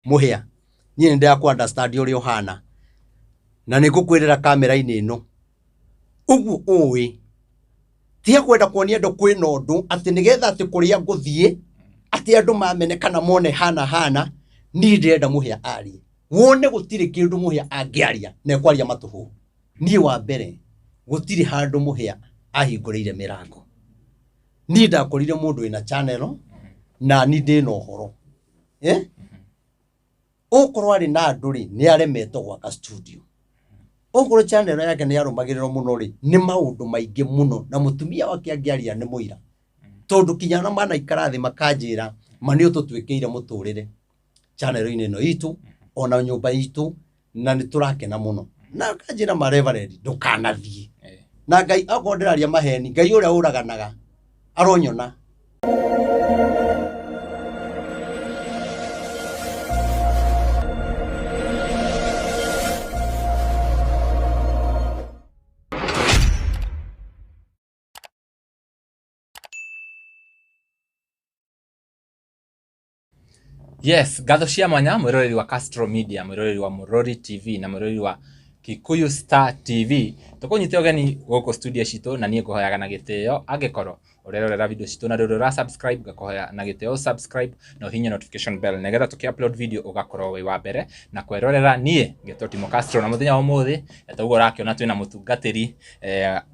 Mũhĩa, niĩ nĩ ndĩrakũ understand ũrĩa ũhana na nĩ ngũkwĩrĩra kamera-inĩ ĩno ũguo ũĩ tiga kwenda kuonia andũ kwĩna ũndũ atĩ nĩgetha atĩ kũrĩa ngũthiĩ atĩ andũ mamene kana mone hana hana. Niĩ ndĩrenda Mũhĩa arie, wone gũtirĩ kĩndũ Mũhĩa angĩaria na ekwaria matũhũ. Niĩ wa mbere gũtirĩ handũ Mũhĩa ahingũrĩire mĩrango. Niĩ ndakorire mũndũ wĩna channel na niĩ ndĩna ũhoro, eh? Okorwo arĩ na andũ rĩ, nĩ aremetwo gwaka studio. Okorwo channel yake nĩ yarũmagĩrĩrwo mũno rĩ, nĩ maũndũ maingĩ mũno, na mũtumia wake angĩaria nĩ mũira, tondũ kinya ona manaikara thĩ makanjĩra ma nĩ ũtũtuĩkĩire mũtũrĩre channel-inĩ ĩno itũ ona nyũmba itũ, na nĩ tũrakena mũno, na akanjĩra ma Reverend ndũkanathiĩ. Na Ngai, akorwo ndĩraria maheni, Ngai ũrĩa ũraganaga aronyona. Yes, ngatho cia mwanya mwĩroreri wa Castro Media, mwĩroreri wa Mũrori TV na mwĩroreri wa Kikuyu Star TV. Tũkũnyite ũgeni gũkũ studio citũ, na niĩ ngũhoyaga na gĩtĩo angĩkorwo ũrerorera video citũ na rĩu ũra subscribe, ngakũhoya na gĩtĩo subscribe na ũhihinye notification bell nĩgetha tũkĩ upload video ũgakorwo wĩ wa mbere na kwerorera. Niĩ ngetwo Timo Castro, na mũthenya wa ũmũthĩ ta ũguo ũrakĩona twĩna mũtungatĩri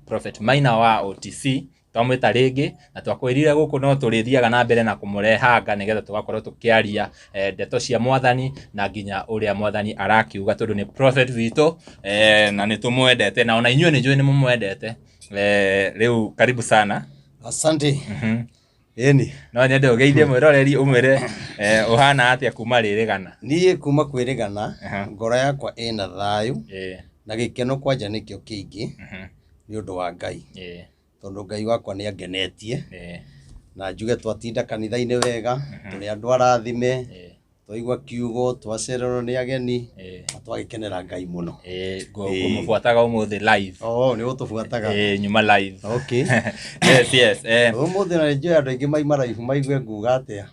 Prophet Maina wa OTC. Twamwĩta rĩngĩ na twakwĩrire gũkũ no tũrĩthiaga na mbere na kũmũrehanga nĩgetha tũgakorwo tũkĩaria ndeto cia mwathani na nginya ũrĩa mwathani arakiuga, tondũ nĩ prophet witũ na nĩ tũmwendete, na ona inyuĩ nĩ njũĩ nĩ mũmwendete. Rĩu karibu sana. Asante. Ĩni. No nyende ũgeithie mwĩroreri, ũmwĩre ũhana atĩa kuma rĩrĩgana. Niĩ kuma kwĩrĩgana, ngoro yakwa ĩna thayũ na gĩkeno kwanja nĩkĩo kĩingĩ nĩ ũndũ wa Ngai, tondũ Ngai wakwa nĩ angenetie, na njuge twatinda kanitha-inĩ wega, tũrĩ andũ arathime, twaigua kiugo, twacererwo nĩ ageni na twagĩkenera Ngai mũno. Ngũmũbuataga ũmũthĩ live. Oh, nĩ ũtũbuataga? Nyuma live. Okay. Yes. Ũmũthĩ na nĩnjũĩ andũ aingĩ maima raihu maigue nguga atĩa.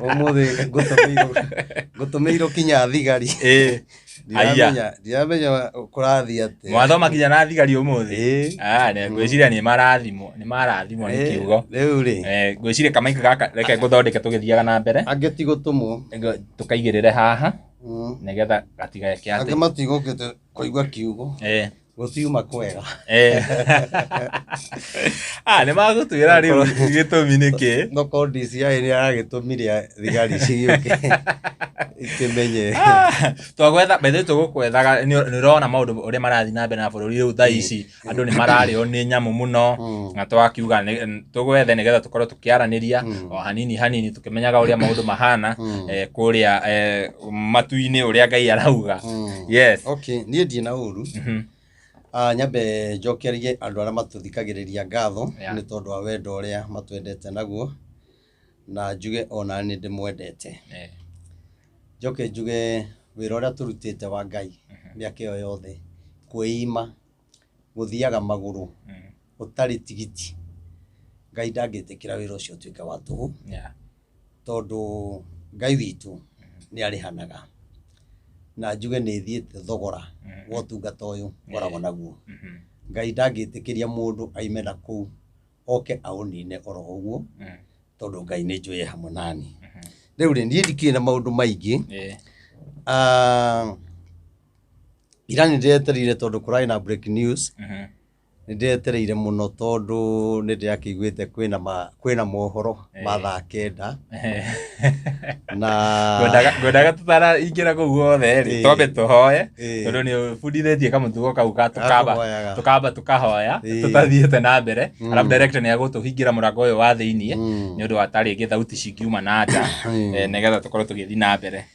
Ũmũthĩ ngũtũmĩirwo kinya thigari. Aya. Ndiramenya kũrathiĩ atĩa. Mwathoma kinya na thigari ũmũthĩ? Ĩĩ. Ah, ngwĩciria nĩ marathimwo, nĩ marathimwo nĩ kiugo. Rĩu rĩ, Ngwĩciria kamaika gaka reke ngũthondeke tũgĩthiaga na mbere. Angĩ ti gũtũmwo. Tũkaigĩrĩre haha nĩgetha gatigeke angĩ atĩ matigũkĩte kũigua kiugo, gũtiuma kwega. Ah, nĩ magũtwĩra rĩu gĩtũmi nĩ kĩ. No korwo DCI nĩ aragĩtũmire thigari cigĩũke ikĩmenye. Ah, twagwetha bethe tũgũkwethaga, nĩ ũrona maũndũ ũrĩa marathiĩ na mbere na bũrũri rĩu thaa ici, andũ nĩ mararĩo nĩ nyamũ mũno, na twakiuga tũgwethe nĩgetha tũkorwo tũkĩaranĩria o hanini hanini tũkĩmenyaga ũrĩa maũndũ mahana kũrĩa matu-inĩ, ũrĩa Ngai arauga. Yes. Okay, niĩ ndirĩ na ũru. Ah, nyambe njokerie andũ arĩa matũthikagĩrĩria ngatho nĩ tondũ wa wendo ũrĩa matwendete naguo, na njuge ona nĩ ndĩmwendete. Njoke njuge wĩra ũrĩa tũrutĩte wa Ngai mĩaka ĩyo yothe, kwĩima, gũthiaga magũrũ ũtarĩ tigiti, Ngai ndangĩtĩkĩra wĩra ũcio ũtuĩke wa tũhũ, tondũ Ngai witũ nĩ arĩhanaga. Na njuge nĩ thiĩte thogora wa ũtungata ũyũ ngoragwo naguo. Ngai ndangĩtĩkĩria mũndũ aime na kũu oke aũnine oro ũguo, tondũ Ngai nĩ njũĩ e hamwe nani. Rĩu rĩ, niĩ ndikĩrĩ na maũndũ maingĩ. Ah, ira nĩ ndĩretereire tondũ kũrarĩ na break news. Nĩ ndĩretereire mũno tondũ nĩ ndĩrakĩiguĩte kwĩna mohoro ma thaa 9 na Ngwendaga tũtaraingĩra kũu guothe rĩ, twambe tũhoe, tondũ nĩ ũbundithĩtie kamũtugo kau ka tũkamba Gakũhoyaga. tũkamba tũkahoya tũtathiĩte na mbere, arabu director nĩ agũtũhingĩra mũrango ũyũ wa thĩiniĩ nĩ ũndũ wa tarĩngĩ thauti cingiuma na nja, nĩgetha tũkorwo tũgĩthiĩ na mbere.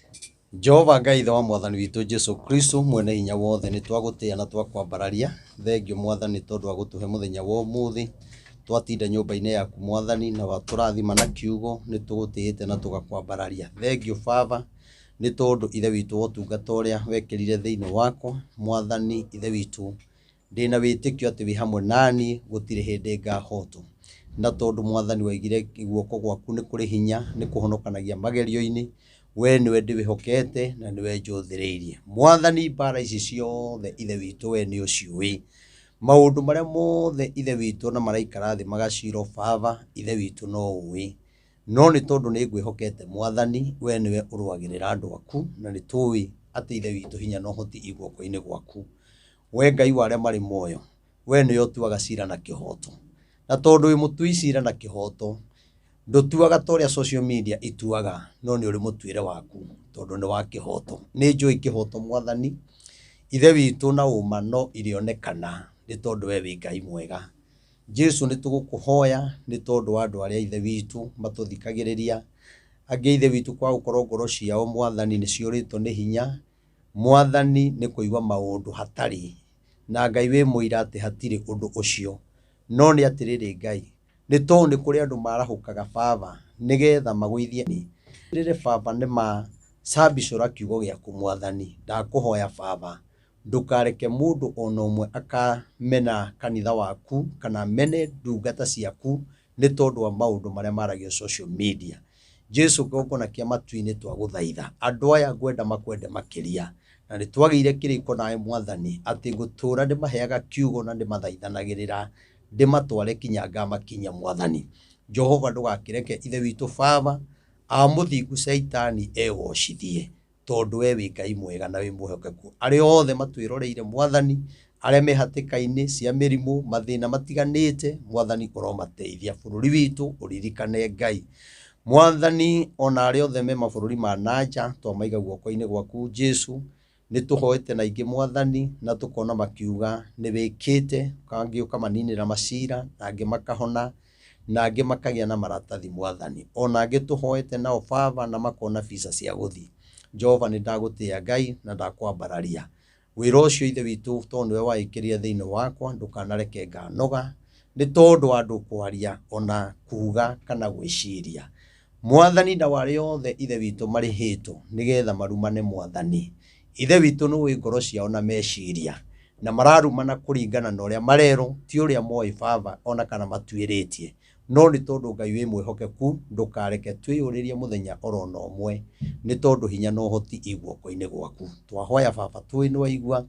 Jehova Ngai ithe wa mwathani witũ Jesu Kristo mwene hinya wothe, nĩ twagũtĩĩa na twakwambararia. Thengio mwathani tondũ wa gũtũhe mũthenya wa ũmũthĩ, twatinda nyũmba-inĩ yaku mwathani, na watũrathima na kiugo, nĩ tũgũtĩĩte na tũgakwambararia. Thengio Baba nĩ tondũ ithe witũ wa ũtungata ũrĩa wekĩrire thĩinĩ wakwa mwathani ithe witũ, ndĩna wĩtĩkio atĩ wĩ hamwe naniĩ, gũtirĩ hĩndĩ ngahotwo. Na tondũ Mwathani waigire guoko gwaku nĩ kũrĩ hinya, nĩ kũhonokanagia magerio-inĩ, we nĩwe ndĩwĩhokete na nĩwe njũthĩrĩirie. Mwathani, mbara ici ciothe Ithe witũ we nĩ ũciũĩ. Maũndũ marĩa mothe Ithe witũ na maraikara thĩ magacirwo Baba, Ithe witũ no ũĩ. No nĩ tondũ nĩ ngwĩhokete Mwathani, we nĩwe ũrũagĩrĩra andũ aku, na nĩ tũĩ atĩ Ithe witũ hinya na ũhoti i guoko-inĩ gwaku. We Ngai wa arĩa marĩ muoyo, we nĩwe ũtuaga cira na kĩhoto. Na tondũ wĩ mũtui cira na kĩhoto, ndũtuaga ta ũrĩa social media ituaga, no nĩ ũrĩ mũtuĩre waku, tondũ nĩ wa kĩhoto. Nĩ njũĩ kĩhoto Mwathani, Ithe witũ na ũma no irĩonekana, nĩ tondũ we wĩ Ngai mwega. Jesu nĩ tũgũkũhoya nĩ tondũ wa andũ arĩa Ithe witũ matũthikagĩrĩria. Angĩ Ithe witũ kwa gũkorwo ngoro ciao Mwathani nĩ ciũrĩtwo nĩ hinya, Mwathani nĩ kũigua maũndũ hatarĩ, na Ngai wĩ mũira atĩ hatirĩ ũndũ ũcio. No nĩ atĩrĩrĩ Ngai, nĩ tondũ nĩ kũrĩ andũ marahũkaga Baba nĩgetha magũithie. Rĩrĩ Baba nĩ macambicũra kiugo gĩaku Mwathani, ndakũhoya Baba, ndũkareke mũndũ ona ũmwe akamena kanitha waku kana mene ndungata ciaku nĩ tondũ wa maũndũ marĩa maragio social media. Jesu kĩgongona kĩa matu-inĩ twagũthaitha, andũ aya ngwenda makwende makĩria, na nĩ twagĩire kĩrĩko nawe Mwathani atĩ ngũtũra ndĩmaheaga kiugo na ndĩmathaithanagĩrĩra, ndĩmatware kinya ngamakinyia Mwathani. Jehova ndũgakĩreke Ithe witũ Baba amũthingu Caitani egocithie, tondũ we wĩ Ngai mwega na wĩ mwĩhokeku. Arĩa othe matwĩroreire Mwathani, arĩa me hatĩka-inĩ cia mĩrimũ, mathĩna matiganĩte, Mwathani ũromateithia. Bũrũri witũ ũririkane Ngai. Mwathani, ona arĩa othe me mabũrũri ma nanja, twamaiga guoko-inĩ gwaku Jesu, nĩ tũhoete na ingĩ Mwathani, na tũkona makiuga nĩ wĩkĩte, angĩ ũkamaninĩra macira, na angĩ makahona, na angĩ makagĩa na maratathi Mwathani. Ona angĩ tũhoete nao Baba na makona visa cia gũthiĩ. Jehova nĩ ndagũtĩĩa Ngai na ndakwambararia. Wĩra ũcio Ithe witũ tondũ nĩwe waĩkĩrire thĩinĩ wakwa, ndũkanareke nganoga, nĩ tondũ wa andũ kwaria ona kuga kana gwĩciria. Mwathani na arĩa othe Ithe witũ marĩhĩtwo nĩgetha marumane Mwathani. Ithe witũ nĩ ũĩ ngoro ciao na meciria, na mararumana kũringana na ũrĩa marerwo, ti ũrĩa moĩ Baba ona kana matuĩrĩtie. No nĩ tondũ Ngai wĩ mwĩhokeku, ndũkareke twĩyũrĩrie mũthenya oro na ũmwe, nĩ tondũ hinya na ũhoti i guoko-inĩ gwaku. Twahoya Baba tũĩ nĩ waigua,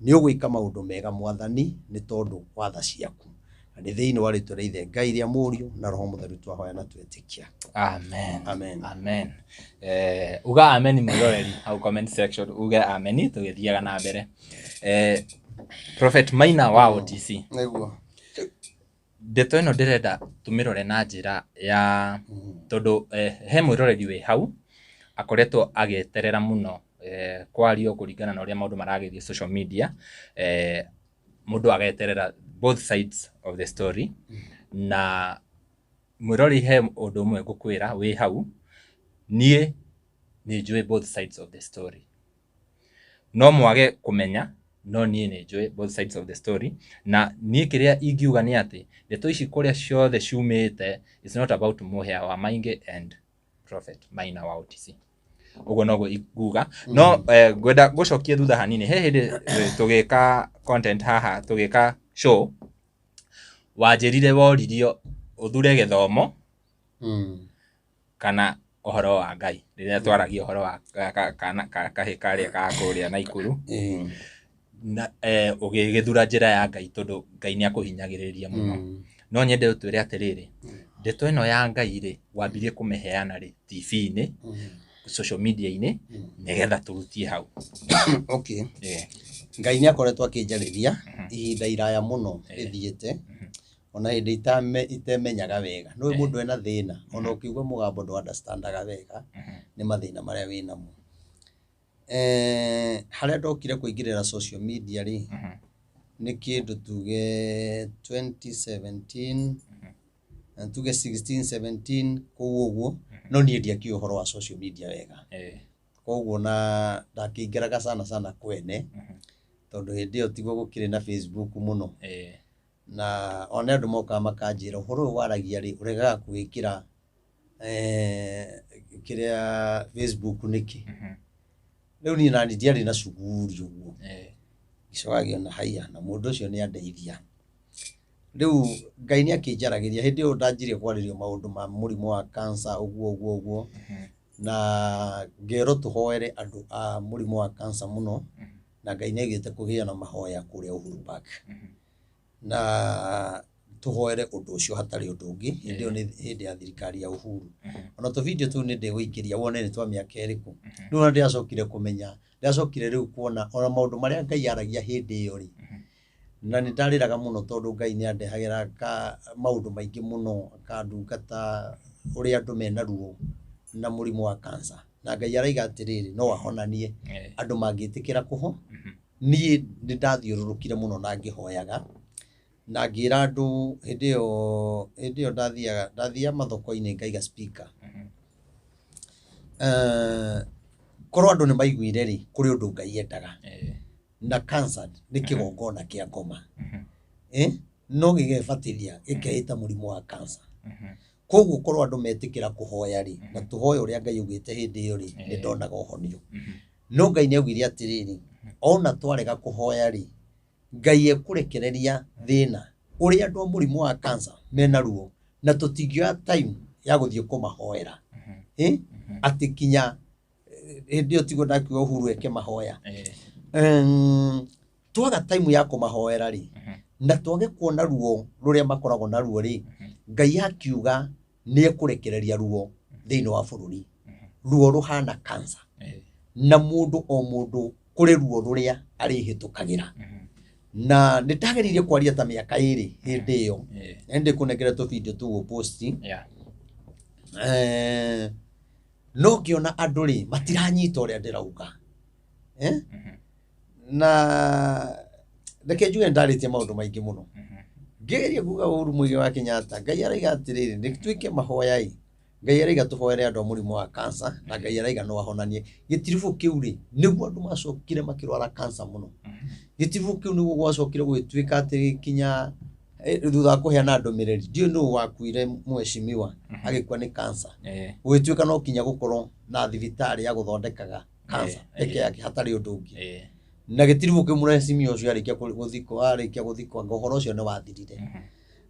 nĩ ũgwĩka maũndũ mega Mwathani, nĩ tondũ wa tha ciaku. Na nĩ thĩinĩ wa rĩtwa rĩa Ithe Ngai rĩa Mũriũ na Roho Mũtheru twahoya na twetĩkia. Amen. Amen. Amen. Uga amen mwĩroreri hau comment section, uge amen tũgĩthiaga na mbere. Prophet Maina wa OTC. Nĩguo. Ndeto ĩno ndĩrenda tũmĩrore na njĩra ya tondũ he mwĩroreri wĩ hau akoretwo agĩeterera mũno kwario kũringana na ũrĩa maũndũ maragĩthiĩ social media, mũndũ ageterera both sides of the story. Na mwĩroreri he ũndũ ũmwe ngũkwĩra wĩ hau, niĩ nĩ njũĩ both sides of the story. No mwage kũmenya, no niĩ nĩ njũĩ both sides of the story. Na niĩ kĩrĩa ingiuga nĩ atĩ ndeto ici kũrĩa ciothe ciumĩte, it's not about Mũhĩa wa Maingĩ and Prophet Maina wa OTC. Ũguo noguo inguga. No ngwenda gũcokia thutha hanini. He hĩndĩ tũgĩka content haha, tũgĩka show, wanjĩrire woririo ũthure gĩthomo kana ũhoro wa Ngai. Rĩrĩa twaragia ũhoro wa kahĩ karĩa ka kũrĩa Naikuru. Na ũgĩgĩthura njĩra ya Ngai tondũ Ngai nĩ akũhinyagĩrĩria mũno. No nyende ũtwĩre atĩrĩrĩ, ndeto ĩno ya Ngai rĩ, wambirie kũmĩheana rĩ TV-inĩ, social media-inĩ, nĩgetha tũrutie hau. Okay. Ngai nĩ akoretwo akĩnjarĩria ihinda iraya mũno rĩthiĩte, ona hĩndĩ itemenyaga wega. Nĩ mũndũ ena thĩna, ona ũkiuga mũgambo ndũ understandaga wega, nĩ mathĩna marĩa wĩnamo. Harĩa ndokire kũingĩrĩra social media rĩ, nĩ kĩndũ tuge 2017, tuge 16, 17 kũu ũguo, no niĩ ndiakĩũĩ ũhoro wa social media wega. Koguo na ndakĩingĩraga sana sana kwene, tondũ hĩndĩ ĩyo tiguo gũkĩrĩ na Facebook mũno. Na ona andũ mokaga makanjĩra ũhoro ũyũ waragia rĩ, ũregaga kũwĩkĩra kĩrĩa Facebook nĩkĩ? Rĩu niĩ nani ndiarĩ na cuguri ũguo. Ngĩcoka ngĩona haiya, na mũndũ ũcio nĩ andeithia. Rĩu Ngai nĩ akĩnjaragĩria hĩndĩ ĩyo ndanjirie kwarĩrio maũndũ ma mũrimũ wa cancer ũguo ũguo ũguo, na ngerwo tũhoere andũ a mũrimũ wa cancer mũno, na Ngai nĩ aigĩte kũgĩa na mahoya kũrĩa Uhuru Park, na tũhoere ũndũ ũcio hatarĩ ũndũ ũngĩ. Hĩndĩ ĩyo nĩ hĩndĩ ya thirikari ya Uhuru. Ona tũ video tũu nĩ ndĩgũikĩria wone nĩ twa mĩaka ĩrĩkũ. Rĩu ona ndĩracokire kũmenya, ndĩracokire rĩu kuona ona maũndũ marĩa Ngai aragia hĩndĩ ĩyo rĩ, na nĩ ndarĩraga mũno tondũ Ngai nĩ andehagĩra maũndũ maingĩ mũno, akandungata ũrĩa andũ mena ruo na mũrimũ wa cancer, na Ngai araiga atĩrĩrĩ, no ahonanie andũ mangĩtĩkĩra kũho. Niĩ nĩ ndathiũrũrũkire mũno na ngĩhoyaga na ngĩra andũ hĩndĩ ĩyo ndathiaga mathoko-inĩ ngaiga speaker. Korwo andũ nĩ maiguire rĩ, kũrĩ ũndũ Ngai endaga. Na cancer nĩ kĩgongona kĩa ngoma. No gĩgebatithia gĩkeĩta mũrimũ wa cancer. Koguo korwo andũ metĩkĩra kũhoya rĩ, na tũhoe ũrĩa Ngai augĩte hĩndĩ ĩyo rĩ, nĩ ndonaga ũhonio. No Ngai nĩ augire atĩrĩrĩ, ona twarega kũhoya rĩ, Ngai ekũrekereria thĩna ũrĩa andũ a mũrimũ wa cancer mena ruo, na tũtingĩoya time ya gũthiĩ kũmahoera. Atĩ kinya hĩndĩ ĩyo tiguo ndakiuga Uhuru eke mahoya. Twaga time ya kũmahoera rĩ, na twage kuona ruo rũrĩa makoragwo na ruo rĩ, Ngai akiuga nĩ ekũrekereria ruo thĩinĩ wa bũrũri. Ruo rũhana cancer. Na mũndũ o mũndũ kũrĩ ruo rũrĩa arĩhĩtũkagĩra. Na nĩ ndageririe kwaria ta mĩaka ĩrĩ hĩndĩ ĩyo. Na nĩ ndĩkũnengera tũ video tũu post. No ngĩona andũ rĩ matiranyita ũrĩa ndĩrauga. Na reke njuge ndarĩtie maũndũ maingĩ mũno. Ngĩgeria kuga Uhuru Muigai wa Kenyatta, Ngai araiga atĩrĩrĩ, nĩ twĩke mahoya ĩ. Ngai araiga tũhoere andũ a mũrimũ wa cancer, na Ngai araiga no ahonanie. Gĩtiribũ kĩu rĩ, nĩguo andũ macokire makĩrwara cancer mũno. Gĩtiribũ kĩu nĩguo gwacokire gũgĩtuĩka atĩ kinya thutha wa kũheana ndũmĩrĩri, ndiũĩ nũũ wakuire mheshimiwa agĩkua nĩ cancer. Gũgĩtuĩka no kinya gũkorwo na thibitarĩ ya gũthondekaga cancer peke yake hatarĩ ũndũ ũngĩ. Na gĩtiribũ kĩu mheshimiwa ũcio arĩkia gũthikwo, arĩkia gũthikwo, anga ũhoro ũcio nĩ wathirire.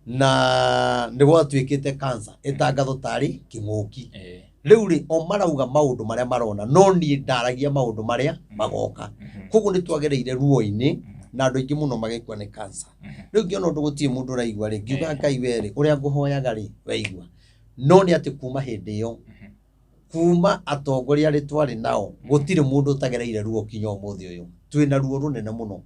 Na nĩ gwatuĩkĩte cancer ĩtangathwo tarĩ kĩng'ũki. Rĩu rĩ, o marauga maũndũ marĩa marona, no niĩ ndaragia maũndũ marĩa magoka. Koguo nĩ twagereire ruo-inĩ na andũ aingĩ mũno magĩkua nĩ cancer. Rĩu ngĩona ũndũ gũtirĩ mũndũ ũraigua rĩ, ngiuga Ngai we rĩ, ũrĩa ngũhoyaga rĩ, weigua. No nĩ atĩ kuma hĩndĩ ĩyo, kuma atongoria arĩa twarĩ nao, gũtirĩ mũndũ ũtagereire ruo kinya ũmũthĩ ũyũ. Twĩna ruo rũnene mũno.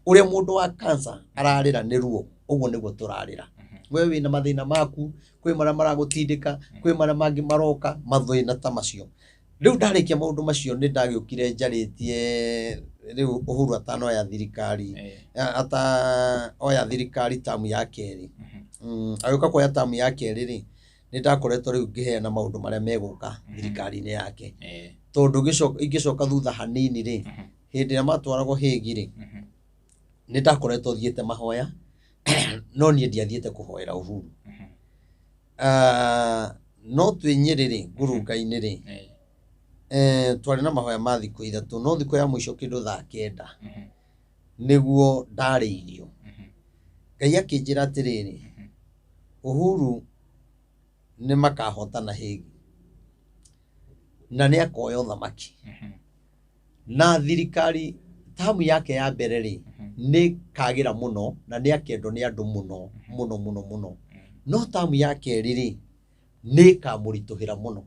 Ũrĩa mũndũ wa cancer ararĩra nĩ ruo, ũguo nĩguo tũrarĩra. We wĩna mathĩna maku, kwĩ marĩa maragũtindĩka, kwĩ marĩa mangĩ maroka, mathĩna ta macio. Rĩu ndarĩkia maũndũ macio nĩ ndagĩũkire njarĩtie rĩu Uhuru atanoya thirikari, ata oya thirikari tamu ya kerĩ. Agĩũka kuoya tamu ya kerĩ rĩ, nĩ ndakoretwo rĩu ngĩheana maũndũ marĩa megũka thirikari-inĩ yake. Tondũ ingĩcoka thutha hanini rĩ, hĩndĩ ĩrĩa matwaragwo Hague rĩ, nĩ ndakoretwo thiĩte mahoya, no niĩ ndiathiĩte kũhoera Uhuru. No twĩ Nyĩrĩ rĩ, ngurunga-inĩ rĩ, twarĩ na mahoya ma thikũ ithatũ, no thikũ ya mũico kĩndũ thaa kenda nĩguo ndarĩirio. Ngai akĩnjĩra atĩrĩrĩ, Uhuru nĩ makahotana Hague na nĩ akoya ũthamaki. Na thirikari tamu yake ya mbere rĩ, nĩ kagĩra mũno na nĩ akendwo nĩ andũ mũno mũno mũno mũno. No tamu ya kerĩ rĩ, nĩ ĩkamũritũhĩra mũno.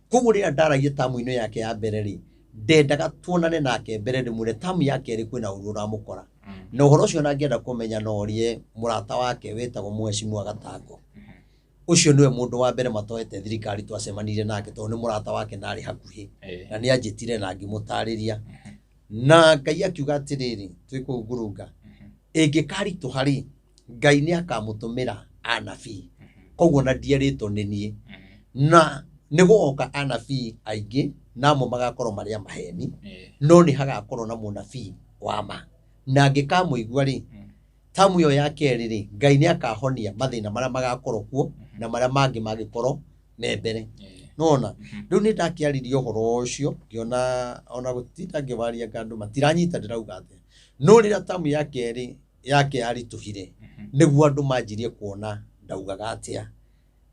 Koguo rĩrĩa ndaragia tamu ĩno yake ya mbere rĩ, ndendaga tuonane nake mbere ndĩmwĩre tamu ya kerĩ kwĩna ũru ũramũkora. Na ũhoro ũcio ona angĩenda kũmenya no orie mũrata wake wĩtagwo Mheshimiwa Gatango. Ũcio nĩwe mũndũ wa mbere matoete thirikari twacemanirie nake tondũ nĩ mũrata wake na arĩ hakuhĩ. Na nĩ anjĩtire na ngĩmũtarĩria. Na Ngai akiuga atĩrĩrĩ, twĩ kũu ngurunga, ĩngĩkaritũha rĩ, Ngai nĩ akamũtũmĩra anabii. Koguo na ndierĩtwo nĩ niĩ. Na nĩ gũgoka anabii aingĩ na amwe magakorwo marĩ a maheni, no nĩ hagakorwo na mũnabii wa ma. Na angĩkamũigua rĩ, tamu ĩyo ya kerĩ rĩ, Ngai nĩ akahonia mathĩna marĩa magakorwo kuo na marĩa mangĩ mangĩkorwo me mbere. Nĩwona? Rĩu nĩ ndakĩaririe ũhoro ũcio, ngĩona ona gũtinda ngĩwaria anga andũ matiranyita ndĩrauga atĩa. No rĩrĩa tamu ya kerĩ yake yaritũhire nĩguo andũ manjirie kuona ndaugaga atĩa,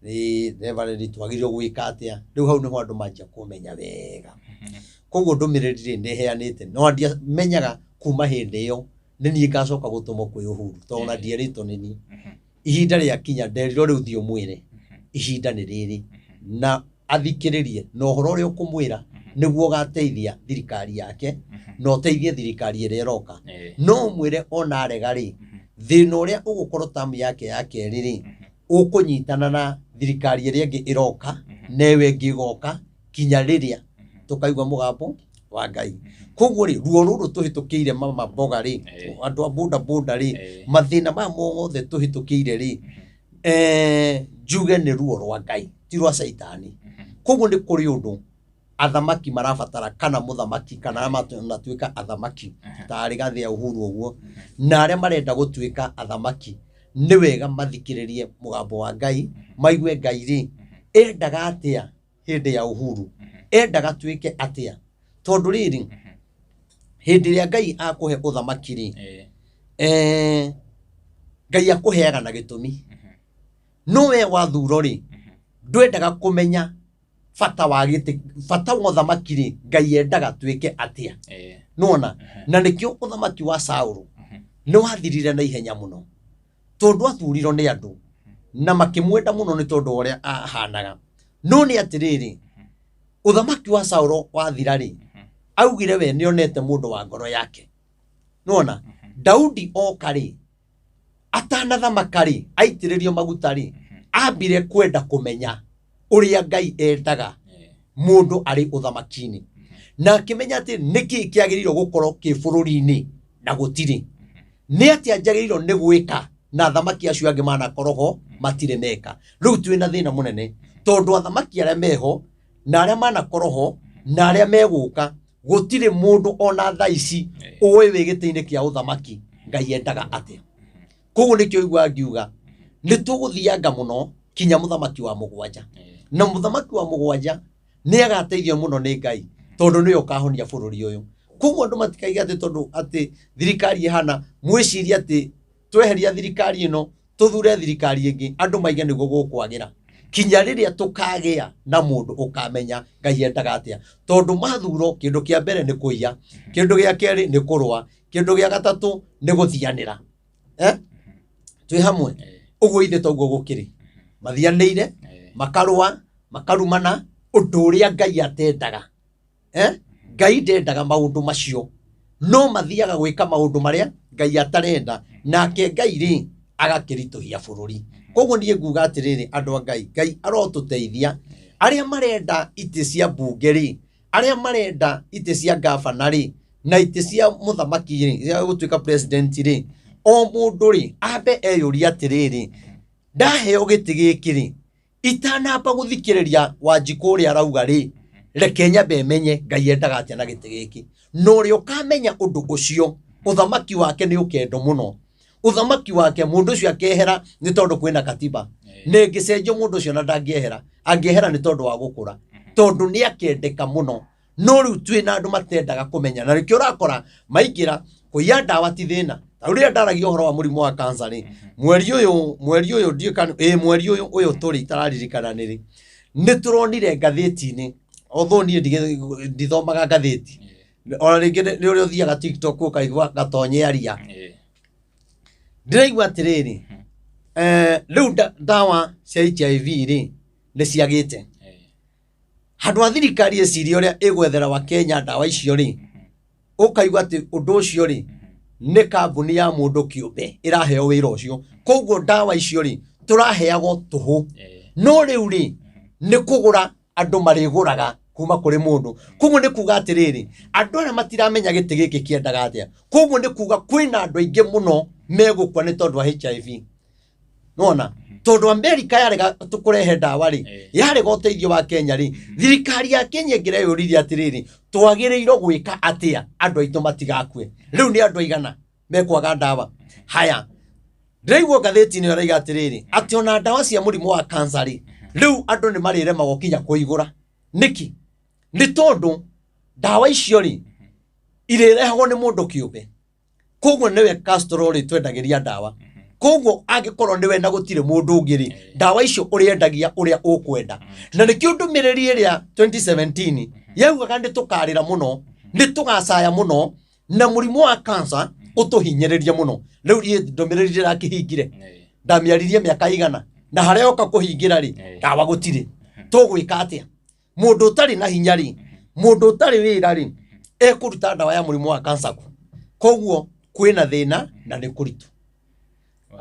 ĩ Reverend twagĩrĩirwo gwĩka atĩa. Rĩu hau nĩho andũ manjia kũmenya wega. Koguo ndũmĩrĩri rĩ nĩ heanĩte, no ndiamenyaga kuma hĩndĩ ĩyo nĩ niĩ ngacoka gũtũmwo kwĩ Uhuru, tondũ ona ndierĩtwo nĩ niĩ. Ihinda rĩakinya nderirwo rĩu thiĩ ũmwĩre ihinda nĩ rĩrĩ na athikĩrĩrie, na ũhoro ũrĩa ũkũmwĩra nĩguo ũgateithia thirikari yake na ũteithie thirikari ĩrĩa ĩroka. No ũmwĩre ona arega rĩ, thĩna ũrĩa ũgũkorwo tamu yake ya kerĩ rĩ, ũkũnyitana na thirikari ĩrĩa ĩngĩ ĩroka na ĩyo ĩngĩ ĩgoka kinya rĩrĩa tũkaigua mũgambo wa Ngai. Koguo rĩ, ruo rũrũ tũhĩtũkĩire mama mboga rĩ, andũ a boda boda rĩ, mathĩna maya mothe tũhĩtũkĩire rĩ, njuge nĩ ruo rwa Ngai, ti rwa caitani. Koguo nĩ kũrĩ ũndũ athamaki marabatara, kana mũthamaki, kana arĩa manatuĩka athamaki ta Rigathĩ a Uhuru ũguo, na arĩa marenda gũtuĩka athamaki, nĩ wega mathikĩrĩrie mũgambo wa Ngai, maigue Ngai rĩ endaga atĩa hĩndĩ ya Uhuru, endaga tuĩke atĩa, tondũ rĩrĩ hĩndĩ ĩrĩa Ngai akũhe ũthamaki rĩ, Ngai akũheaga na gĩtũmi, no we wathuro rĩ ndwendaga kũmenya bata wa gĩtĩ, bata wa ũthamaki rĩ, Ngai endaga tuĩke atĩa. Nĩwona? Na nĩkĩo ũthamaki wa Saũlũ nĩ wathirire na ihenya mũno, tondũ athurirwo nĩ andũ na makĩmwenda mũno nĩ tondũ wa ũrĩa ahanaga. No nĩ atĩrĩrĩ, ũthamaki wa Saũlũ wathira rĩ, augire we nĩonete mũndũ wa ngoro yake. Nĩwona? Daudi oka rĩ, atanathamaka rĩ, aitĩrĩrio maguta rĩ, ambire kwenda kũmenya ũrĩa Ngai endaga mũndũ arĩ ũthamaki-inĩ, na akĩmenya atĩ nĩkĩ kĩagĩrĩirwo gũkorwo kĩ bũrũri-inĩ na gũtirĩ, nĩ atĩa njagĩrĩirwo nĩ gwĩka na athamaki acio angĩ manakorwo ho matirĩ meka. Rĩu twĩna thĩna mũnene tondũ athamaki arĩa meho na arĩa manakorwo ho na arĩa megũka, gũtirĩ mũndũ ona thaa ici ũĩ wĩ gĩtĩ-inĩ kĩa ũthamaki Ngai endaga atĩa. Koguo nĩkĩo ũiguaga ngiuga nĩ tũgũthianga mũno kinya mũthamaki wa mũgwanja, na mũthamaki wa mũgwanja nĩ agateithio mũno nĩ Ngai tondũ nĩwe ũkahonia bũrũri ũyũ. Koguo andũ matikaige atĩ tondũ atĩ thirikari ĩhana, mwĩcirie atĩ tweheria thirikari ĩno tũthure thirikari ĩngĩ, andũ maige nĩguo gũkwagĩra, kinya rĩrĩa tũkagĩa na mũndũ ũkamenya Ngai endaga atĩa. Tondũ mathuro kĩndũ kĩa mbere nĩ kũiya, kĩndũ gĩa kerĩ nĩ kũrũa, kĩndũ gĩa gatatũ nĩ gũthianĩra. Twĩ hamwe ũguo ithe toguo gũkĩrĩ, mathianĩire makarũa makarumana ũndũ ũrĩa Ngai atendaga. Ngai ndendaga maũndũ macio, no mathiaga gwĩka maũndũ marĩa Ngai atarenda, nake Ngai rĩ agakĩritũhia bũrũri. Koguo niĩ nguga atĩrĩrĩ, andũ a Ngai, Ngai arotũteithia. Arĩa marenda itĩ cia mbunge rĩ, arĩa marenda itĩ cia ngabana rĩ, na itĩ cia mũthamaki rĩ, cia gũtuĩka president rĩ, o mũndũ rĩ ambe eyũrie atĩrĩrĩ, ndaheo gĩtĩ gĩkĩ rĩ, itanamba gũthikĩrĩria Wanjikũ ũrĩa arauga rĩ, reke nyambe menye Ngai endaga atĩa na gĩtĩ gĩkĩ. Na ũrĩa ũkamenya ũndũ ũcio, ũthamaki wake nĩ ũkendo mũno. Ũthamaki wake mũndũ ũcio akehera nĩ tondũ kwĩna katiba. Na ĩngĩcenjio mũndũ ũcio na ndangĩehera, angĩehera nĩ tondũ wa gũkũra, tondũ nĩ akendeka mũno. No rĩu twĩna andũ matendaga kũmenya, na nĩkĩo ũrakora maingĩra kũiya ndawa ti thĩna. Ta rĩu rĩrĩa ndaragia ũhoro wa mũrimũ wa cancer rĩ, mweri ũyũ, mweri ũyũ ndiũĩ kana, ĩĩ mweri ũyũ ũyũ tũrĩ itararirikana nĩ rĩ, nĩ tũronire ngathĩti-inĩ, although niĩ ndithomaga ngathĩti, ona rĩngĩ nĩ ũrĩa ũthiaga TikTok ũkaigua gatonye aria. Ndĩraigua atĩrĩrĩ, rĩu ndawa cia HIV rĩ, nĩ ciagĩte. Handũ ha thirikari ĩcirie ũrĩa ĩgwethera wa Kenya ndawa icio rĩ, ũkaigua atĩ ũndũ ũcio rĩ, nĩ kambuni ya mũndũ kĩũmbe ĩraheo wĩra ũcio. Koguo ndawa icio rĩ, tũraheagwo tũhũ. No rĩu rĩ, nĩ kũgũra andũ marĩgũraga kuma kũrĩ mũndũ. Koguo nĩ kuga atĩrĩrĩ, andũ arĩa matiramenya gĩtĩ gĩkĩ kĩendaga atĩa. Koguo nĩ kuga kwĩna andũ aingĩ mũno megũkua nĩ tondũ wa HIV. Nona tondũ Amerika yarega kũrehe ndawa rĩ, yarega ũteithio wa Kenya rĩ, thirikari ya Kenya ĩngĩreyũririe atĩrĩrĩ, twagĩrĩirwo gwĩka atĩa andũ aitũ matigakue. Rĩu nĩ andũ aigana mekwaga ndawa. Haya, ndĩraigua ngathĩti-inĩ ĩyo ĩraiga atĩrĩrĩ, atĩ ona ndawa cia mũrimũ wa cancer rĩ, rĩu andũ nĩ marĩremagwo kinya kũigũra. Nĩkĩ? Nĩ tondũ ndawa icio rĩ, irĩrehagwo nĩ mũndũ kĩũmbe. Koguo nĩwe Castro rĩ twendagĩria ndawa. Koguo angĩkorwo nĩwe na gũtirĩ mũndũ ũngĩ rĩ, ndawa icio ũrĩendagia ũrĩa ũkwenda. Na nĩkĩo ndũmĩrĩri ĩrĩa 2017 yaugaga nĩ tũkarĩra mũno, nĩ tũgacaya mũno, na mũrimũ wa cancer ũtũhinyĩrĩrie mũno. Rĩu niĩ ndũmĩrĩri ndĩrakĩhingire, ndamĩaririe mĩaka igana, na harĩa yoka kũhingĩra rĩ, ndawa gũtirĩ. Tũgwĩka atĩa? Mũndũ ũtarĩ na hinya rĩ, mũndũ ũtarĩ wĩra rĩ, ekũruta ndawa ya mũrimũ wa cancer kũ? Koguo kwĩna thĩna na nĩ kũritũ.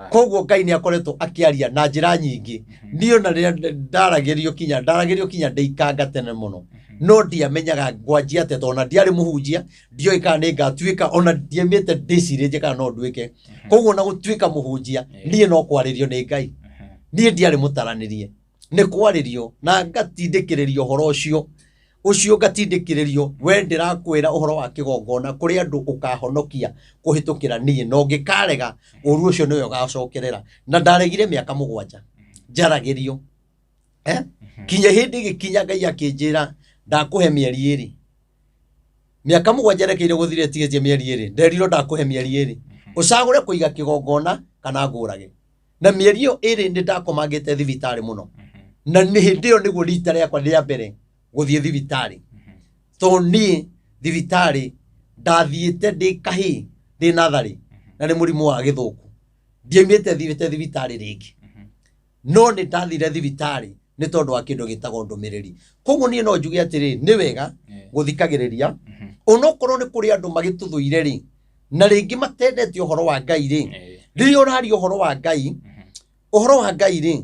Koguo Ngai nĩ akoretwo akĩaria na njĩra nyingĩ. Niĩ ona rĩrĩa ndaragĩrio kinya, ndaragĩrio kinya ndĩikanga tene mũno, no ndiamenyaga ngwanjia atĩa, tondũ ona ndiarĩ mũhunjia, ndioĩ kana nĩ ngatuĩka, ona ndiaimĩte ndĩcirĩtie kana no nduĩke. Koguo ona gũtuĩka mũhunjia, niĩ no kwarĩrio nĩ Ngai. Niĩ ndiarĩ mũtaranĩrie, nĩ kwarĩrio na ngatindĩkĩrĩrio ũhoro ũcio ũcio ngatindĩkĩrĩrio, we ndĩrakwĩra ũhoro wa kĩgongona kũrĩ andũ ũkahonokia kũhĩtũkĩra niĩ, na ũngĩkarega ũru ũcio nĩwe ũgacokerera. Na ndaregire mĩaka 7 njaragĩrio, kinya hĩndĩ ĩgĩkinya Ngai akĩnjĩra ndakũhe mĩeri 2. Mĩaka 7 erekeire gũthira ĩtigĩtie mĩeri 2, nderirwo ndakũhe mĩeri 2 ũcagũre kũiga kĩgongona kana ngũrage. Na mĩeri ĩyo 2 nĩ ndakomangĩte thibitarĩ mũno, na nĩ hĩndĩ ĩyo nĩguo rita rĩakwa rĩa mbere gũthiĩ thibitarĩ, tondũ niĩ thibitarĩ ndathiĩte ndĩ kahĩĩ ndĩ natharĩ, na nĩ mũrimũ wa gĩthũkũ, ndiaimĩte thiĩte thibitarĩ rĩngĩ, no nĩ ndathire thibitarĩ nĩ tondũ wa kĩndũ gĩtagwo ndũmĩrĩri. Koguo niĩ no njuge atĩrĩ, nĩ wega gũthikagĩrĩria, onokorwo nĩ kũrĩ andũ magĩtũthũire rĩ, na rĩngĩ matendete ũhoro wa Ngai rĩ, rĩrĩa ũraria ũhoro wa Ngai, ũhoro wa Ngai rĩ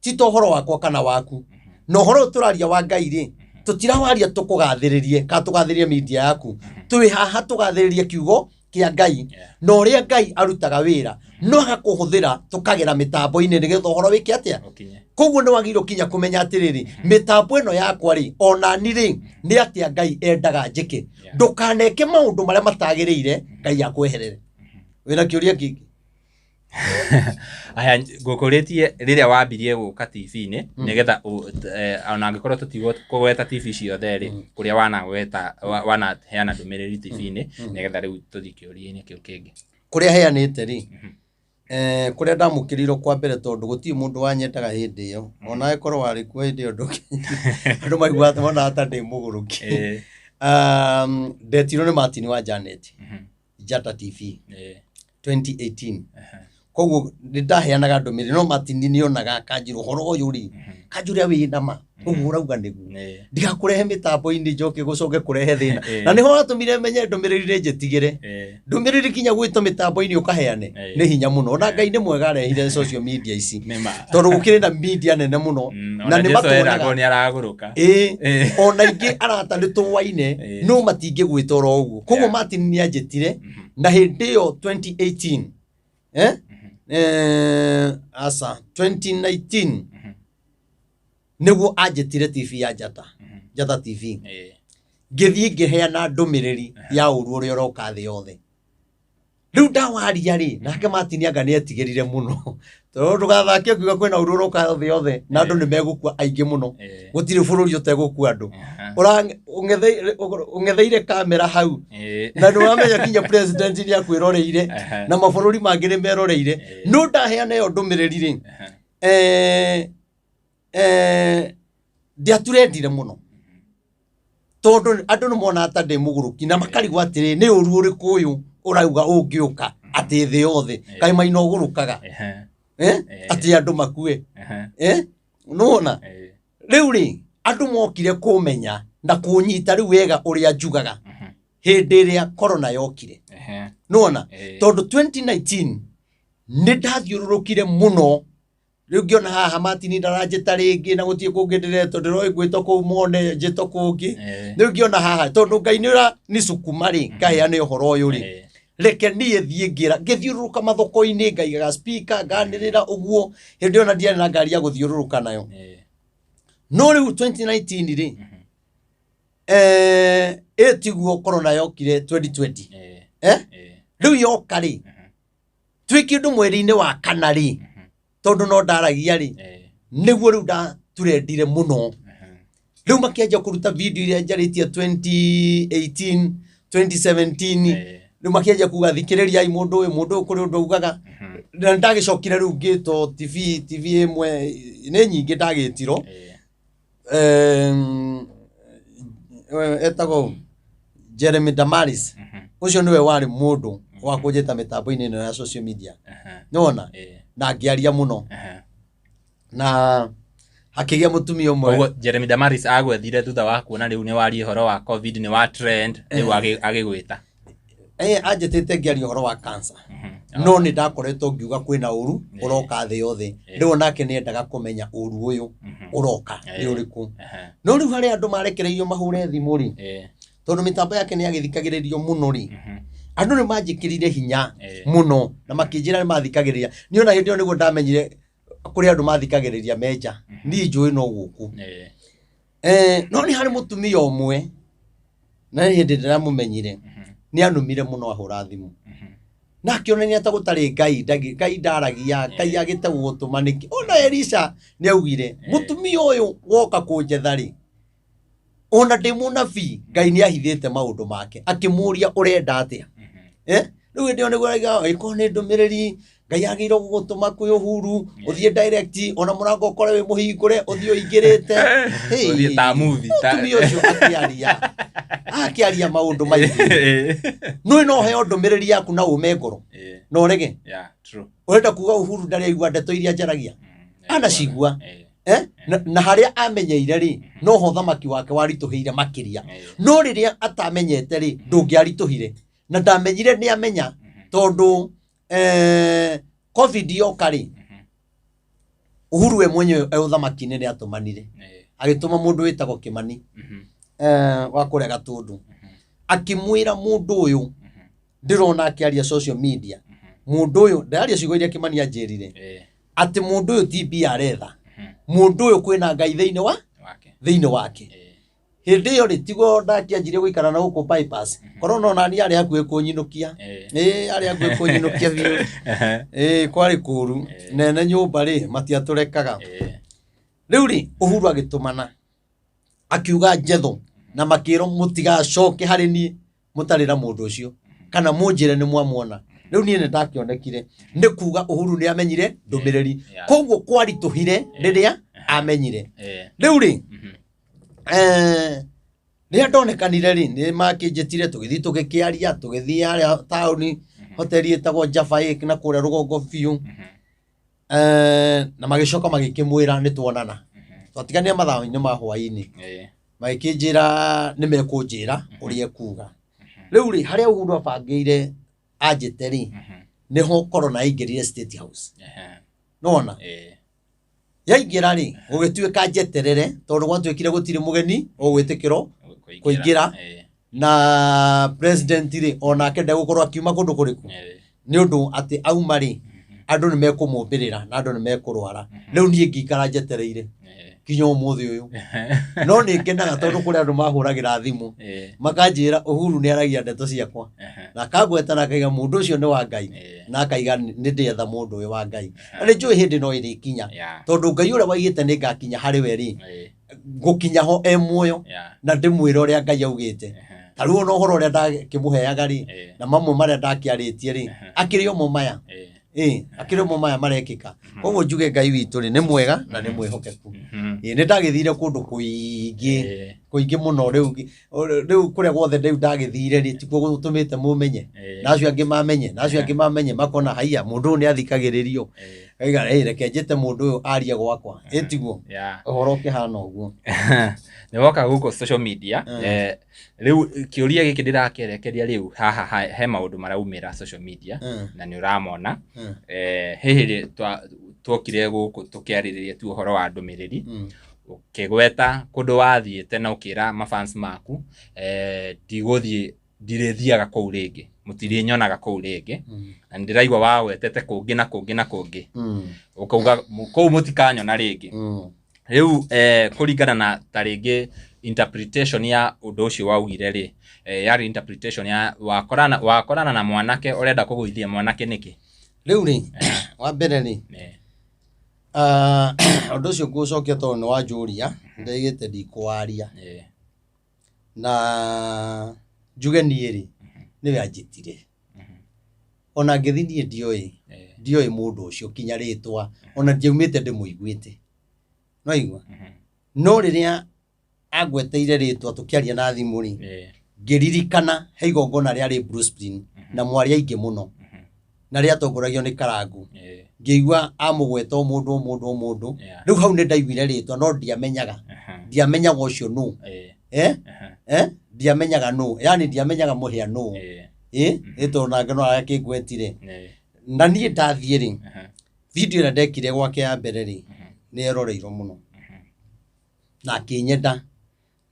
ti ta ũhoro wakwa kana waku, na ũhoro ũyũ tũraria wa Ngai rĩ, tũtirawaria tũkũgathĩrĩrie kana tũgathĩrĩrie media yaku, twĩ haha tũgathĩrĩrie kiugo kĩa Ngai na ũrĩa Ngai arutaga wĩra, no agakũhũthĩra tũkagera mĩtambo-inĩ nĩgetha ũhoro wĩke atĩa? Koguo nĩ wagĩrĩirwo kinya kũmenya atĩrĩrĩ, mĩtambo ĩno yakwa rĩ, ona ni rĩ, nĩ atĩa Ngai endaga njĩke. Ndũkaneke maũndũ marĩa matagĩrĩire, Ngai akweherere. Wĩna kĩũria kĩngĩ? Aya, ngũkũrĩtie rĩrĩa wambirie gũka TV-inĩ, nĩgetha ona angĩkorwo tũtigũkũgweta TV ciothe rĩ, kũrĩa wanagweta, wanaheana ndũmĩrĩri TV-inĩ, nĩgetha rĩu tũthiĩ kĩũria-inĩ kĩu kĩngĩ. Kũrĩa heanĩte rĩ, kũrĩa ndamũkĩrirwo kwa mbere, tondũ gũtirĩ mũndũ wanyendaga hĩndĩ ĩyo, ona angĩkorwo warĩ kuo hĩndĩ ĩyo andũ maiguaga monaga ta ndĩ mũgũrũki. Ndetirwo nĩ Martin wa Janet, Njata TV, 2018. Koguo nĩ ndaheanaga ndũmĩrĩri, no Martin nĩ onaga akanjĩra ũhoro ũyũ rĩ, kanjũria wĩ nama ũguo ũrauga nĩguo, ndigakũrehe mĩtambo-inĩ njoke gũcoke kũrehe thĩna. Na nĩho watũmire menye ndũmĩrĩri nĩ njĩtigĩre. Ndũmĩrĩri kinya gwĩtwo mĩtambo-inĩ ũkaheane nĩ hinya mũno. Ona Ngai nĩ mwega arehire social media ici, tondũ gũkĩrĩ na media nene mũno, na nĩ matuonaga. Nĩ aragũrũka. Ona ingĩ arata nĩ tũwaine, no matingĩgwĩta oro ũguo. Koguo Martin nĩ anjĩtire, na hĩndĩ ĩyo 2018, aca, 2019 nĩguo anjĩtire TV ya Njata, Njata TV. Ngĩthiĩ ngĩheana ndũmĩrĩri ya ũru ũrĩa ũroka thĩ yothe. Rĩu ndawaria rĩ, nake Martin anga nĩ etigĩrire mũno, tondũ ndũgathake ũkiuga kwĩna ũru ũroka thĩ yothe na andũ nĩ megũkua aingĩ mũno. Gũtirĩ bũrũri ũtegũkua andũ. Ũng'etheire kamera hau, na nĩ wamenya kinya president nĩ akwĩroreire, na mabũrũri mangĩ nĩ meroreire. No ndaheana ĩyo ndũmĩrĩri rĩ, ndiaturendire mũno, tondũ andũ nĩ monaga ta ndĩ mũgũrũki, na makarigwo atĩrĩ, nĩ ũru ũrĩkũ ũyũ ũrauga ũngĩũka atĩ thĩ yothe kaĩ maina ũgũrũkaga, atĩ andũ makue, nĩwona? Rĩu rĩ, andũ mokire kũmenya na kũnyita rĩu wega ũrĩa njugaga hĩndĩ ĩrĩa corona yokire, nĩwona? Tondũ 2019 nĩ ndathiũrũrũkire mũno. Rĩu ngĩona haha Martin ndaranjĩta rĩngĩ, na gũtirĩ kũngĩ ndĩretwo, ndĩroĩ ngwĩtwo kũu mone njĩtwo kũngĩ. Rĩu ngĩona haha tondũ Ngai nĩ ũranicukuma rĩ, ngaheane ũhoro ũyũ rĩ, reke niĩ thiĩ ngĩra ngĩthiũrũrũka mathoko-inĩ, ngaigaga speaker, nganĩrĩra ũguo. Hĩndĩ ĩyo na ndiarĩ na ngari ya gũthiũrũrũka nayo. No rĩu 2019 rĩ, ĩ tiguo corona yokire 2020? Rĩu yoka rĩ, twĩ kĩndũ mweri-inĩ wa kana rĩ, tondũ no ndaragia rĩ, nĩguo rĩu ndaturendire mũno. Rĩu makĩanjia kũruta video iria njarĩtie 2018, 2017. Rĩu makĩanjia kuga, "Thikĩrĩriai mũndũ ũyũ, mũndũ ũyũ kũrĩ ũndũ augaga." Na ndagĩcokire rĩu ngĩtwo TV ĩmwe, nĩ nyingĩ ndagĩtirwo. Etagwo Jeremy Damaris. Ũcio nĩwe warĩ mũndũ wa kũnjĩta mĩtambo-inĩ ĩno ya social media. Nĩwona? Na ngĩaria mũno na hakĩgĩa mũtumia ũmwe. Koguo Jeremy Damaris agwethire thutha wa kuona rĩu nĩ waria ũhoro wa COVID, nĩ wa trend, rĩu agĩgwĩta. Anjĩtĩte ngĩaria ũhoro wa cancer, no nĩ ndakoretwo ngiuga kwĩna ũru ũroka thĩ yothe. Rĩu onake nĩ endaga kũmenya ũru ũyũ ũroka nĩ ũrĩkũ. No rĩu harĩa andũ marekereirio mahũre thimũ rĩ, tondũ mĩtambo yake nĩ yagĩthikagĩrĩrio mũno rĩ, andũ nĩ manjĩkĩrire hinya mũno na makĩnjĩra nĩ mathikagĩrĩria. Niĩ ona hĩndĩ ĩyo nĩguo ndamenyire kũrĩ andũ mathikagĩrĩria menja, niĩ njũĩ no gũkũ. No nĩ harĩ mũtumia ũmwe na nĩ hĩndĩ ndĩramũmenyire, nĩ anumire mũno ahũra thimũ na akĩonania ta gũtarĩ Ngai, Ngai ndaragia, Ngai agĩte gũgũtũma nĩkĩ? Ona Elisha nĩ augire mũtumia ũyũ woka kũnjetha rĩ, ona ndĩ mũnabii, Ngai nĩ ahithĩte maũndũ make. Akĩmũria, "Ũrenda atĩa?" Rĩu hĩndĩ ĩyo nĩguo arauga, "Ĩkorwo nĩ ndũmĩrĩri Ngai agĩrĩirwo gũgũtũma kwĩ Uhuru, ũthiĩ direct, ona mũrango ũkore wĩ mũhingũre, ũthiĩ ũingĩrĩte." Hey, Ũthiĩ ta movie, mũtumia ũcio akĩaria maũndũ maingĩ. Nũĩ no heo ndũmĩrĩri yaku na ũme ngoro na ũrege. Yeah, true. Ũrenda kuga Uhuru ndarĩ aigua ndeto iria njaragia? Anacigua. Eh? Na harĩa amenyeire rĩ, noho thamaki wake waritũhĩire makĩria. No rĩrĩa atamenyete rĩ, ndũngĩaritũhire na ndamenyire nĩ amenya, tondũ COVID yoka rĩ, Uhuru we mwenyewe e ũthamaki-inĩ nĩ atũmanire, agĩtũma mũndũ wĩtagwo Kĩmani wa kũrĩa Gatũndũ, akĩmwĩra, "Mũndũ ũyũ ndĩrona akĩaria social media, mũndũ ũyũ," ndĩraria ciugo iria Kĩmani anjĩrire, atĩ mũndũ ũyũ ti mbia aretha, mũndũ ũyũ kwĩna Ngai thĩinĩ wa wake. Thĩinĩ wake. Hĩndĩ ĩyo rĩ, tiguo ndakĩanjirie gũikara na gũkũ bypass. Korwo no nani arĩ hakuhĩ kũnyinũkia. Ĩĩ, arĩ hakuhĩ kũnyinũkia biũ. Ĩĩ, kwarĩ kũru. Nene nyũmba rĩ, matiatũrekaga. Rĩu rĩ, Uhuru agĩtũmana akiuga njetho na makĩrwo mũtigacoke harĩ niĩ mũtarĩ na mũndũ ũcio kana mũnjĩre nĩ mwamuona. Rĩu niĩ nĩ ndakĩonekire, nĩ kuga Uhuru nĩ amenyire ndũmĩrĩri. Koguo kwaritũhire rĩrĩa amenyire. Rĩu rĩ, rĩrĩa ndonekanire rĩ, nĩ makĩnjĩtire, tũgĩthiĩ tũgĩkĩaria, tũgĩthiĩ harĩa taũni hoteli ĩtagwo Jaffa Inn na kũrĩa rũgongo biũ. Na magĩcoka magĩkĩmwĩra nĩ tuonana. Twatiganire mathaa-inĩ ma hwaĩ-inĩ. Magĩkĩnjĩra nĩ mekũnjĩra ũrĩa ekuga. Rĩu rĩ, harĩa Uhuru abangĩire anjĩte rĩ, nĩho corona yaingĩrire State House. Nĩwona? Yaingĩra rĩ, gũgĩtuĩka njeterere, tondũ gwatuĩkire gũtirĩ mũgeni ũgwĩtĩkĩrwo kũingĩra. Na president rĩ, onake ndegũkorwo akiuma kũndũ kũrĩkũ, nĩ ũndũ atĩ auma rĩ, andũ nĩ mekũmũmbĩrĩra na andũ nĩ mekũrwara. Rĩu niĩ ngĩikara njetereire kinya ũmũthĩ ũyũ, no nĩ ngenaga tondũ kũrĩ andũ mahũragĩra thimũ makanjĩra Uhuru nĩ aragia ndeto ciakwa na akangweta na akaiga mũndũ ũcio nĩ wa Ngai, na akaiga nĩ ndĩetha mũndũ ũyũ wa Ngai, na nĩ njũĩ hĩndĩ no ĩrĩkinya, tondũ Ngai ũrĩa waigĩte nĩ ngakinya harĩ we rĩ, ngũkinya ho e muoyo na ndĩmwĩre ũrĩa Ngai augĩte. Ta rĩu ona ũhoro ũrĩa ndakĩmũheaga rĩ, na mamwe marĩa ndakĩarĩtie rĩ, akĩrĩ omo maya. Ĩ akĩrĩ omo maya marekĩka. Koguo njuge Ngai witũ rĩ, nĩ mwega na nĩ mwĩhokeku. Ĩ, nĩ ndagĩthire kũndũ kũingĩ, kũingĩ mũno. Rĩu kũrĩa guothe rĩu ndagĩthire rĩ, tikuo gũtũmĩte mũmenye, na acio angĩ mamenye, na acio angĩ mamenye, makona haiya, mũndũ ũyũ nĩ athikagĩrĩrio. Aiga, "Ĩ, reke njĩte mũndũ ũyũ arie gwakwa." Ĩ tiguo? Ũhoro ũkĩhana ũguo. Nĩ woka gũkũ social media. Rĩu kĩũria gĩkĩ ndĩrakĩerekeria rĩu haha, he maũndũ maraumĩra social media na nĩ ũramona. He hĩndĩ tuokire gũkũ tũkĩarĩrĩria tu ũhoro wa ndũmĩrĩri, ũkĩgweta kũndũ wathiĩte na ũkĩra mafans maku, ndigũthiĩ, ndirĩthiaga kũu rĩngĩ, mũtirĩnyonaga kũu rĩngĩ. Na nĩ ndĩraigua wagwetete kũngĩ na kũngĩ na kũngĩ, ũkauga kũu mũtikanyona rĩngĩ. Rĩu kũringana na ta rĩngĩ interpretation ya ũndũ ũcio waugire rĩ, yarĩ interpretation ya wakorana na mwanake ũrenda kũgũithia mwanake nĩkĩ? Rĩu rĩ, wa mbere rĩ, ũndũ ũcio ngũũcokia tondũ nĩ wanjũria, ndaigĩte ndikwaria. Na njuge niĩ rĩ, nĩwe anjĩtire. Ona ngĩthiĩ niĩ ndioĩ, ndioĩ mũndũ ũcio kinya rĩtwa, ona ndiaumĩte ndĩmũiguĩte. Nĩwaigua? No rĩrĩa angweteire rĩtwa tũkĩaria na thimũ rĩ, ngĩririkana he igongona rĩarĩ Blue Spring na mwarĩ aingĩ mũno na rĩatongoragio nĩ Karangu. Ngĩigua amũgweta o mũndũ o mũndũ o mũndũ. Rĩu hau nĩ ndaiguire rĩtwa no ndiamenyaga. Ndiamenyaga ũcio nũ. Ndiamenyaga nũ. Yani ndiamenyaga Mũhĩa nũ. Ĩ tondũ nake no arakĩngwetire. Na niĩ ndathiĩ rĩ, video ĩrĩa ndekire gwake ya mbere rĩ, nĩ yeroreirwo mũno. Na akĩnyenda,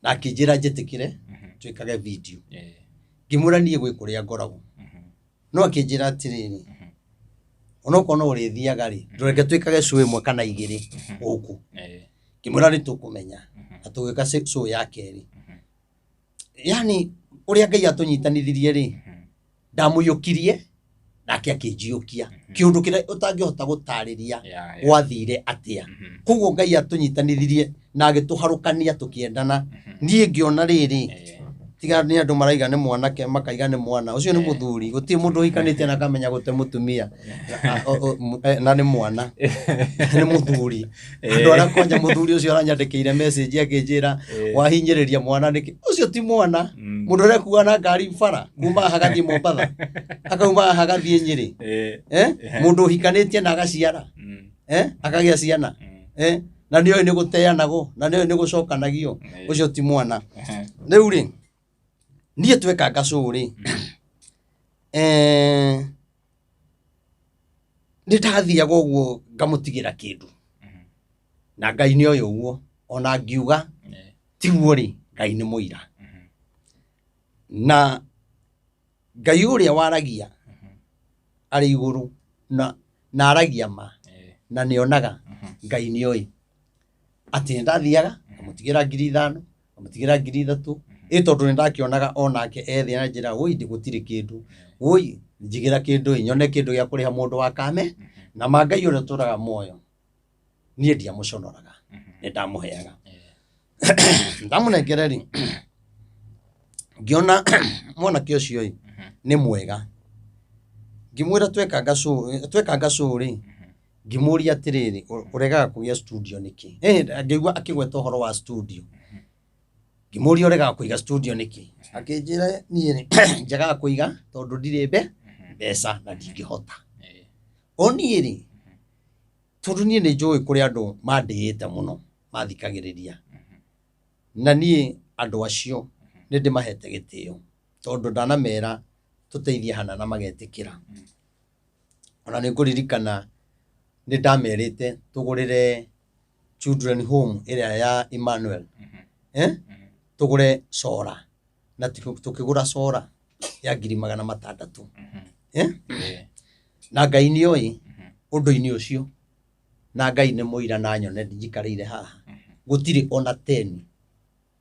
na akĩnjĩra njĩtĩkĩre twĩkage video. Ngĩmwĩra niĩ gwĩ kũrĩa ngoragwo. No akĩnjĩra atĩrĩrĩ, onokorwo no ũrĩthiaga rĩ, ndũreke twĩkage show ĩmwe kana igĩrĩ gũkũ. Ngĩmwĩra nĩ tũkũmenya, na tũgĩka show ya kerĩ. Yani ũrĩa Ngai atũnyitanithirie rĩ, ndamũiyũkirie nake akĩnjiyũkia. Kĩũndũ kĩrĩa ũtangĩhota gũtarĩria gwathire atĩa. Koguo Ngai atũnyitanithirie na agĩtũharũkania tũkĩendana. Niĩ ngĩona rĩrĩ, tiga nĩ andũ maraiga nĩ mwanake makaiga nĩ mwana, ũcio nĩ mũthuri, gũtirĩ mũndũ ũhikanĩtie na akamenya gũte mũtumia na nĩ mwana, nĩ mũthuri. Andũ arĩa kwanja mũthuri ũcio aranyandĩkĩire message akĩnjĩra wahinyĩrĩria mwana nĩkĩ, ũcio ti mwana. Mũndũ ũrĩa na ngari bara kuma haha agathiĩ Mombatha, akauma haha agathiĩ Nyĩrĩ. Mũndũ ũhikanĩtie na agaciara, akagĩa ciana, na nĩoĩ nĩ gũteanagwo, na nĩoĩ nĩ gũcokanagio, ũcio ti mwana. Rĩu rĩ, niĩ twekanga show rĩ, nĩ ndathiaga ũguo ngamũtigĩra kĩndũ. Na Ngai nĩoĩ ũguo, ona ngiuga tiguo rĩ, Ngai nĩ mũira. Na Ngai ũrĩa waragia arĩ igũrũ na aragia ma, na nĩonaga, Ngai nĩoĩ atĩ nĩ ndathiaga ngamũtigĩra 5,000, ngamũtigĩra 3,000, ĩ tondũ nĩ ndakĩonaga onake ethĩ na njĩra, woi gũtirĩ kĩndũ, woi njigĩra kĩndũ ĩ, nyone kĩndũ gĩa kũrĩha mũndũ wa kame, na ma Ngai ũrĩa ũtũraga muoyo, niĩ ndiamũconoraga, nĩ ndamũheaga. Ndamũnengere rĩ, ngĩona mwanake ũcio ĩ, nĩ mwega. Ngĩmwĩra twekanga show rĩ, ngĩmũria atĩrĩrĩ, ũregaga kũgĩa studio nĩkĩ? Ngĩigua akĩgweta ũhoro wa studio. Ngĩmũria ũregaga kũiga studio nĩkĩ? Akĩnjĩra niĩ rĩ, njagaga kũiga tondũ ndirĩ mbeca na ndingĩhota. O niĩ rĩ, tondũ niĩ nĩ njũĩ kũrĩ andũ mandĩĩte mũno, mathikagĩrĩria. Na niĩ andũ acio nĩ ndĩmahete gĩtĩo, tondũ ndanamera tũteithie hana na magetĩkĩra. Ona nĩ ngũririkana nĩ ndamerĩte tũgũrĩre Children Home ĩrĩa ya Emmanuel, tũgũre cora, na tũkĩgũra cora ya 600,000. Na Ngai nĩoĩ ũndũ-inĩ ũcio, na Ngai nĩ mũira na nyone njikarĩire haha, gũtirĩ ona 10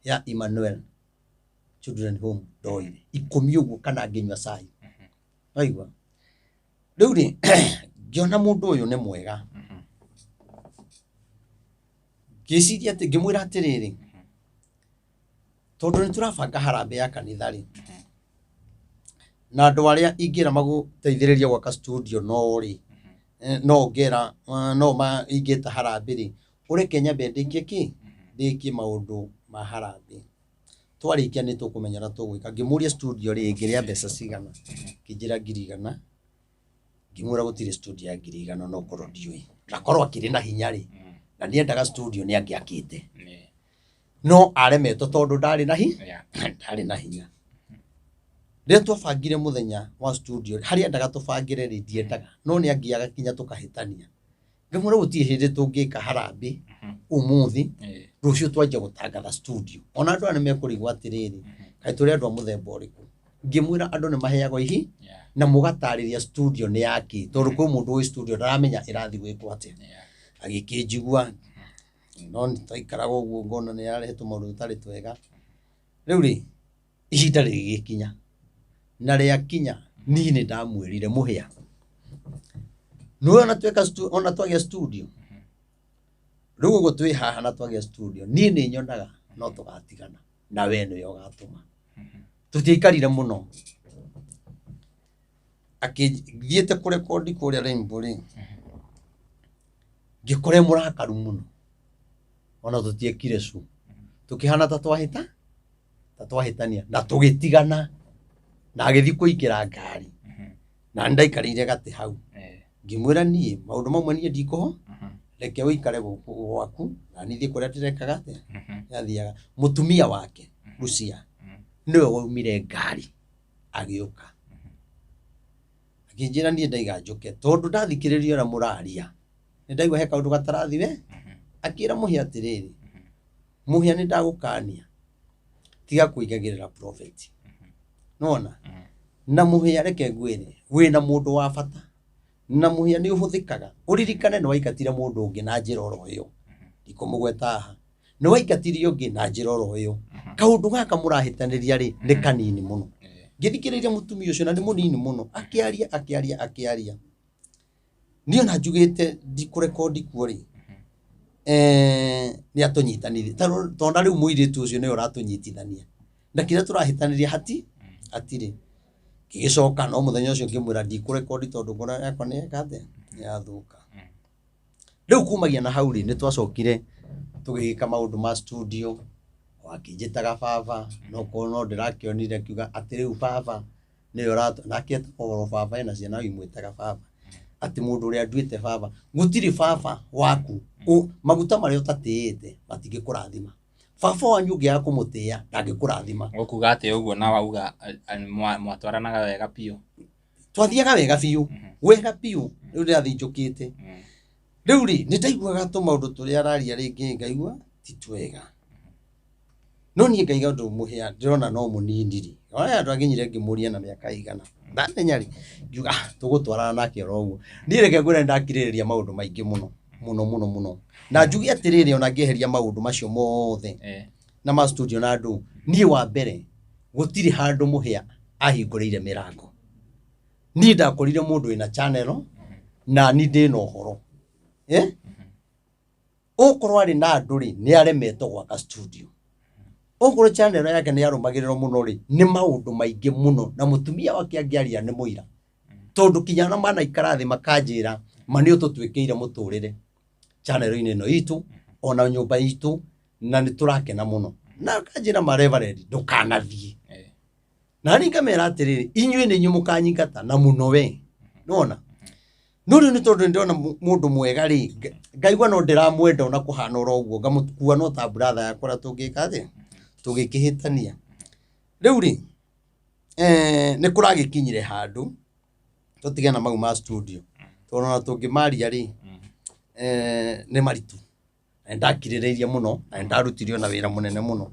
ya Emmanuel Children Home ndoire, 10 ũguo kana ngĩnyua cai. Waigua? Rĩu rĩ, ngĩona mũndũ ũyũ nĩ mwega. Ngĩciria atĩ, ngĩmwĩra atĩrĩrĩ, tondũ nĩ tũrabanga harambee ya kanitha rĩ, na andũ arĩa ingĩra magũteithĩrĩria gwaka studio no rĩ, no ngera, no ma ingĩta harambee rĩ, ũreke nyambe ndĩkie kĩ? Ndĩkie maũndũ ma harambee. Twarĩkia nĩ tũkũmenya ũrĩa tũgwĩka. Ngĩmũria studio rĩ, ĩngĩrĩa mbeca cigana? Akĩnjĩra 100,000. Ngĩmwĩra gũtirĩ studio ya 100,000 no korwo ndiũĩ. Na korwo akĩrĩ na hinya rĩ, na nĩendaga studio nĩ angĩakĩte. No aremetwo tondũ ndarĩ na ndarĩ na hinya. Rĩrĩa twabangire mũthenya wa studio, harĩa endaga tũbangĩre rĩ, ndiendaga. No nĩ angiaga kinya tũkahĩtania. Ngĩmwĩra gũtirĩ hĩndĩ tũngĩka harambee ũmũthĩ, rũciũ twanjia gũtangatha studio. Ona andũ aya nĩ mekũrigwo atĩrĩrĩ, kaĩ tũrĩ andũ a mũthemba ũrĩkũ? Ngĩmwĩra andũ nĩ maheagwo ihi, na mũgatarĩria studio nĩ yakĩ, tondũ kwĩ mũndũ wĩ studio ndaramenya ĩrathiĩ gwĩkwo atĩa. Agĩkĩnjigua, no nĩ twaikaraga ũguo ngona nĩ ararehe tũmaũndũ tũtarĩ twega. Rĩu rĩ, ihinda rĩgĩgĩkinya, na rĩakinya niĩ nĩ ndamwĩrire Mũhĩa, nĩũĩ ona tweka ona twagĩa studio, rĩu ũguo twĩ haha na twagĩa studio, niĩ nĩ nyonaga no tũgatigana na we nĩwe ũgatũma. Tũtiaikarire mũno. Akĩthiĩte kũrekondi kũrĩa Rainbow rĩ, ngĩkora e mũrakaru mũno. Ona tũtiekire cu. Tũkĩhana ta twahĩta, ta twahĩtania na tũgĩtigana na agĩthiĩ kũingĩra ngari na nĩ ndaikarĩire gatĩ hau. Ngĩmwĩra niĩ maũndũ mamwe niĩ ndikũho, reke ũikare gũkũ gwaku na niĩ thiĩ kũrĩa ndĩrekaga atĩa, ndĩrathiaga. Mũtumia wake Lucia nĩwe waumire ngari agĩũka akĩnjĩra niĩ ndaiga njũke tondũ ndathikĩrĩria ũrĩa mũraria nĩ ndaigua he kaũndũ gatarathi we. Akĩra Mũhĩa atĩrĩrĩ, Mũhĩa nĩ ndagũkania tiga kũigagĩrĩra prophet. Nĩwona? Na Mũhĩa reke ngwĩre wĩna mũndũ wa bata na Mũhĩa nĩ ũhũthĩkaga. Ũririkane nĩ waingatire mũndũ ũngĩ na njĩra oro ĩyo, ndikũmũgweta haha, nĩ waingatire ũngĩ na njĩra oro ĩyo. Kaũndũ gaka mũrahĩtanĩria rĩ nĩ kanini mũno. Ngĩthikĩrĩria mũtumia ũcio na nĩ mũnini mũno akĩaria akĩaria akĩaria, niĩ ona njugĩte ndikũrekondi kuo rĩ, nĩ atũnyitanithia. Tondũ rĩu mũirĩtu ũcio nĩwe ũratũnyitithania na kĩrĩa tũrahĩtanĩria hatirĩ. Ngĩgĩcoka no mũthenya ũcio ngĩmwĩra ndikũrekondi tondũ ngoro yakwa nĩ yeka atĩa, nĩ yathũka. Rĩu kumagia na hau rĩ, nĩ twacokire tũgĩgĩka maũndũ ma studio, akĩnjĩtaga baba, no korwo no ndĩrakĩonire akiuga atĩ rĩu baba nĩwe ũratũ, nake etagwo oro baba ena ciana imwĩtaga baba, atĩ mũndũ ũrĩa nduĩte baba, gũtirĩ baba waku, maguta marĩa ũtatĩĩte matingĩkũrathima. Baba wanyu ũngĩaga kũmũtĩĩa ndangĩkũrathima. Ũkuga atĩa ũguo na wauga mwatwaranaga wega biũ? Twathiaga wega biũ, wega biũ, rĩu ndĩrathiĩ njũkĩte. Rĩu rĩ, nĩ ndaiguaga tũmaũndũ tũrĩa araria rĩngĩ ngaigua ti twega. No niĩ ngaiga ũndũ Mũhĩa ndĩrona no mũnini rĩ, ona andũ anginyire ngĩmũria na mĩaka ĩigana. Ndamenya rĩ, ngiuga ah, tũgũtwarana nake oro ũguo. Niĩ reke ngwĩre nĩ ndakirĩrĩria maũndũ maingĩ mũno, mũno mũno mũno. Na njuge atĩrĩrĩ ona ngĩeheria maũndũ macio mothe na ma studio na andũ, niĩ wa mbere gũtirĩ handũ Mũhĩa ahingũrĩire mĩrango. Niĩ ndakorire mũndũ wĩna channel na niĩ ndĩna ũhoro. Okorwo arĩ na andũ rĩ, nĩ aremetwo gwaka studio. Okorwo channel yake nĩ yarũmagĩrĩrwo mũno rĩ, nĩ maũndũ maingĩ mũno na mũtumia wake angĩaria nĩ mũira. Tondũ kinya ona manaikara thĩ makanjĩra ma nĩ ũtũtuĩkĩire mũtũrĩre channel-inĩ ĩno itũ ona nyũmba itũ na nĩ tũrakena mũno. Na akanjĩra ma Reverend ndũkanathiĩ. Na niĩ ngamera atĩrĩrĩ, inyuĩ nĩ inyuĩ mũkanyingata na mũno we. Nĩwona? No rĩu nĩ tondũ nĩndĩrona mũndũ mwega rĩ, ngaigua no ndĩramwenda ona kũhana oro ũguo, ngamũkua no ta brother yakwa ũrĩa tũngĩka atĩa, tũngĩkĩhĩtania. Rĩu rĩ, nĩ kũragĩkinyire handũ, tũtige na mau ma studio, tondũ ona tũngĩmaria rĩ, nĩ maritũ. Na nĩndakirĩrĩirie mũno na nĩndarutire ona wĩra mũnene mũno.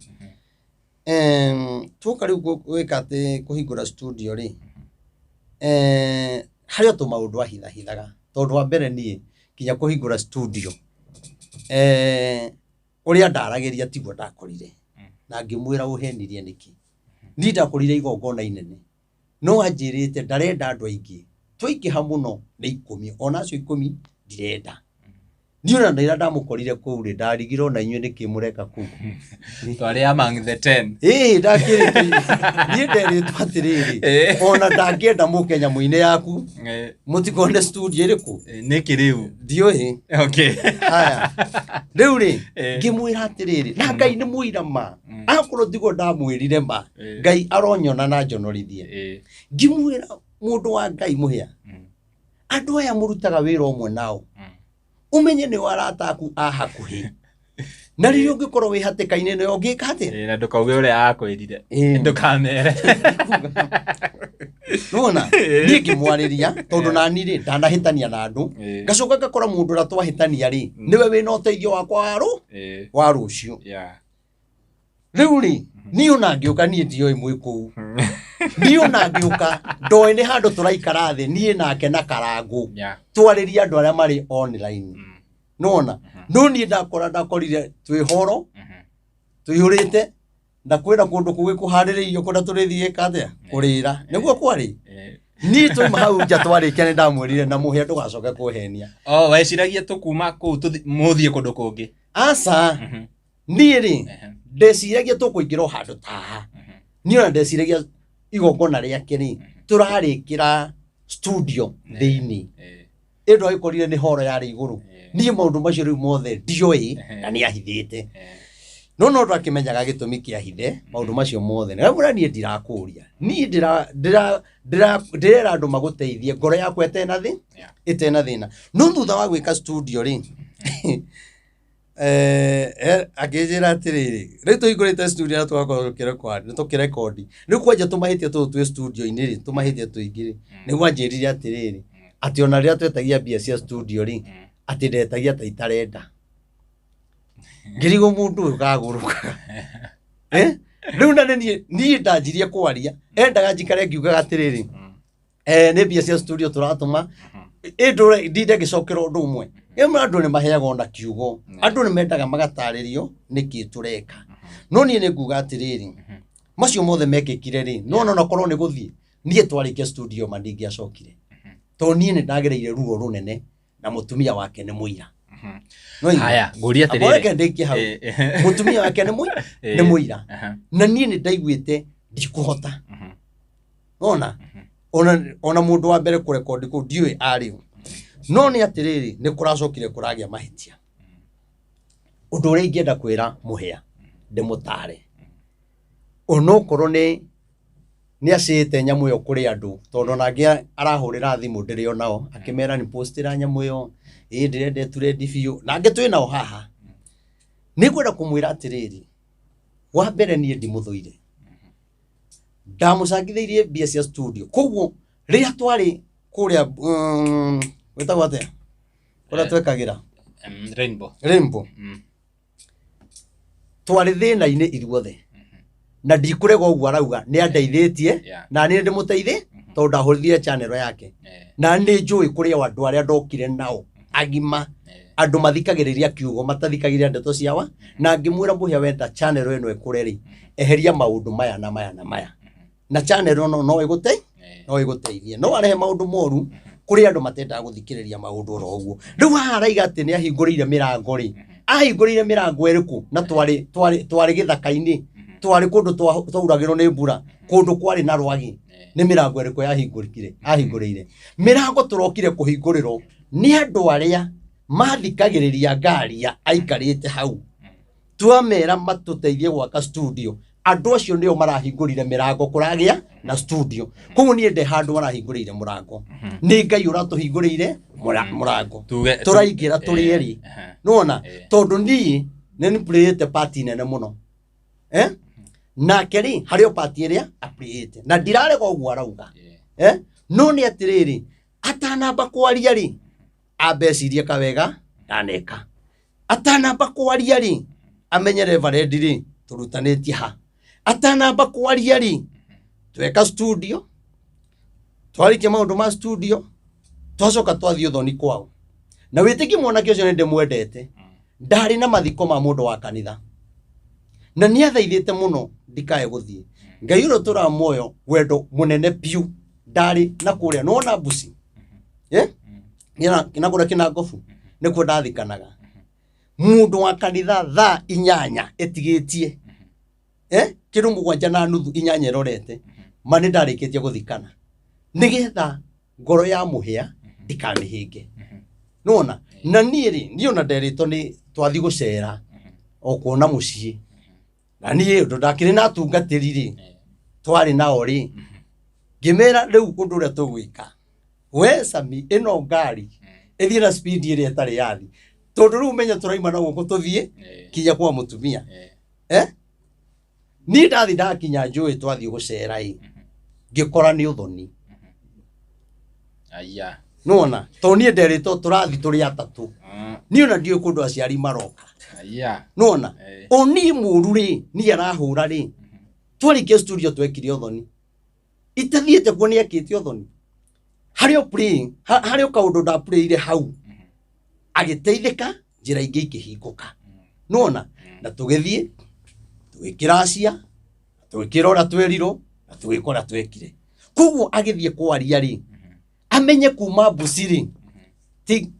Tuoka rĩu gwĩka atĩ kũhingũra studio rĩ, harĩ o tũmaũndũ ahithahithaga tondũ wa mbere niĩ nginya kũhingũra studio ũrĩa ndaragĩria tiguo ndakorire na ngĩmwĩra ũhenirie nĩkĩ. Niĩ ndakorire igongona inene no anjĩrĩte ndarenda andũ aingĩ, twaingĩha mũno nĩ ikũmi ona acio ikũmi ndirenda. Niĩ ona rĩrĩa ndamũkorire kũu rĩ, ndarigirwo na inyuĩ nĩkĩ mũreka kũu. Twarĩ among the 10. Ĩĩ ndakĩrĩtwo, niĩ nderĩtwo atĩrĩrĩ, ona ndangĩenda mũke nyamũ-inĩ yaku, mũtikone studio ĩrĩkũ? Nĩkĩ rĩu? Ndiũĩ. Okay. Haya. Rĩu rĩ, ngĩmwĩra atĩrĩrĩ, na Ngai nĩ mũira ma, akorwo tiguo ndamwĩrire ma, Ngai aronyona na njonorithie. Ngĩmwĩra mũndũ wa Ngai Mũhĩa, andũ aya mũrutaga wĩra ũmwe nao, ũmenye nĩo arata aku a hakuhĩ. Na rĩrĩa ũngĩkorwo wĩ hatĩka-inĩ nĩo ũngĩka atĩa? Na ndũkauge ũrĩa akwĩrire. Ndũkamere. Nĩwona? Niĩ ngĩmwarĩria tondũ nani rĩ ndanahĩtania na andũ, ngacoka ngakora mũndũ ũrĩa twahĩtania rĩ nĩwe wĩna ũteithio wakwa wa rũciũ. Rĩu rĩ niĩ ona ngĩũka niĩ ndioĩ mwĩ kũu, niĩ ona ngĩũka ndoĩ nĩ handũ tũraikara thĩ niĩ nake na Karangũ twarĩrie andũ arĩa marĩ online. Nĩwona? No niĩ ndakora ndakorire twĩ horo tũihũrĩte na kwĩna kũndũ kũgĩ kũharĩrĩirio kũrĩa tũrĩthiĩ ĩka atĩa kũrĩra nĩguo kwarĩ. Niĩ twauma hau nja twarĩkia nĩ ndamwĩrire na Mũhĩa ndũgacoke kũhenia. Oh, weciragia tũkuma kũu mũthiĩ kũndũ kũngĩ? Aca. Niĩ rĩ ndeciragia tũkũingĩra o handũ ta haha. Niĩ ona ndeciragia igongona rĩake rĩ tũrarĩkĩra Studio thĩinĩ ĩndũ agĩkorire nĩ horo yarĩ igũrũ. Niĩ maũndũ macio rĩu mothe ndioĩ na nĩ ahithĩte, no no ndakĩmenyaga gĩtũmi kĩa hithe maũndũ macio mothe. Na rĩu niĩ ndirakũria, niĩ ndĩrera andũ magũteithie ngoro yakwa ĩtena thĩ ĩtena thĩna. No thutha wa gwĩka studio rĩ, akĩnjĩra atĩrĩrĩ, rĩu tũhingũrĩte studio na tũgakorwo tũkĩrekondi tũkĩrekondi, rĩu kwanja tũmahĩtia tũtũ twĩ studio-inĩ rĩ, tũmahĩtia tũingĩ rĩ, nĩguo anjĩrire atĩrĩrĩ, atĩ ona rĩrĩa twetagia mbia cia studio rĩ, atĩ ndetagia ta itarenda. Ngĩrigwo mũndũ ũyũ kagũrũkaga. Eh? Rĩu na nĩ niĩ ndanjirie kwaria, endaga njikare ngiugaga atĩrĩrĩ, nĩ mbia cia studio tũratũma, ĩndũre ndinde ngĩcokera ũndũ ũmwe. Ĩmwe andũ nĩ maheagwo na kiugo, andũ nĩ mendaga magatarĩrio nĩkĩ tũreka. No niĩ nĩ nguga atĩrĩrĩ, macio mothe mekĩkire rĩ, no ona korwo nĩ gũthiĩ, niĩ twarĩkia studio ma ndingĩacokire, tondũ niĩ nĩ ndagereire ruo rũnene na mũtumia wake nĩ mũira. No igua? Haya, ngũrie Amba reke atĩrĩrĩ. ndĩkie hau. Mũtumia wake nĩ mũira. Na niĩ nĩ ndaiguĩte ndikũhota. Ona ona mũndũ wa mbere kũrekondi kũu ndiũĩ arĩ ũ. No nĩ atĩrĩrĩ, nĩ kũracokire kũragĩa mahĩtia. Ũndũ ũrĩa ingĩenda kwĩra Mũhĩa ndĩmũtare, onokorwo nĩ acĩĩte nyamũ ĩyo kũrĩ andũ, tondũ ona angĩ arahũrĩra thimũ ndĩrĩ o nao akĩmera nĩ postĩra nyamũ ĩyo, ĩ ndĩrenda ĩturendi biũ, na angĩ twĩ nao haha. Nĩ ngwenda kũmwĩra atĩrĩrĩ, wa mbere niĩ ndimũthũire, ndamũcangithĩirie mbia cia studio, koguo rĩrĩa twarĩ kũrĩa gwĩtagwo atĩa kũrĩa twekagĩra? Rainbow. Rainbow. Twarĩ thĩna-inĩ ithuothe na ndikũrega ũguo arauga nĩ andeithĩtie na niĩ ndĩmũteithĩ tondũ ndahũrithire channel yake na nĩ njũĩ kũrĩ o andũ arĩa ndokire nao agima, andũ mathikagĩrĩria kiugo matathikagĩrĩria ndeto ciawa, na ngĩmwĩra Mũhĩa wenda channel ĩno ĩkũre rĩ, eheria maũndũ maya na maya na maya, na channel ĩno no ĩgũte no ĩgũteithie, no arehe maũndũ moru kũrĩ andũ matendaga gũthikĩrĩria maũndũ oro ũguo. Rĩu haha araiga atĩ nĩ ahingũrĩire mĩrango rĩ, ahingũrĩire mĩrango ĩrĩkũ? Na twarĩ gĩthaka-inĩ, twarĩ kũndũ twauragĩrwo nĩ mbura, kũndũ kwarĩ na rwagĩ, nĩ mĩrango ĩrĩkũ yahingũrĩkire? Ahingũrĩire mĩrango tũrokire kũhingũrĩrwo nĩ andũ arĩa mathikagĩrĩria ngaria aikarĩte hau, twamera matũteithie gwaka studio, andũ acio nĩo marahingũrire mĩrango kũragĩa na studio. Koguo niĩ nde handũ arahingũrĩire mũrango, nĩ Ngai ũratũhingũrĩire mũrango tũraingĩra tũrĩ erĩ, nĩwona? Tondũ niĩ nĩ nĩ part nene mũno, eh? Nake rĩ, harĩ o part ĩrĩa aplayĩte na ndirarega ũguo arauga, eh? No nĩ atĩrĩrĩ, atanamba kwaria rĩ, ambe ecirie kawega ndaneka. Atanamba kwaria rĩ, amenye reverend rĩ, tũrutanĩtie ha. Atanamba kwaria rĩ, tweka studio, twarĩkia maũndũ ma studio, twacoka twathiĩ ũthoni kwao. Na wĩtĩkie mwanake ũcio nĩ ndĩmwendete, ndarĩ na mathiko ma mũndũ wa kanitha na nĩ athaithĩte mũno ndikae gũthiĩ. Ngai ũrĩa ũtũraga muoyo wendo mũnene biũ, ndarĩ na kũrĩa nĩwona mbuci, eh? Na kũrĩa kĩnangobu nĩkuo ndathikanaga mũndũ wa kanitha thaa 8 ĩtigĩtie, eh? Kĩndũ 7:30, 8 ĩrorete, ma nĩ ndarĩkĩtie gũthikana nĩgetha ngoro ya Mũhĩa ndikamĩhĩnge, nĩwona? Na niĩ rĩ, niĩ ona nderĩtwo nĩ twathi gũcera o kuona mũciĩ, na niĩ ũndũ ndakĩrĩ na atungatĩri rĩ, twarĩ nao rĩ, ngĩmera rĩu ũndũ ũrĩa tũgwĩka, we Sami, ĩno ngari ĩthiĩ na speed ĩrĩa ĩtarĩ yathi, tondũ rĩu menye tũraima na gũkũ tũthiĩ kinya kwa mũtumia. Eh? Niĩ ndathi ndakinya njũĩ twathiĩ gũcera ĩ, ngĩkora nĩ ũthoni. Aya. Nĩwona? Tondũ niĩ nderĩtwo tũrathi tũrĩ atatũ, niĩ ona ndiũĩ kũndũ aciari maroka. Aya. Nĩwona? O niĩ mũru rĩ, niĩ arahũra rĩ, twarĩkia studio twekire ũthoni, itathiĩte kuo nĩ ekĩte ũthoni harĩ o praying, harĩ o kaũndũ ndapurĩire hau agĩteithĩka, njĩra ingĩ ikĩhingũka, nĩwona? Na tũgĩthiĩ tũgĩkĩra acia, tũgĩkĩra ũrĩa twerirwo na tũgĩka ũrĩa twekire. Koguo agĩthiĩ kwaria rĩ, amenye kuma mbuci rĩ, ti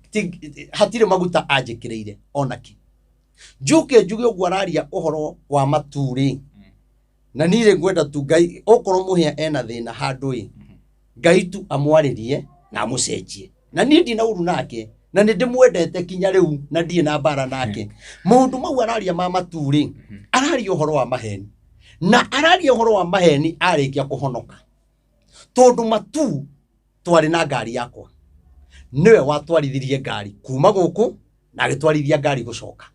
hatirĩ maguta anjĩkĩrĩire onakĩ. Njuke njuge ũguo araria ũhoro wa matu rĩ, na niĩ rĩ ngwenda tu Ngai okorwo Mũhĩa ena thĩna handũ ĩ. Ngai tu amwarĩrie na amũcenjie. Na niĩ ndina ũru nake, na nĩ ndĩmwendete kinya rĩu, na ndirĩ na mbara nake. Maũndũ mau araria ma matu-rĩ, araria ũhoro wa maheni. Na araria ũhoro wa maheni arĩkia kũhonoka. Tondũ matu twarĩ na ngari yakwa. Nĩwe watwarithirie ngari kuma gũkũ na agĩtwarithia ngari gũcoka.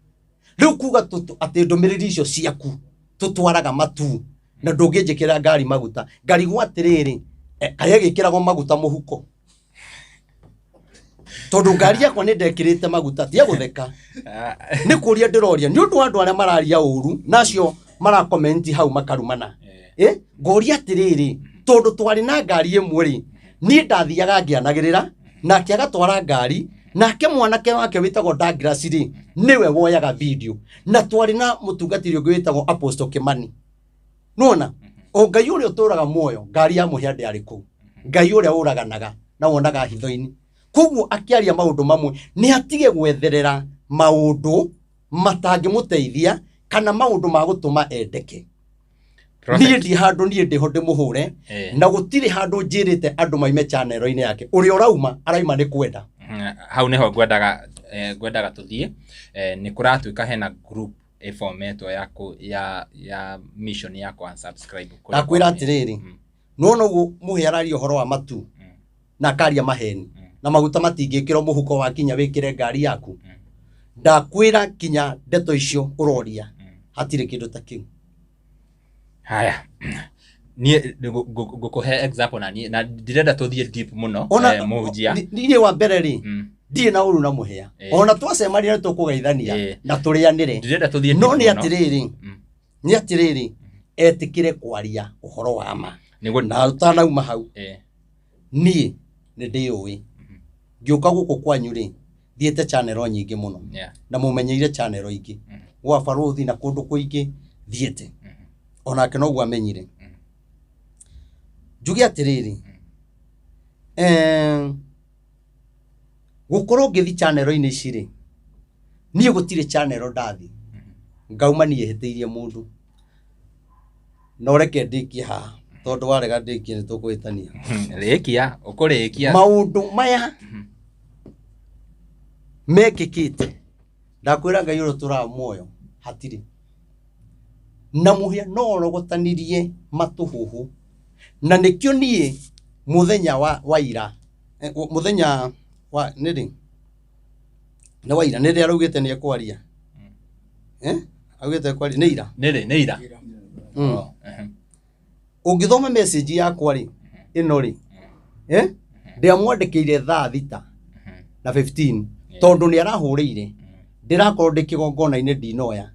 Rĩu kuga atĩ ndũmĩrĩri icio ciaku tũtwaraga matu na ndũngĩnjĩkĩra ngari maguta. Ngarigwo atĩrĩrĩ, kaĩ ĩgĩkĩragwo maguta mũhuko? Tondũ ngari yakwa nĩ ndekĩrĩte maguta, tiga gũtheka. Nĩ kũria ndĩroria nĩ ũndũ wa andũ arĩa mararia ũru na acio marakomenti hau makarumana. Ngoria atĩrĩrĩ, tondũ twarĩ na ngari ĩmwe rĩ, niĩ ndathiaga ngĩanagĩrĩra, nake agatwara ngari, nake mwanake wake wĩtagwo Douglas rĩ, nĩwe woyaga video. Na twarĩ na mũtungatĩri ũngĩ wĩtagwo Apostle Kimani. Nĩwona? O Ngai ũrĩa ũtũraga muoyo, ngari ya mũhĩa ndĩarĩ kũu. Ngai ũrĩa ũraganaga na wonaga hitho-inĩ. Koguo akĩaria maũndũ mamwe, nĩ atige gwetherera maũndũ matangĩmũteithia kana maũndũ ma gũtũma endeke. Niĩ ndi handũ, niĩ ndĩho ndĩmũhũre, na gũtirĩ handũ njĩrĩte andũ maime channel-inĩ yake. Ũrĩa ũrauma, araima nĩ kwenda. Hau nĩho ngwendaga tũthiĩ. Nĩ kũratuĩka hena group ĩbometwo ya mission ya kũ unsubscribe kũrĩa Ndakwĩra kwa atĩrĩrĩ, nĩwona ũguo mũhĩa araria ũhoro wa matu na akaria maheni na maguta matingĩkĩrwo mũhuko wa kinya wĩkĩre ngari yaku. Ndakwĩra kinya ndeto icio ũroria hatirĩ kĩndũ ta kĩu. Haya, niĩ ngũkũhe example na niĩ na ndirenda tũthiĩ deep mũno, Ona mũhunjia. Niĩ wa mbere rĩ, ndirĩ na ũru na mũhĩa. Ona twacemania nĩ tũkũgeithania na tũrĩanĩre. Ndirenda tũthiĩ No deep nĩ mũno. atĩrĩrĩ, nĩ atĩrĩrĩ, etĩkĩre kwaria ũhoro wa ma. Nĩguo Na ũtanauma hau. Niĩ nĩ ndĩũĩ. Ngĩũka gũkũ kwanyu rĩ, thiĩte channel nyingĩ mũno. Na mũmenyeire channel ingĩ. Gwa barũthi na kũndũ kũingĩ thiĩte. Onake noguo amenyire. Njuge atĩrĩrĩ, gũkorwo ngĩthiĩ channel-inĩ ici rĩ, niĩ gũtirĩ channel ndathiĩ ngauma niĩ hĩtĩirie mũndũ. No reke ndĩkie haha, tondũ warega ndĩkie nĩ tũkũhĩtania. Rĩkia, ũkũrĩkia. Maũndũ maya mekĩkĩte, ndakwĩra Ngai ũrĩa ũtũraga muoyo, hatirĩ. Na mũhĩa no orogotanirie matũhũhũ. Na nĩkĩo niĩ mũthenya wa ira, mũthenya wa, nĩ rĩ? Nĩ wa ira, nĩ rĩrĩa araugĩte nĩ ekwaria. Augĩte ekwaria, nĩ ira? Nĩ rĩ, nĩ ira. Oh, Ũngĩthoma message yakwa rĩ, ĩno rĩ, Ndĩamwandĩkĩire thaa thita na 15, tondũ nĩ arahũrĩire. Ndĩrakorwo ndĩ kĩgongona-inĩ ndinoya.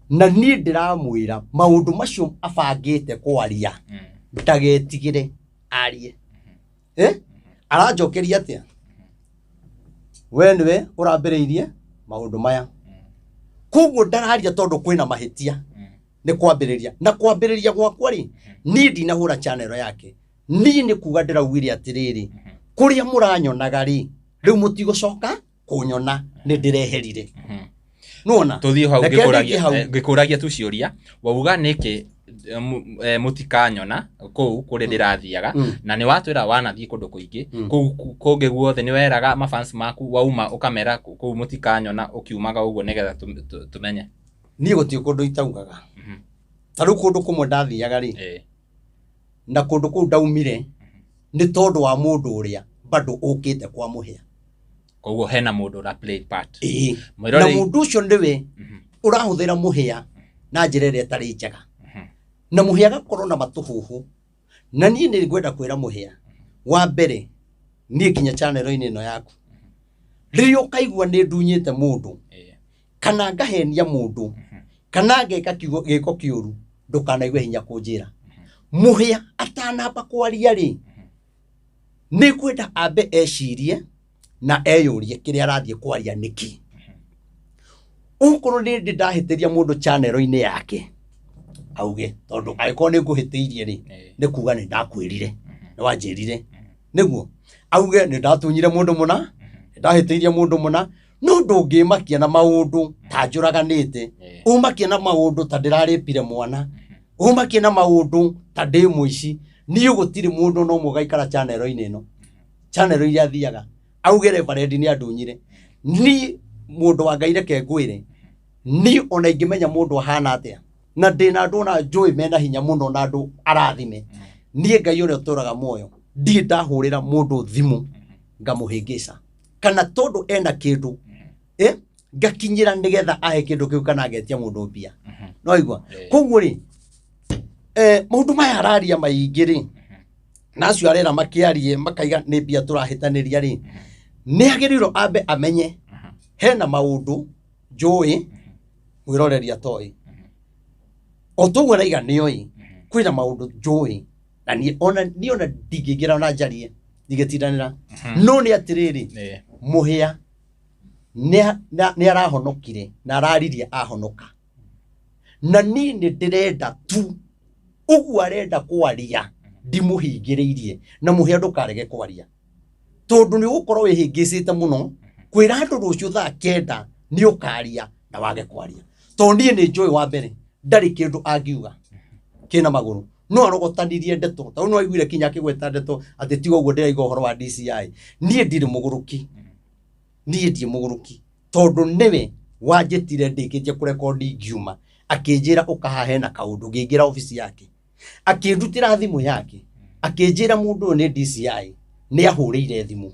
Na niĩ ndĩramwĩra maũndũ macio abangĩte kwaria, ndagetigĩre arie. Aranjokeria atĩa? We nĩwe ũrambĩrĩirie maũndũ maya. Koguo ndararia tondũ kwĩna mahĩtia. Nĩ kwambĩrĩria. Na kwambĩrĩria gwakwa rĩ, niĩ ndinahũra channel yake. Niĩ nĩ kuga ndĩraugire atĩrĩrĩ, kũrĩa mũranyonaga rĩ, rĩu mũtigũcoka kũnyona, nĩ ndĩreherire. Nĩwona? Tũthiĩ hau Reke ndĩkie hau. ngĩkũragia tu ciũria, wauga nĩkĩ mũtikanyona kũu kũrĩa ndĩrathiaga, na nĩ watwĩra wanathiĩ kũndũ kũingĩ, kũu kũngĩ guothe nĩ weraga mafans maku, wauma ũkamera kũu mũtikanyona, ũkiumaga ũguo nĩgetha tũmenye. Niĩ gũtirĩ kũndũ itaugaga. Ta rĩu kũndũ kũmwe ndathiaga rĩ, na kũndũ kũu ndaumire nĩ tondũ wa mũndũ ũrĩa bado ũkĩte kwa mũhĩa. Koguo hena mũndũ ũra play part. Mwĩrorei. Na mũndũ ũcio nĩwe ũrahũthĩra mũhĩa na njĩra ĩrĩa ĩtarĩ njega. Na mũhĩa agakorwo na matũhũhũ. Na niĩ nĩ ngwenda kwĩra mũhĩa, wa mbere, niĩ nginya channel-inĩ ĩno yaku, rĩrĩa ũkaigua nĩ ndunyĩte mũndũ, kana ngahenia mũndũ, kana ngeka gĩko kĩũru, ndũkanaigue hinya kũnjĩra. Mũhĩa atanamba kwaria rĩ, nĩ ngwenda ambe ecirie na eyũrie kĩrĩa arathiĩ kwaria nĩkĩ. Okorwo nĩ ndĩ ndahĩtĩria mũndũ channel-inĩ yake, auge, tondũ angĩkorwo nĩ ngũhĩtĩirie rĩ, nĩ kuga nĩ ndakwĩrire, nĩ wanjĩrire. Nĩguo auge nĩ ndatunyire mũndũ mũna, nĩ ndahĩtĩirie mũndũ mũna, no ndũngĩmakia na maũndũ ta njũraganĩte, ũmakie na maũndũ ta ndĩrarĩpire mwana, ũmakie na maũndũ ta ndĩ mũici. Niĩ gũtirĩ mũndũ no ũmwe ũgaikara channel-inĩ ĩno, channel iria athiaga auge reverend nĩ andunyire. Niĩ mũndũ wa Ngai reke ngwĩre, niĩ ona ingĩmenya mũndũ ahana atĩa, na ndĩna andũ ona njũĩ mena hinya mũno na andũ arathime, niĩ Ngai ũrĩa ũtũraga muoyo ndirĩ ndahũrĩra mũndũ thimũ ngamũhĩngĩca kana tondũ ena kĩndũ ngakinyĩra nĩgetha ahe kĩndũ kĩu kana agetia mũndũ mbia. No igua koguo rĩ, maũndũ maya araria maingĩ rĩ, na acio arera makĩarie makaiga nĩ mbia tũrahĩtanĩria rĩ, nĩ agĩrĩirwo ambe amenye hena maũndũ njũĩ mwĩroreri atoĩ. O toguo araiga nĩoĩ, kwĩna maũndũ njũĩ na niĩ ona niĩ ona ndingĩingĩra ona njarie ndingĩtindanĩra. No nĩ atĩrĩrĩ, Mũhĩa nĩ arahonokire na araririe ahonoka, na niĩ nĩ ndĩrenda tu ũguo arenda kwaria ndimũhingĩrĩirie, na Mũhĩa ndũkarege kwaria tondũ nĩ ũgũkorwo wĩhĩngĩcĩte mũno kwĩra andũ rũciũ thaa 9 nĩ ũkaria na wage kwaria, tondũ niĩ nĩ njũĩ wa mbere ndarĩ kĩndũ angiuga kĩna magũrũ, no arogotanirie ndeto tondũ no aiguire kinya akĩgweta ndeto atĩ tiga ũguo ndĩraiga ũhoro wa DCI. Niĩ ndirĩ mũgũrũki, niĩ ndirĩ mũgũrũki tondũ nĩwe wanjĩtire ndĩkĩtie kũrekondi ngiuma, akĩnjĩra ũka haha hena kaũndũ, ngĩingĩra obici yake akĩndutĩra thimũ yake akĩnjĩra mũndũ ũyũ nĩ DCI nĩ ahũrĩire thimũ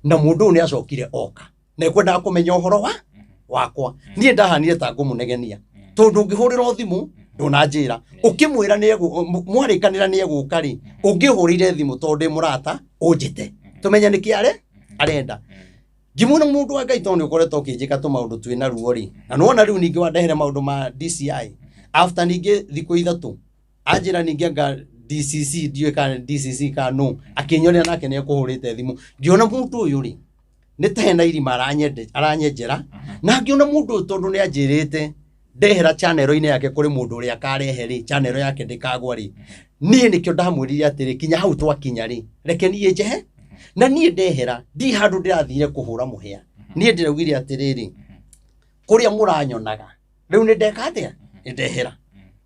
na mũndũ ũyũ nĩ acokire oka na ekwendaga kũmenya ũhoro wa wakwa. Niĩ ndahanire ta ngũmũnegenia tondũ ũngĩhũrĩrwo thimũ ndũnanjĩra, ũkĩmwĩra nĩ mwarĩkanĩra nĩ egũka rĩ, ũngĩhũrĩire thimũ tondũ ndĩ mũrata ũnjĩte tũmenye nĩkĩ arenda. Ngĩmuona mũndũ wa Ngai tondũ nĩ ũkoretwo ũkĩnjĩka tũmaũndũ twĩna ruo rĩ, na nĩwona rĩu ningĩ wandehere maũndũ ma DCI after ningĩ thikũ 3 anjĩra ningĩ anga DCC ndiũĩ kana DCC kana no, akĩnyonia nake nĩ ekũhũrĩte thimũ. Ngĩona mũndũ ũyũ rĩ nĩ ta hena irima aranyenjera, na ngĩona mũndũ ũyũ tondũ nĩ anjĩrĩte ndehera channel-inĩ yake kũrĩ mũndũ ũrĩa akarehe rĩ, channel yake ndĩkagwa rĩ, niĩ nĩkĩo ndamwĩrire atĩrĩ kinya hau twakinya rĩ, reke niĩ njehe na niĩ ndehera ndi handũ ndĩrathire kũhũra mũhĩa. Niĩ ndĩraugire atĩrĩrĩ, kũrĩa mũranyonaga rĩu nĩ ndeka atĩa, nĩ ndehera.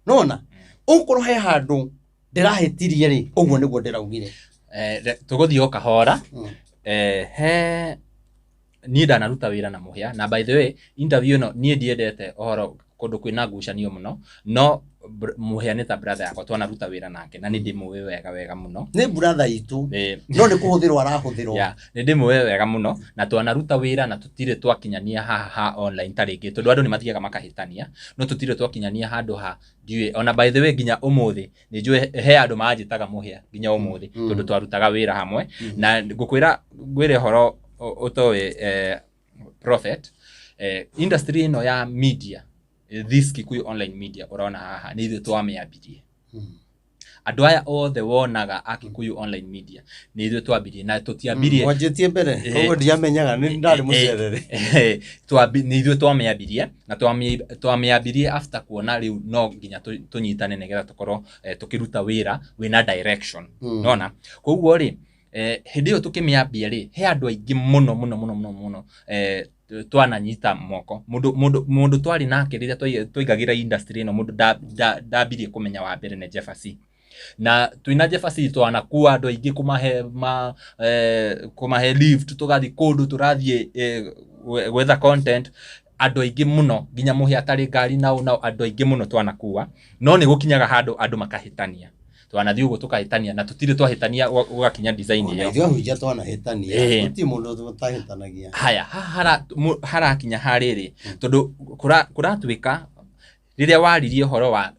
Nona ũkorwo he handũ ndĩrahĩtirie rĩ, ũguo nĩguo ndĩraugire. Tũgũthiĩ o kahora. He niĩ ndanaruta wĩra na Mũhĩa, na by the way interview ĩno niĩ ndiendete ũhoro kũndũ kwĩna ngucanio mũno, no Mũhĩa nĩ ta brother yakwa, twanaruta wĩra nake na nĩ ndĩmũĩ wega wega mũno. Nĩ brother itũ, no nĩ kũhũthĩrwo arahũthĩrwo. Yeah, nĩ ndĩmũĩ wega mũno na twanaruta wĩra na tũtirĩ twakinyania haha ha online ta rĩngĩ, tondũ andũ nĩ mathiaga makahĩtania, no tũtirĩ twakinyania handũ ha ndiũĩ. Ona by the way nginya ũmũthĩ nĩ njũĩ he andũ manjĩtaga Mũhĩa nginya ũmũthĩ, tondũ twarutaga wĩra hamwe. Na ngũkwĩra ngwĩre ũhoro ũtoĩ prophet, industry ĩno ya media, this Kikuyu online media ũrona haha nĩ ithuĩ twamĩambirie. Andũ aya othe wonaga a Kikuyu online media nĩ ithuĩ twambirie, na tũtiambirie mwanjĩtie mbere, koguo ndiamenyaga nĩ ndarĩ mũcerere. Nĩ ithuĩ twamĩambirie, na twamĩambirie after kuona rĩu no nginya tũnyitane nĩgetha tũkorwo tũkĩruta wĩra wĩna direction. Nona koguo rĩ, hĩndĩ ĩyo tũkĩmĩambia rĩ, he andũ aingĩ mũno mũno mũno mũno mũno twananyita moko. Mũndũ twarĩ nake rĩrĩa twaigagĩra industry ĩno, mũndũ ndambirie kũmenya wa mbere nĩ Jefferson. Na twĩna Jefferson twanakua andũ aingĩ kũmahe lift, tũgathiĩ kũndũ tũrathiĩ gwetha content, andũ aingĩ mũno nginya Mũhĩa atarĩ ngari nao andũ aingĩ mũno twanakua, no nĩ gũkinyaga handũ andũ makahĩtania. Twanathiĩ ũguo tũkahĩtania na tũtirĩ twahĩtania gũgakinya design ĩyo. Ithuĩ ahunjia twanahĩtania, gũtirĩ mũndũ ũtahĩtanagia. Haya, haha harakinya harĩrĩ, tondũ kũratuĩka rĩrĩa waririe ũhoro wa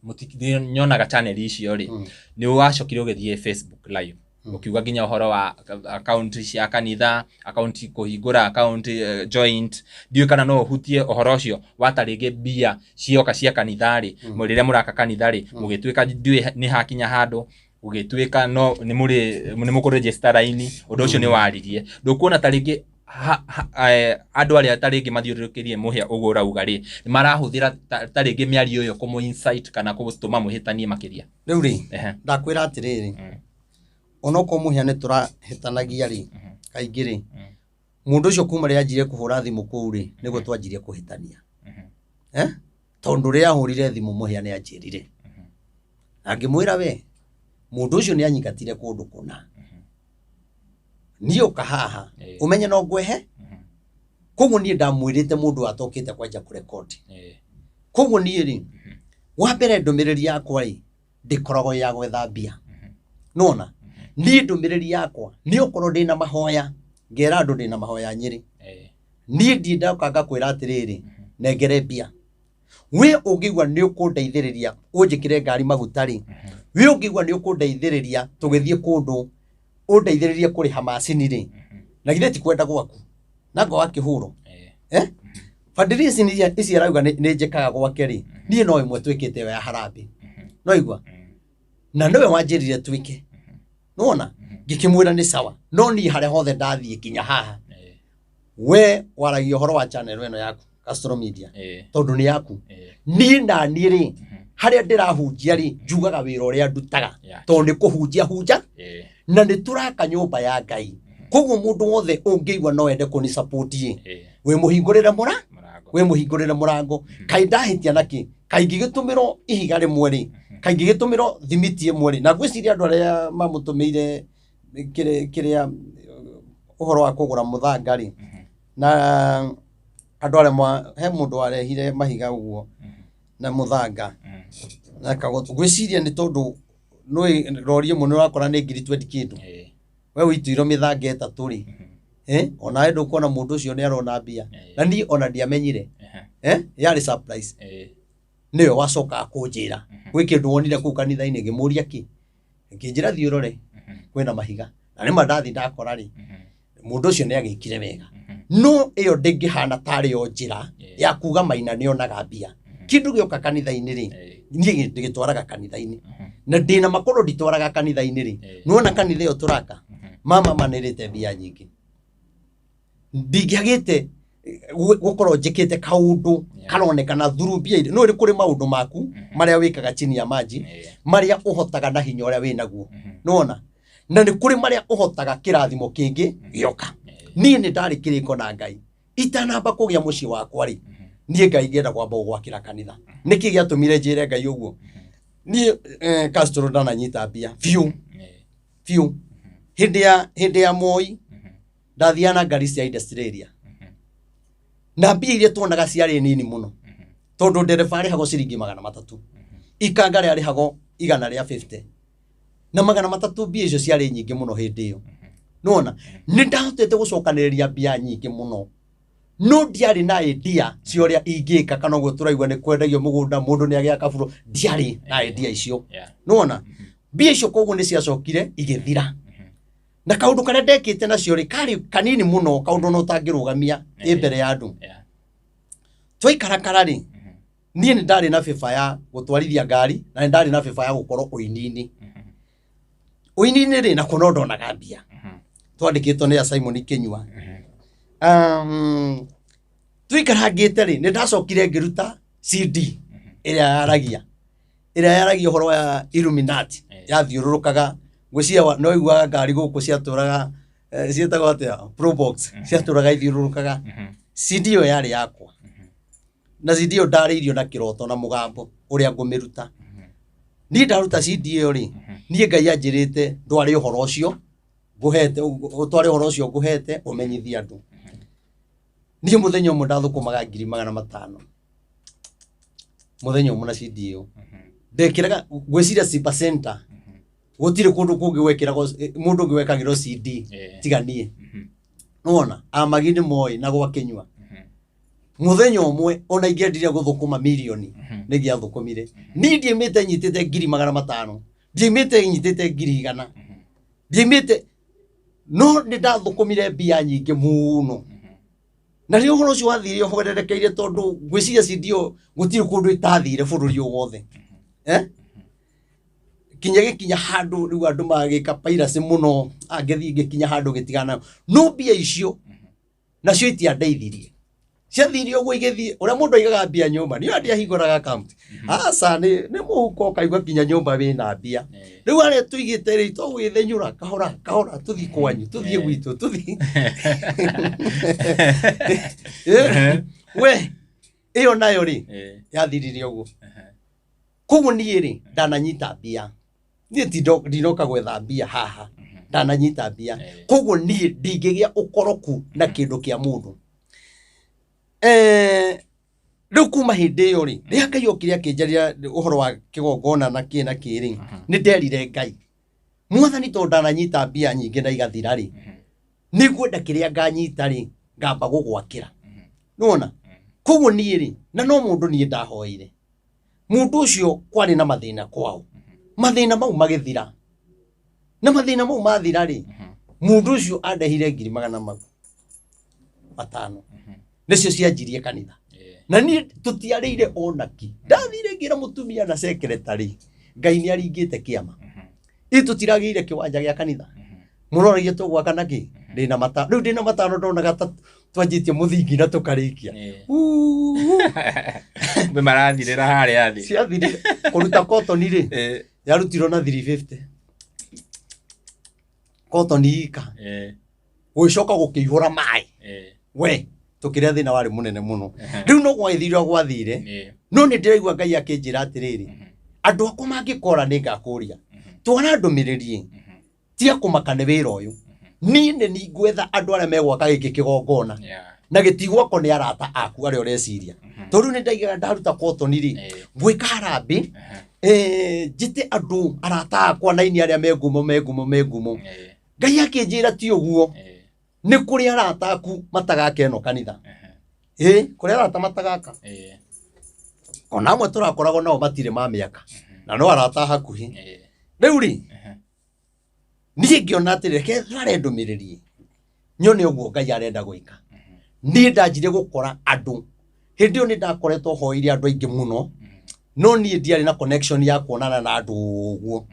nyonaga channel icio rĩ, nĩ wacokire ũgĩthiĩ Facebook live ũkiuga nginya ũhoro wa account cia kanitha, account kũhingũra account joint, ndiũĩ kana no ũhutie ũhoro ũcio wa ta rĩngĩ mbia cioka cia kanitha rĩ, rĩrĩa mũraka kanitha rĩ, mũgĩtuĩka ndiũĩ nĩ hakinya handũ gũgĩtuĩka no nĩ mũrĩ nĩ mũkũregister raini, ũndũ ũcio nĩ waririe. Ndũkuona ta rĩngĩ andũ arĩa ta rĩngĩ mathiũrũrũkĩirie Mũhĩa ũguo ũrauga rĩ, nĩ marahũthĩra ta rĩngĩ mĩario ĩyo kũmũ insight kana kũmũtũma mũhĩtanie makĩria? Rĩu rĩ, ndakwĩra atĩrĩrĩ, onokorwo Mũhĩa nĩ tũrahĩtanagia rĩ, kaingĩ rĩ, mũndũ ũcio kuma rĩrĩa anjirie kũhũra thimũ kũu rĩ, nĩguo twanjirie kũhĩtania. Tondũ rĩrĩa ahũrire thimũ Mũhĩa nĩ anjĩrire. Na ngĩmwĩra we, Mũndũ ũcio nĩ anyingatire kũndũ kũna. Niĩ ũka haha ũmenye no ngwehe. Koguo niĩ ndamwĩrĩte mũndũ atokĩte kwanja kũrekodi. Koguo niĩ rĩ, wa mbere ndũmĩrĩri yakwa rĩ, ndĩkoragwo ya gwetha mbia. Nona niĩ ndũmĩrĩri yakwa nĩ okorwo ndĩna mahoya, ngera andũ ndĩna mahoya Nyĩrĩ. Niĩ ndiĩ ndoka ngakwĩra atĩrĩrĩ, nengere mbia. We ũngĩigua nĩ ũkũndeithĩrĩria ũnjĩkĩre ngari maguta rĩ, we ũngĩigua nĩ ũkũndeithĩrĩria tũgĩthiĩ kũndũ, ũndeithĩrĩrie kũrĩha macini rĩ, na githĩ ti kwenda gwaku na ngoa kĩhũro? Eh? Fundraising ici arauga nĩ njĩkaga gwake rĩ, niĩ no ĩmwe twĩkĩte ĩyo ya harambee. No igua? Na nĩwe wanjĩrire twĩke. Nĩwona? Ngĩkĩmwĩra nĩ sawa. No niĩ harĩa hothe ndathiĩ nginya haha, we waragia ũhoro wa channel ĩno yaku Castro Media, tondũ nĩ yaku. Niĩ na niĩ rĩ, harĩa ndĩrahunjia rĩ, njugaga wĩra ũrĩa ndutaga, tondũ nĩ kũhunjia hunja, na nĩ tũraka nyũmba ya Ngai. Koguo mũndũ wothe ũngĩigua no ende kũni support ĩ, wĩ mũhingũrĩre mũra wĩ mũhingũrĩre mũrango. Kaĩ ndahĩtia nakĩ? Kaĩ ingĩgĩtũmĩrwo ihiga rĩmwe rĩ, kaĩ ingĩgĩtũmĩrwo thimiti ĩmwe rĩ? Na ngwĩciria andũ arĩa mamũtũmĩire kĩrĩa ũhoro wa kũgũra mũthanga rĩ, na andũ arĩa he mũndũ warehire mahiga ũguo na mũthanga na kagotho, ngwĩciria nĩ tondũ nĩ rori ĩmwe nĩ ũrakora nĩ ngiri 20 kĩndũ, we ũitũirwo mĩthanga ĩtatũ rĩ, onawe ndũkuona mũndũ ũcio nĩ arona mbia. Na niĩ ona ndiamenyire, yarĩ surprise. Nĩwe wacokaga kũnjĩra gwĩ kĩndũ wonire kũu kanitha-inĩ, ngĩmũria kĩ, ngĩnjĩra thiĩ ũrore kwĩna mahiga, na nĩma ndathiĩ ndakora rĩ, mũndũ ũcio nĩ agĩkire wega. No ĩyo ndĩngĩhana tarĩ yo njĩra ya kuga Maina nĩonaga mbia. Kĩndũ gĩoka kanitha-inĩ rĩ, niĩ ndĩgĩtwaraga kanitha-inĩ, na ndĩna makorwo nditwaraga kanitha-inĩ rĩ, nĩwona kanitha ĩyo tũraka, mama manĩrĩte mbia nyingĩ, ndingĩagĩte gũkorwo njĩkĩte kaũndũ karonekana through mbia iria. No nĩ kũrĩ maũndũ maku marĩa wĩkaga chini ya maji, marĩa ũhotaga na hinya ũrĩa wĩnaguo, nĩwona? Na nĩ kũrĩ marĩa ũhotaga kĩrathimo kĩngĩ gĩoka. Niĩ nĩ ndarĩ kĩrĩko na Ngai itanamba kũgĩa mũciĩ wakwa rĩ, niĩ Ngai ngĩenda kwamba gũgwakĩra kanitha. Nĩkĩ gĩatũmire njĩre Ngai ũguo? Niĩ Castro ndananyita mbia biũ biũ hĩndĩ ya Moi. Ndathiaga na ngari cia industrial area, na mbia iria tuonaga ciarĩ nini mũno, tondũ ndereba arĩhagwo ciringi 300, ikanga rĩarĩhagwo igana rĩa 50 na 300. Mbia icio ciarĩ nyingĩ mũno hĩndĩ ĩyo. Nĩwona nĩ ndahotete gũcokanĩrĩria mbia nyingĩ mũno, no ndiarĩ na idea cia ũrĩa ingĩka, kana ũguo tũraigua nĩ kwendagio mũgũnda, mũndũ nĩ agĩa kaburo. Ndiarĩ na idea icio. Nĩwona mbia icio koguo nĩ ciacokire igĩthira, na kaũndũ karĩa ndekĩte nacio rĩ, karĩ kanini mũno, kaũndũ no ũtangĩrũgamia ĩ mbere ya andũ. Twaikarakara rĩ, niĩ nĩ ndarĩ na bĩba ya gũtwarithia ngari, na nĩ ndarĩ na bĩba ya gũkorwo ũini-inĩ. Ũini-inĩ rĩ, nakuo no ndonaga mbia. Twandĩkĩtwo nĩ a Simon Kinyua. Tũikarangĩte rĩ, nĩ ndacokire ngĩruta CD ĩrĩa yaragia ũhoro wa Illuminati. Yathiũrũrũkaga, ngwĩciria no iguaga ngari gũkũ ciatũraga, ciĩtagwo atĩa, Probox, ciatũraga ithiũrũrũkaga. CD ĩyo yarĩ yakwa, na CD ĩyo ndarĩirio na kĩroto na mũgambo ũrĩa ngũmĩruta. Niĩ ndaruta CD ĩyo rĩ, niĩ Ngai anjĩrĩte ndware ũhoro ũcio ngũhete, ũtware ũhoro ũcio ngũhete, ũmenyithie andũ. Niĩ mũthenya ũmwe ndathũkũmaga 500,000 mũthenya ũmwe na CD ĩyo ndekĩraga. Ngwĩciria Simba Center gũtirĩ kũndũ kũngĩ gwekĩragwo, mũndũ ũngĩ wekagĩrwo CD tiga niĩ. Nĩwona amagi nĩ moĩ na gwa Kĩnyua. Mũthenya ũmwe ona ingĩendire gũthũkũma mirioni nĩ ngĩathũkũmire. Niĩ ndiaimĩte nyitĩte 500,000, ndiaimĩte nyitĩte 100,000, ndiaimĩte, no nĩ ndathũkũmire mbia nyingĩ mũno. Na rĩrĩa ũhoro ũcio wathire ũhwererekeire, tondũ ngwĩciria CD ĩyo gũtirĩ kũndũ ĩtathire bũrũri ũyũ wothe, eh? Kinya gĩkinya handũ rĩu andũ magĩka piracy mũno, angĩthiĩ ngĩkinya handũ gĩtigana. No mbia icio nacio itiandeithirie, ciathire ũguo igĩthiĩ. Ũrĩa mũndũ aigaga mbia nyũmba, niĩ ndiahingũraga account, aca, nĩ mũhuko ũkaigua kinya nyũmba wĩna mbia. Rĩu harĩa tũigĩte rĩ, tũgwĩthenyũra kahora kahora, tũthiĩ kwanyu, tũthiĩ gwitũ, tũthiĩ. We ĩyo nayo rĩ, yathirire ũguo. Koguo niĩ rĩ, ndananyita mbia. Niĩ ndinoka gwetha mbia haha, ndananyita mbia. Koguo niĩ ndingĩgĩa ũkoroku na kĩndũ kĩa mũndũ. Rĩu kuma hĩndĩ ĩyo rĩ, rĩrĩa Ngai okire akĩnjarĩria ũhoro wa kĩgongona na kĩ na kĩ rĩ, nĩ nderire Ngai, Mwathani, tondũ ndananyita mbia nyingĩ na igathira rĩ, nĩ ngwenda kĩrĩa nganyita rĩ, ngamba gũgwakĩra. Nĩwona? Koguo niĩ rĩ, na no mũndũ niĩ ndahoeire. Mũndũ ũcio kwarĩ na mathĩna kwao. Mathĩna mau magĩthira. Na mathĩna mau mathira rĩ, mũndũ ũcio andehire ngiri magana mau matano. Nĩcio cianjirie kanitha. Na niĩ tũtiarĩire ona ki. Ndathire ngĩra mũtumia na secretary, Ngai nĩ aringĩte kĩama. Ithuĩ tũtiragĩire kĩwanja gĩa kanitha. Mũroragia tũgwaka na kĩ? Ndĩna matano. Rĩu ndĩna matano ndonaga ta twanjĩtie mũthingi na tũkarĩkia. Kumbe marathirĩra harĩa thĩ. Ciathirire. Kũruta kotoni rĩ, yarutirwo na 350. Kotoni ika. Gũgĩcoka gũkĩihũra maĩ. We, tũkĩrĩa thĩna warĩ mũnene mũno. Rĩu no gwagĩthire ũrĩa gwathire. No nĩ ndĩraigua Ngai akĩnjĩra atĩrĩrĩ, andũ akwa mangĩkora nĩ ngakũria. Twara ndũmĩrĩri, tiga kũmaka nĩ wĩra ũyũ. Niĩ nĩ niĩ ngwetha andũ arĩa megwaka gĩkĩ kĩgongona. Na gĩtigwakwo nĩ arata aku arĩa ũreciria. Tondũ rĩu nĩ ndaigaga ndaruta kotoni rĩ, ngwĩka harambĩ, njĩte andũ arata akwa na aini arĩa me ngumo, me ngumo, me ngumo. Ngai akĩnjĩra ti ũguo. Nĩ kũrĩ arata aku matagaka ĩno kanitha. Kũrĩ arata matagaka. Ona amwe tũrakoragwo nao matirĩ ma mĩaka. Na no arata hakuhĩ. Rĩu rĩ, niĩ ngĩona atĩ reke tware ndũmĩrĩri nyone ũguo Ngai arenda gwĩka. Niĩ ndanjire gũkora andũ. Hĩndĩ ĩyo nĩ ndakoretwo hoeire andũ aingĩ mũno, no niĩ ndiarĩ na connection ya kuonana na andũ ũguo.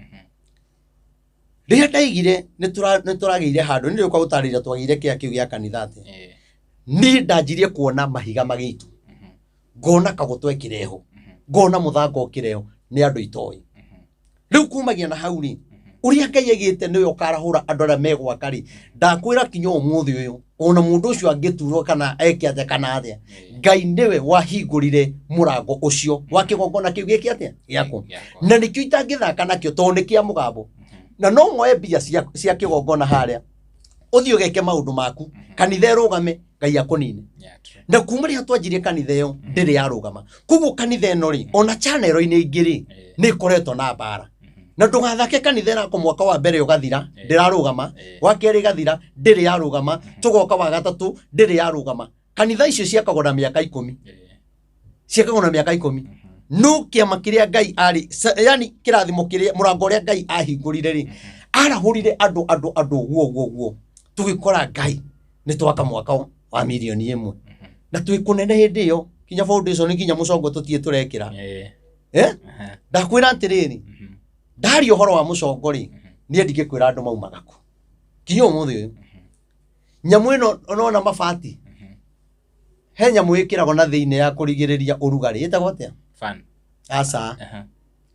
Rĩrĩa ndaigire nĩ tũragĩire handũ, nĩ ndĩũka gũtarĩria twagĩire kĩa kĩu gĩa kanitha atĩa. Niĩ ndanjirie kuona mahiga magĩitwo. Ngona kagũtwe kĩrehwo, ngona mũthanga ũkĩrehwo nĩ andũ itoĩ. Rĩu kumagia na hau rĩ, ũrĩa Ngai aigĩte nĩwe ũkarahũra andũ arĩa megwaka rĩ, ndakwĩra kinya ũmũthĩ ũyũ, ona mũndũ ũcio angĩturwo kana eke atĩa kana atĩa, Ngai nĩwe wahingũrire mũrango ũcio wa kĩgongona kĩu gĩke atĩa? Gĩakwo. Na nĩkĩo itangĩthaka nakĩo tondũ nĩ kĩa mũgambo. Na no moe mbia cia kĩgongona harĩa, ũthiĩ ũgeke maũndũ maku, kanitha ĩrũgame, Ngai akũnine. Na kuma rĩrĩa twanjirie kanitha ĩyo, ndĩrĩ yarũgama. Koguo kanitha ĩno rĩ, ona channel-inĩ ingĩ rĩ, nĩ ĩkoretwo na mbara. Na ndũgathake kanitha ĩrako mwaka wa mbere ũgathira, ndĩrarũgama, wa kerĩ ĩgathira, ndĩrĩ yarũgama, tũgoka wa gatatũ, ndĩrĩ yarũgama. Kanitha icio ciakagwo na mĩaka ikũmi. Ciakagwo na mĩaka ikũmi. No kĩama kĩrĩa Ngai arĩ, yani kĩrathimo kĩrĩa, mũrango ũrĩa Ngai ahingũrire rĩ, arahũrire andũ, andũ, andũ ũguo, ũguo, ũguo. Tũgĩkora Ngai nĩ twaka mwaka wa mirioni ĩmwe. Na twĩ kũnene hĩndĩ ĩyo, kinya foundation, kinya mũcongo tũtirĩ tũrekĩra. Ndakwĩra atĩrĩrĩ, ndaria ũhoro wa mũcongo rĩ, niĩ ndingĩkwĩra andũ maumaga kũ. Kinya ũmũthĩ ũyũ. Nyamũ ĩno ũrona mabati, he nyamũ ĩkĩragwo na thĩinĩ ya kũrigĩrĩria ũrugarĩ, ĩtagwo atĩa? Fan. Aca.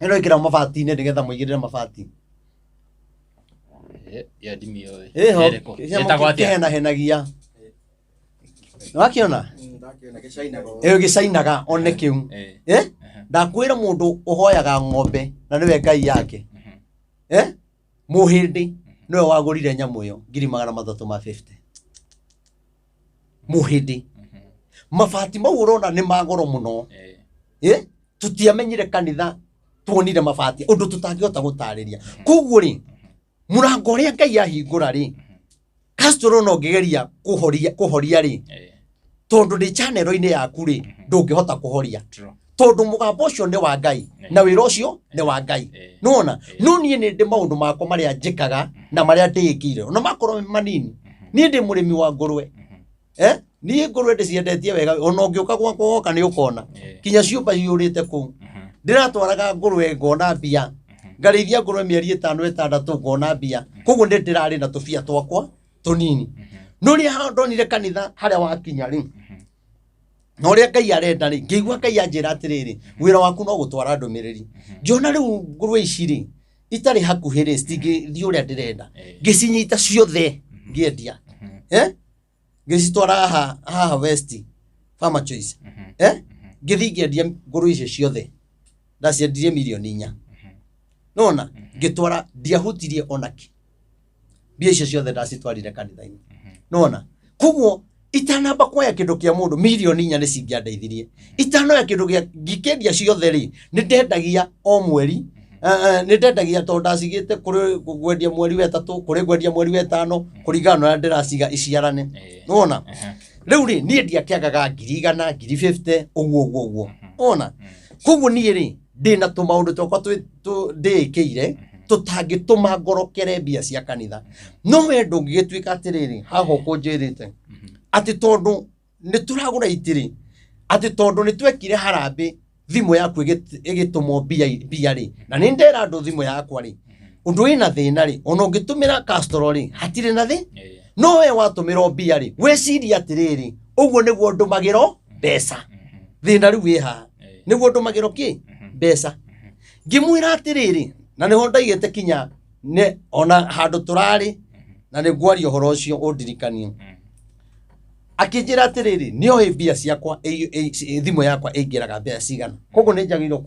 Ĩno ĩkĩragwo mabati-inĩ nĩgetha mũigĩrĩre mabati. Ĩyo ndimĩũĩ. Ĩho, Ĩrĩkũ? kĩnyamũ Ĩtagwo atĩa? kĩhenahenagia. Nĩwakĩona? Ĩyo gĩcainaga one kĩu. Ndakwĩra mũndũ ũhoyaga ng'ombe na nĩwe Ngai yake. Mũhĩndĩ nĩwe wagũrire nyamũ ĩyo ngiri magana matatũ ma 50. Mũhĩndĩ. Mabati mau ũrona nĩ ma goro mũno. Tũtiamenyire kanitha, tuonire mabati ũndũ tũtangĩhota gũtarĩria. Koguo rĩ, mũrango ũrĩa Ngai ahingũra rĩ, Castro no ũngĩgeria kũhoria rĩ, tondũ ndĩ channel-inĩ yaku rĩ, ndũngĩhota kũhoria. Tondũ mũgambo ũcio nĩ wa Ngai, na wĩra ũcio nĩ wa Ngai. Nĩwona? No niĩ nĩ ndĩ maũndũ makwa marĩa njĩkaga na marĩa ndĩĩkĩire, ona makorwo me manini. Niĩ ndĩ mũrĩmi wa ngũrwe. Niĩ ngũrwe ndĩciendetie wega, ona ũngĩũka gwakwa woka nĩ ũkona. Kinya ciũmba ciyũrĩte kũu. Ndĩratwaraga ngũrwe ngona mbia. Ngarĩithia ngũrwe mĩeri ĩtano ĩtandatũ ngona mbia. Koguo nĩ ndĩrarĩ na tũbia twakwa tũnini. No rĩrĩa ndonire kanitha harĩa wakinya rĩ, na ũrĩa Ngai arenda rĩ, ngĩigua Ngai anjĩra atĩrĩrĩ, wĩra waku no gũtwara ndũmĩrĩri. Ngĩona rĩu ngũrwe ici rĩ, itarĩ hakuhĩ rĩ, citingĩthiĩ ũrĩa ndĩrenda. Ngĩcinyita ciothe ngĩendia. Ngĩcitwara haha West, Farmer Choice. Ngĩthiĩ ngĩendia ngũrwe icio ciothe. Ndaciendirie mirioni inya. Nona ngĩtwara, ndiahutirie onakĩ, mbia icio ciothe ndacitwarire kanitha-inĩ. Nona koguo itanamba kuoya kĩndũ kĩa mũndũ, 4 mirioni nĩ cingĩandeithirie. Itanoya kĩndũ gĩa ngĩkĩendia ciothe rĩ, nĩ ndendagia o mweri. Nĩ ndendagia tondũ ndacigĩte kũrĩ ngwendia mweri wa 3, kũrĩ ngwendia mweri wa 5, kũringana na ũrĩa ndĩraciga iciarane. Nona rĩu rĩ, niĩ ndiakĩagaga 100,000, 50,000, ũguo ũguo ũguo. Nona koguo niĩ rĩ, ndĩna tũmaũndũ twakwa ndĩĩkĩire tũtangĩtũma ngorokere mbia cia kanitha. No we ndũngĩgĩtuĩka atĩrĩrĩ, haha ũkũnjĩrĩte atĩ tondũ nĩ tũragũra itĩrĩ, atĩ tondũ nĩ twekire harambĩ, thimũ yaku ĩgĩtũmwo mbia rĩ, na nĩ ndera andũ thimũ yakwa rĩ, ũndũ wĩna thĩna rĩ, ona ũngĩtũmĩra Castro rĩ, hatirĩ na thĩ. No we watũmĩrwo mbia rĩ, weciria atĩrĩrĩ, ũguo nĩguo ndũmagĩrwo mbeca. Thĩna rĩu wĩ haha, nĩguo ndũmagĩrwo kĩ mbeca. Ngĩmwĩra atĩrĩrĩ, na nĩho ndaigĩte kinya nĩ ona handũ tũrarĩ na nĩ ngwaria ũhoro ũcio ũndirikanie. Akĩnjĩra atĩrĩrĩ, nĩoĩ mbia ciakwa, thimũ yakwa ĩingĩraga mbeca cigana, koguo nĩ njagĩrĩirwo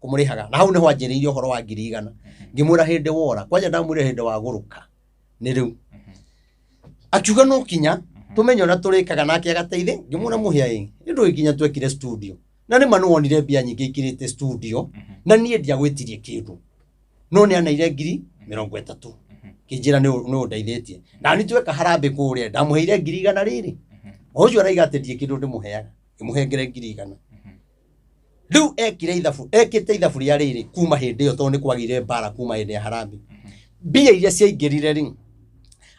kũmũrĩhaga. Na hau nĩho anjĩrĩire ũhoro wa 100,000. Ngĩmwĩra hĩndĩ wora kwanja, ndamwĩra hĩndĩ wagũrũka nĩ rĩu. Akiuga no kinya tũmenye ũrĩa tũrĩkaga nake agateithĩ. Ngĩmwĩra mũhĩa ĩ nĩ ndũĩ nginya twekire studio, na nĩ ma nĩwonire mbia nyingĩ ikirĩte studio, na niĩ ndiagwĩtirie kĩndũ, no nĩ aneire 30,000, kĩnjĩra nĩ ũndeithĩtie. Na nĩ tweka harambĩ kũrĩa, ndamũheire 100,000 rĩrĩ, o ũcio araiga atĩ ndirĩ kĩndũ ndĩmũheaga, ngĩmũhengere 100,000. Rĩu ekire ithabu, ekĩte ithabu rĩa rĩrĩ kuma hĩndĩ ĩyo, tondũ nĩ kwagĩire mbara kuma hĩndĩ ya harambĩ. Mbia iria ciaingĩrire rĩ,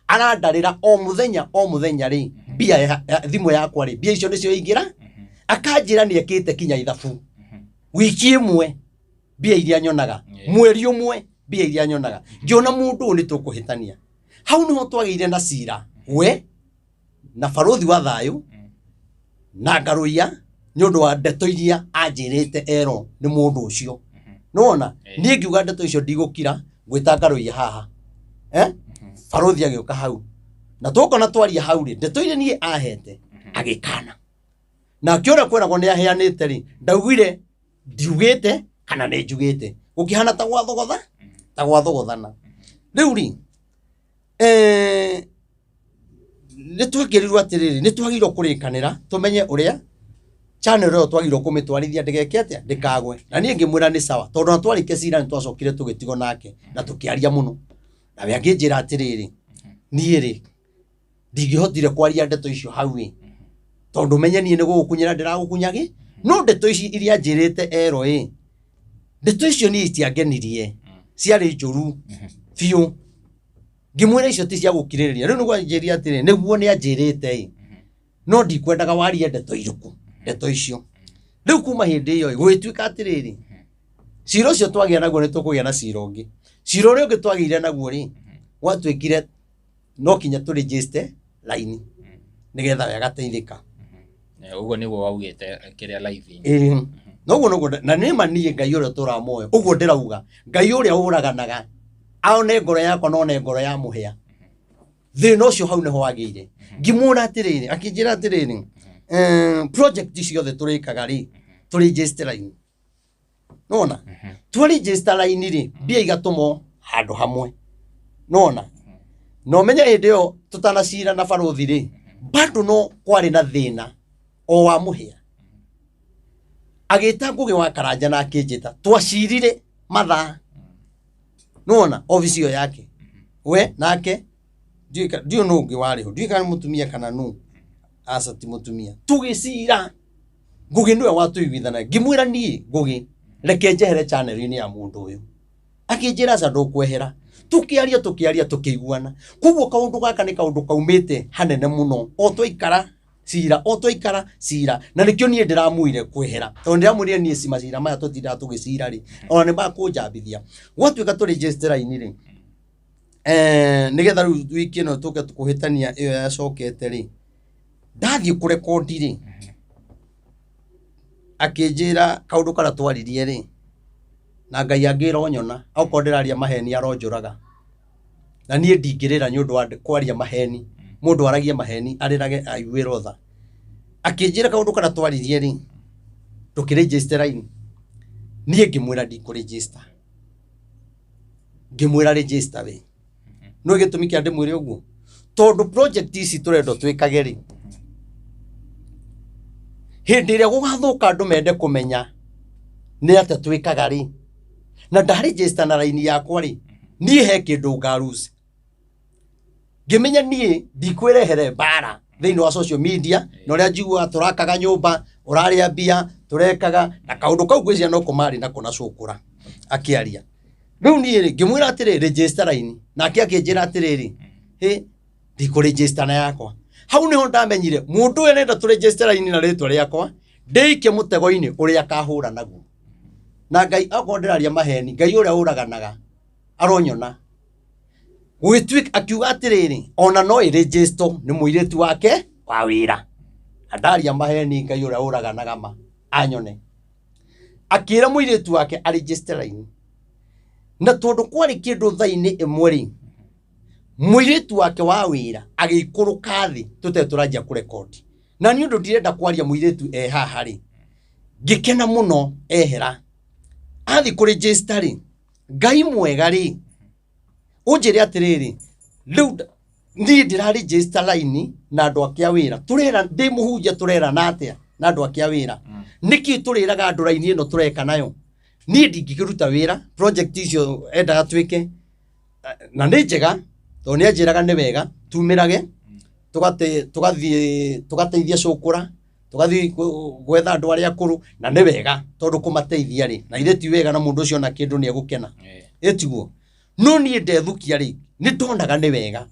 arandarĩra o mũthenya o mũthenya rĩ, mbia thimũ yakwa rĩ, mbia icio nĩcio ingĩra. Akanjĩra nĩ ekĩte kinya ithabu, wiki ĩmwe mbia iria nyonaga, mweri ũmwe mbia iria nyonaga. Ngĩona mũndũ ũyũ nĩ tũkũhĩtania. Hau nĩho twagĩire na cira we na barũthi wa thayũ na ngarũiya, nĩ ũndũ wa ndeto iria anjĩrĩte erwo nĩ mũndũ ũcio. Nĩwona niĩ ngiuga ndeto icio ndigũkira, ngwĩta ngarũiya haha, eh? Barũthi agĩũka hau na tũkona twaria hau rĩ, ndeto iria niĩ ahete agĩkana, nake ũrĩa kwĩragwo nĩ aheanĩte rĩ, ndaugire ndiugĩte kana nĩ njugĩte, gũkĩhana ta gwathogotha, ta gwathogothana. Rĩu rĩ, nĩ twakĩrirwo atĩrĩrĩ, nĩ twagĩrĩirwo kũrĩkanĩra tũmenye ũrĩa channel ĩyo twagĩrĩirwo kũmĩtwarithia, ndĩgeke atĩa, ndĩkagwe. Na niĩ ngĩmwĩra nĩ sawa, tondũ na twarĩkia cira nĩ twacokire tũgĩtigwo nake na tũkĩaria mũno, nawe akĩnjĩra atĩrĩrĩ, niĩ rĩ, ndingĩhotire kwaria ndeto icio hau ĩ, tondũ menye niĩ nĩ gũgũkunyĩra ndĩragũkunyagĩ, no ndeto ici iria njĩrĩte ero ĩ, ndeto icio niĩ itiangenirie, ciarĩ njũru biũ. Ngĩmwĩra icio ti cia gũkirĩrĩria. Rĩu nĩguo anjĩrire atĩrĩ, nĩguo nĩ anjĩrĩte ĩ, no ndikwendaga warie ndeto irĩkũ, ndeto icio. Rĩu kuma hĩndĩ ĩyo ĩ, gũgĩtuĩka atĩrĩrĩ, cira ũcio twagĩa naguo, nĩ tũkũgĩa na cira ũngĩ. Cira ũrĩa ũngĩ twagĩire naguo rĩ, gwatuĩkire no kinya tũ register line nĩgetha we agateithĩka. Ũguo nĩguo waugĩte kĩrĩa live-inĩ. Ĩĩ, noguo noguo. Na nĩ ma niĩ Ngai ũrĩa ũtũraga muoyo, ũguo ndĩrauga, Ngai ũrĩa ũraganaga aone ngoro yakwa na one ngoro ya mũhĩa, thĩna ũcio hau nĩho wagĩire. Ngĩmwĩra atĩrĩrĩ, akĩnjĩra atĩrĩrĩ, project ciothe tũrĩkaga rĩ, tũ register line. Nona twa register line rĩ, mbia igatũmwo handũ hamwe. Nona na ũmenye hĩndĩ ĩyo tũtanacira na barũthi rĩ, bado no kwarĩ na thĩna o wa mũhĩa. Agĩta Ngũgĩ wa Karanja na akĩnjĩta, twacirire mathaa nona obici ĩyo yake, we nake ndiũĩ nũ ũngĩ warĩ ho, ndiũĩ kana nĩ mũtumia kana nũ, aca ti mũtumia. Tũgĩcira, Ngũgĩ nĩwe watũiguithana. Ngĩmwĩra niĩ Ngũgĩ, reke njehere channel-inĩ ya mũndũ ũyũ. Akĩnjĩra aca, ndũkwehera. Tũkĩaria, tũkĩaria, tũkĩiguana. Koguo kaũndũ gaka nĩ kaũndũ kaumĩte hanene mũno, o twaikara cira, o twaikara cira, na nĩkĩo niĩ ndĩramuire kwehera, tondũ ndĩramwĩrire niĩ ci macira maya tũtindaga tũgĩcira rĩ, ona nĩ makũnjambithia. Gwatuĩka tũrĩ register line rĩ, nĩgetha rĩu wiki ĩno tũke kũhĩtania ĩyo yacokete rĩ, ndathiĩ kũrekondi rĩ, akĩnjĩra kaũndũ karĩa twaririe rĩ, na Ngai angĩra onyona, okorwo ndĩraria maheni aronjũraga, na niĩ ndingĩrĩra nĩ ũndũ wa kwaria maheni. Mũndũ aragia maheni arĩrage aiguĩrwo tha. Akĩnjĩra kaũndũ karĩa twaririe rĩ, ndũkĩ register line. Niĩ ngĩmwĩra ndikũ register. Ngĩmwĩra register we. No gĩtũmi kĩa ndĩmwĩre ũguo, tondũ project ici tũrendwo twĩkage rĩ, hĩndĩ ĩrĩa gũgathũka andũ mende kũmenya nĩ atĩa twĩkaga rĩ, na ndarĩnjĩsta na raini yakwa rĩ, niĩ he kĩndũ ngaruci. Ngĩmenya niĩ ndikwĩrehere mbara thĩinĩ wa social media na ũrĩa njiguaga tũrakaga nyũmba, ũrarĩa mbia, tũrekaga na kaũndũ kau ngwĩciria no kũmarĩ nako na cũkũra akĩaria. Rĩu niĩ rĩ, ngĩmwĩra atĩrĩ, register raini, nake akĩnjĩra atĩrĩrĩ, hĩ, ndikũregister na yakwa. Hau nĩho ndamenyire mũndũ ũyũ arenda tũregister raini na rĩtwa rĩakwa, ndĩike mũtego-inĩ ũrĩa akahũra naguo. Na Ngai akorwo ndĩraria maheni, Ngai ũrĩa ũraganaga aronyona. Gũgĩtuĩka akiuga atĩrĩrĩ, ona no ĩregister nĩ mũirĩtu wake wa wĩra. Na ndaria maheni, Ngai ũrĩa ũraganaga ma anyone. Akĩra mũirĩtu wake aregister raini. Na tondũ kwarĩ kĩndũ thaa-inĩ ĩmwe rĩ, mũirĩtu wake wa wĩra agĩikũrũka thĩ tũtarĩ tũranjia kũrekondi. Na nĩ ũndũ ndirenda kwaria mũirĩtu e haha rĩ, ngĩkena mũno ehera. Athiĩ kũregister rĩ, Ngai mwega rĩ, ũnjĩre atĩrĩrĩ, rĩu niĩ ndĩraregister line na andũ ake a wĩra. Tũrera, ndĩ mũhunjia tũrerana atĩa na andũ ake a wĩra? Nĩkĩ tũrĩraga andũ raini ĩno tũreka nayo? Niĩ ndingĩkĩruta wĩra, project icio endaga twĩke, na nĩ njega, tondũ nĩ anjĩraga nĩ wega, tumĩrage, tũgathiĩ tũgateithia cũkũra, tũgathiĩ gwetha andũ arĩa akũrũ, na nĩ wega tondũ kũmateithia rĩ, na ithe ti wega na mũndũ ũcio ona kĩndũ nĩ egũkena. Ĩtiguo. No niĩ ndethukia rĩ, nĩ ndonaga nĩ wega.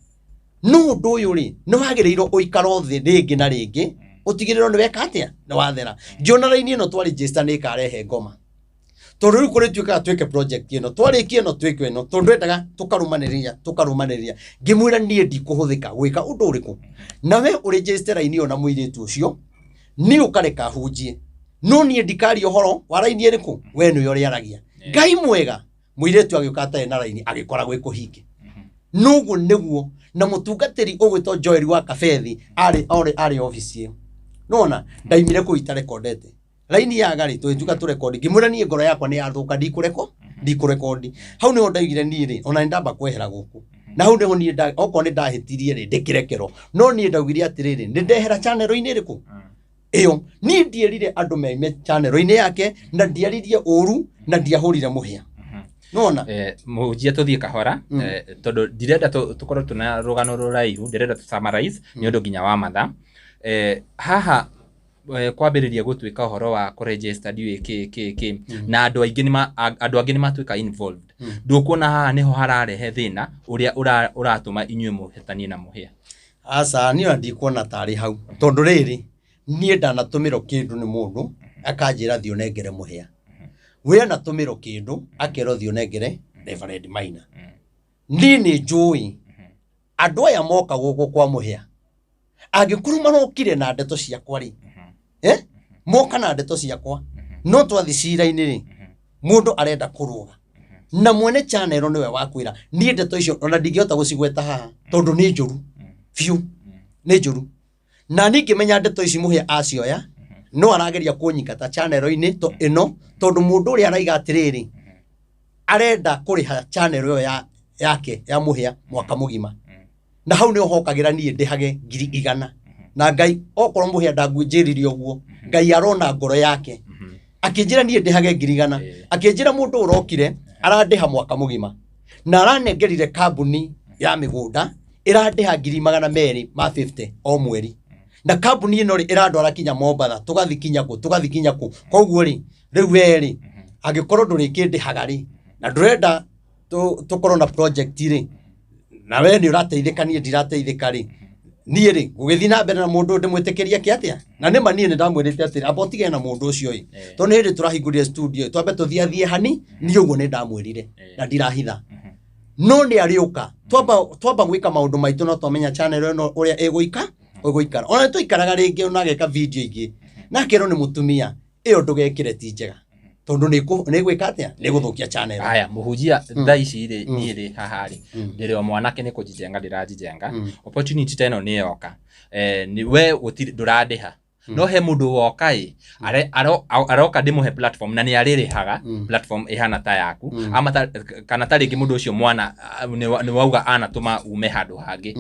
No ũndũ ũyũ rĩ, nĩ wagĩrĩirwo ũikare thĩ rĩngĩ na rĩngĩ, ũtigĩrĩrwo nĩ weka atĩa? Nĩ wathera. Ngĩona raini ĩno twarĩnjĩsta nĩ ĩkarehe ngoma. Tondũ rĩu kũrĩtuĩkaga twĩke project ĩno, twarĩkia ĩno twĩke ĩno, tondũ endaga tũkarũmanĩrĩria, tũkarũmanĩrĩria. Ngĩmwĩra niĩ ndikũhũthĩka gwĩka ũndũ ũrĩkũ. Na we ũrĩnjĩste raini ĩyo na mũirĩtu ũcio, niĩ ũkareka hunjie. No niĩ ndikaria ũhoro wa raini ĩrĩkũ, we nĩwe ũrĩaragia. Ngai mwega, mũirĩtu agĩũka atarĩ na raini, agĩkora gwĩ kũhinge. Noguo nĩguo, na mũtungatĩri ũgwĩtwo Joel wa Kabethi arĩ arĩ arĩ obici ĩyo. Nĩwona, ndaimire kũu itarekondete. Raini yaga rĩ, tũgĩtuĩka tũrekondi. Ngĩmwĩra niĩ ngoro yakwa nĩ yathũka, ndikũreko, ndikũrekondi. Hau nĩho ndaigire niĩ rĩ, ona nĩ ndamba kwehera gũkũ. Na hau nĩho niĩ okorwo nĩ ndahĩtirie rĩ, ndĩkĩrekerwo. No niĩ ndaugire atĩrĩrĩ, nĩ ndehera channel-inĩ ĩrĩkũ? Ĩyo. Niĩ ndierire andũ meime channel-inĩ yake, na ndiaririe ũru, na ndiahũrire mũhĩa. Nĩwona? Mũhunjia tũthiĩ kahora, tondũ ndirenda tũkorwo tũna rũgano rũraihu, ndĩrenda tũ summarize nĩ ũndũ nginya wa mathaa. Haha kwambĩrĩria gũtuĩka ũhoro wa kũregister ndiũĩ kĩ kĩ kĩ, na andũ aingĩ nĩ andũ angĩ nĩ matuĩka involved. Ndũkuona haha nĩho hararehe thĩna ũrĩa ũratũma inyuĩ mũhĩtanie na mũhĩa? Aca, niĩ ona ndikuona tarĩ hau. Tondũ rĩrĩ, niĩ ndanatũmĩrwo kĩndũ nĩ mũndũ, akanjĩra thiĩ ũnengere mũhĩa. We anatũmĩrwo kĩndũ, akerwo thiĩ ũnengere Reverend Maina. Niĩ nĩ njũĩ, andũ aya moka gũkũ kwa mũhĩa, angĩkorwo marokire na ndeto ciakwa rĩ, moka na ndeto ciakwa, no twathi cira-inĩ rĩ, mũndũ arenda kũrũga. Na mwene channel nĩwe wakwĩra, niĩ ndeto icio ona ndingĩhota gũcigweta haha, tondũ nĩ njũru biũ, nĩ njũru. Na niĩ ngĩmenya ndeto ici mũhĩa acioya, no arageria kũnyingata channel-inĩ ĩno, tondũ mũndũ ũrĩa araiga atĩrĩrĩ, arenda kũrĩha channel ĩyo yake ya mũhĩa mwaka mũgima. Na hau nĩho hokagĩra niĩ ndĩhage 100,000. Na Ngai okorwo mũhĩa ndangwĩnjĩrire ũguo, Ngai arona ngoro yake. Akĩnjĩra niĩ ndĩhage 100,000. Akĩnjĩra mũndũ ũrokire arandĩha mwaka mũgima. Na aranengerire kambuni ya mĩgũnda ĩrandĩha 250,000 o mweri. Na kambuni ĩno rĩ, ĩrandwara kinya Mombatha, tũgathi kinya kũ, tũgathi kinya kũ. Koguo rĩ, rĩu we rĩ, angĩkorwo ndũrĩkĩndĩhaga rĩ, na ndũrenda tũkorwo na project rĩ, na we nĩ ũrateithĩka, niĩ ndirateithĩka rĩ, niĩ rĩ, ngũgĩthiĩ na mbere na mũndũ ndĩmwĩtĩkĩrie kĩ atĩa? Na nĩ ma niĩ nĩ ndamwĩrĩte atĩrĩ, amba ũtigane na mũndũ ũcio ĩ. Tondũ nĩ hĩndĩ tũrahingũrire studio ĩ, twambe tũthiĩ athiĩ hani, niĩ ũguo nĩ ndamwĩrire, na ndirahitha. No nĩ arĩũka, twamba gwĩka maũndũ maitũ no twamenya channel ĩno ũrĩa ĩgũikara. Ona nĩ twaikaraga rĩngĩ ona ageka video ingĩ, na akerwo nĩ mũtumia, ĩyo ndũgekĩre ti njega. Tondũ nĩ ĩgwĩka atĩa? Nĩ ĩgũthũkia channel. Haya, mũhunjia thaa ici rĩ, niĩ rĩ haha rĩ, ndĩrĩ o mwanake nĩ kũnjijenga ndĩranjijenga. Opportunity ta ĩno nĩ yoka. Nĩ we gũtirĩ, ndũrandĩha. No he mũndũ woka ĩ, aroka ndĩmũhe platform na nĩ arĩrĩhaga platform ĩhana ta yaku, ama kana ta rĩngĩ mũndũ ũcio mwana nĩ wauga anatũma ume handũ hangĩ.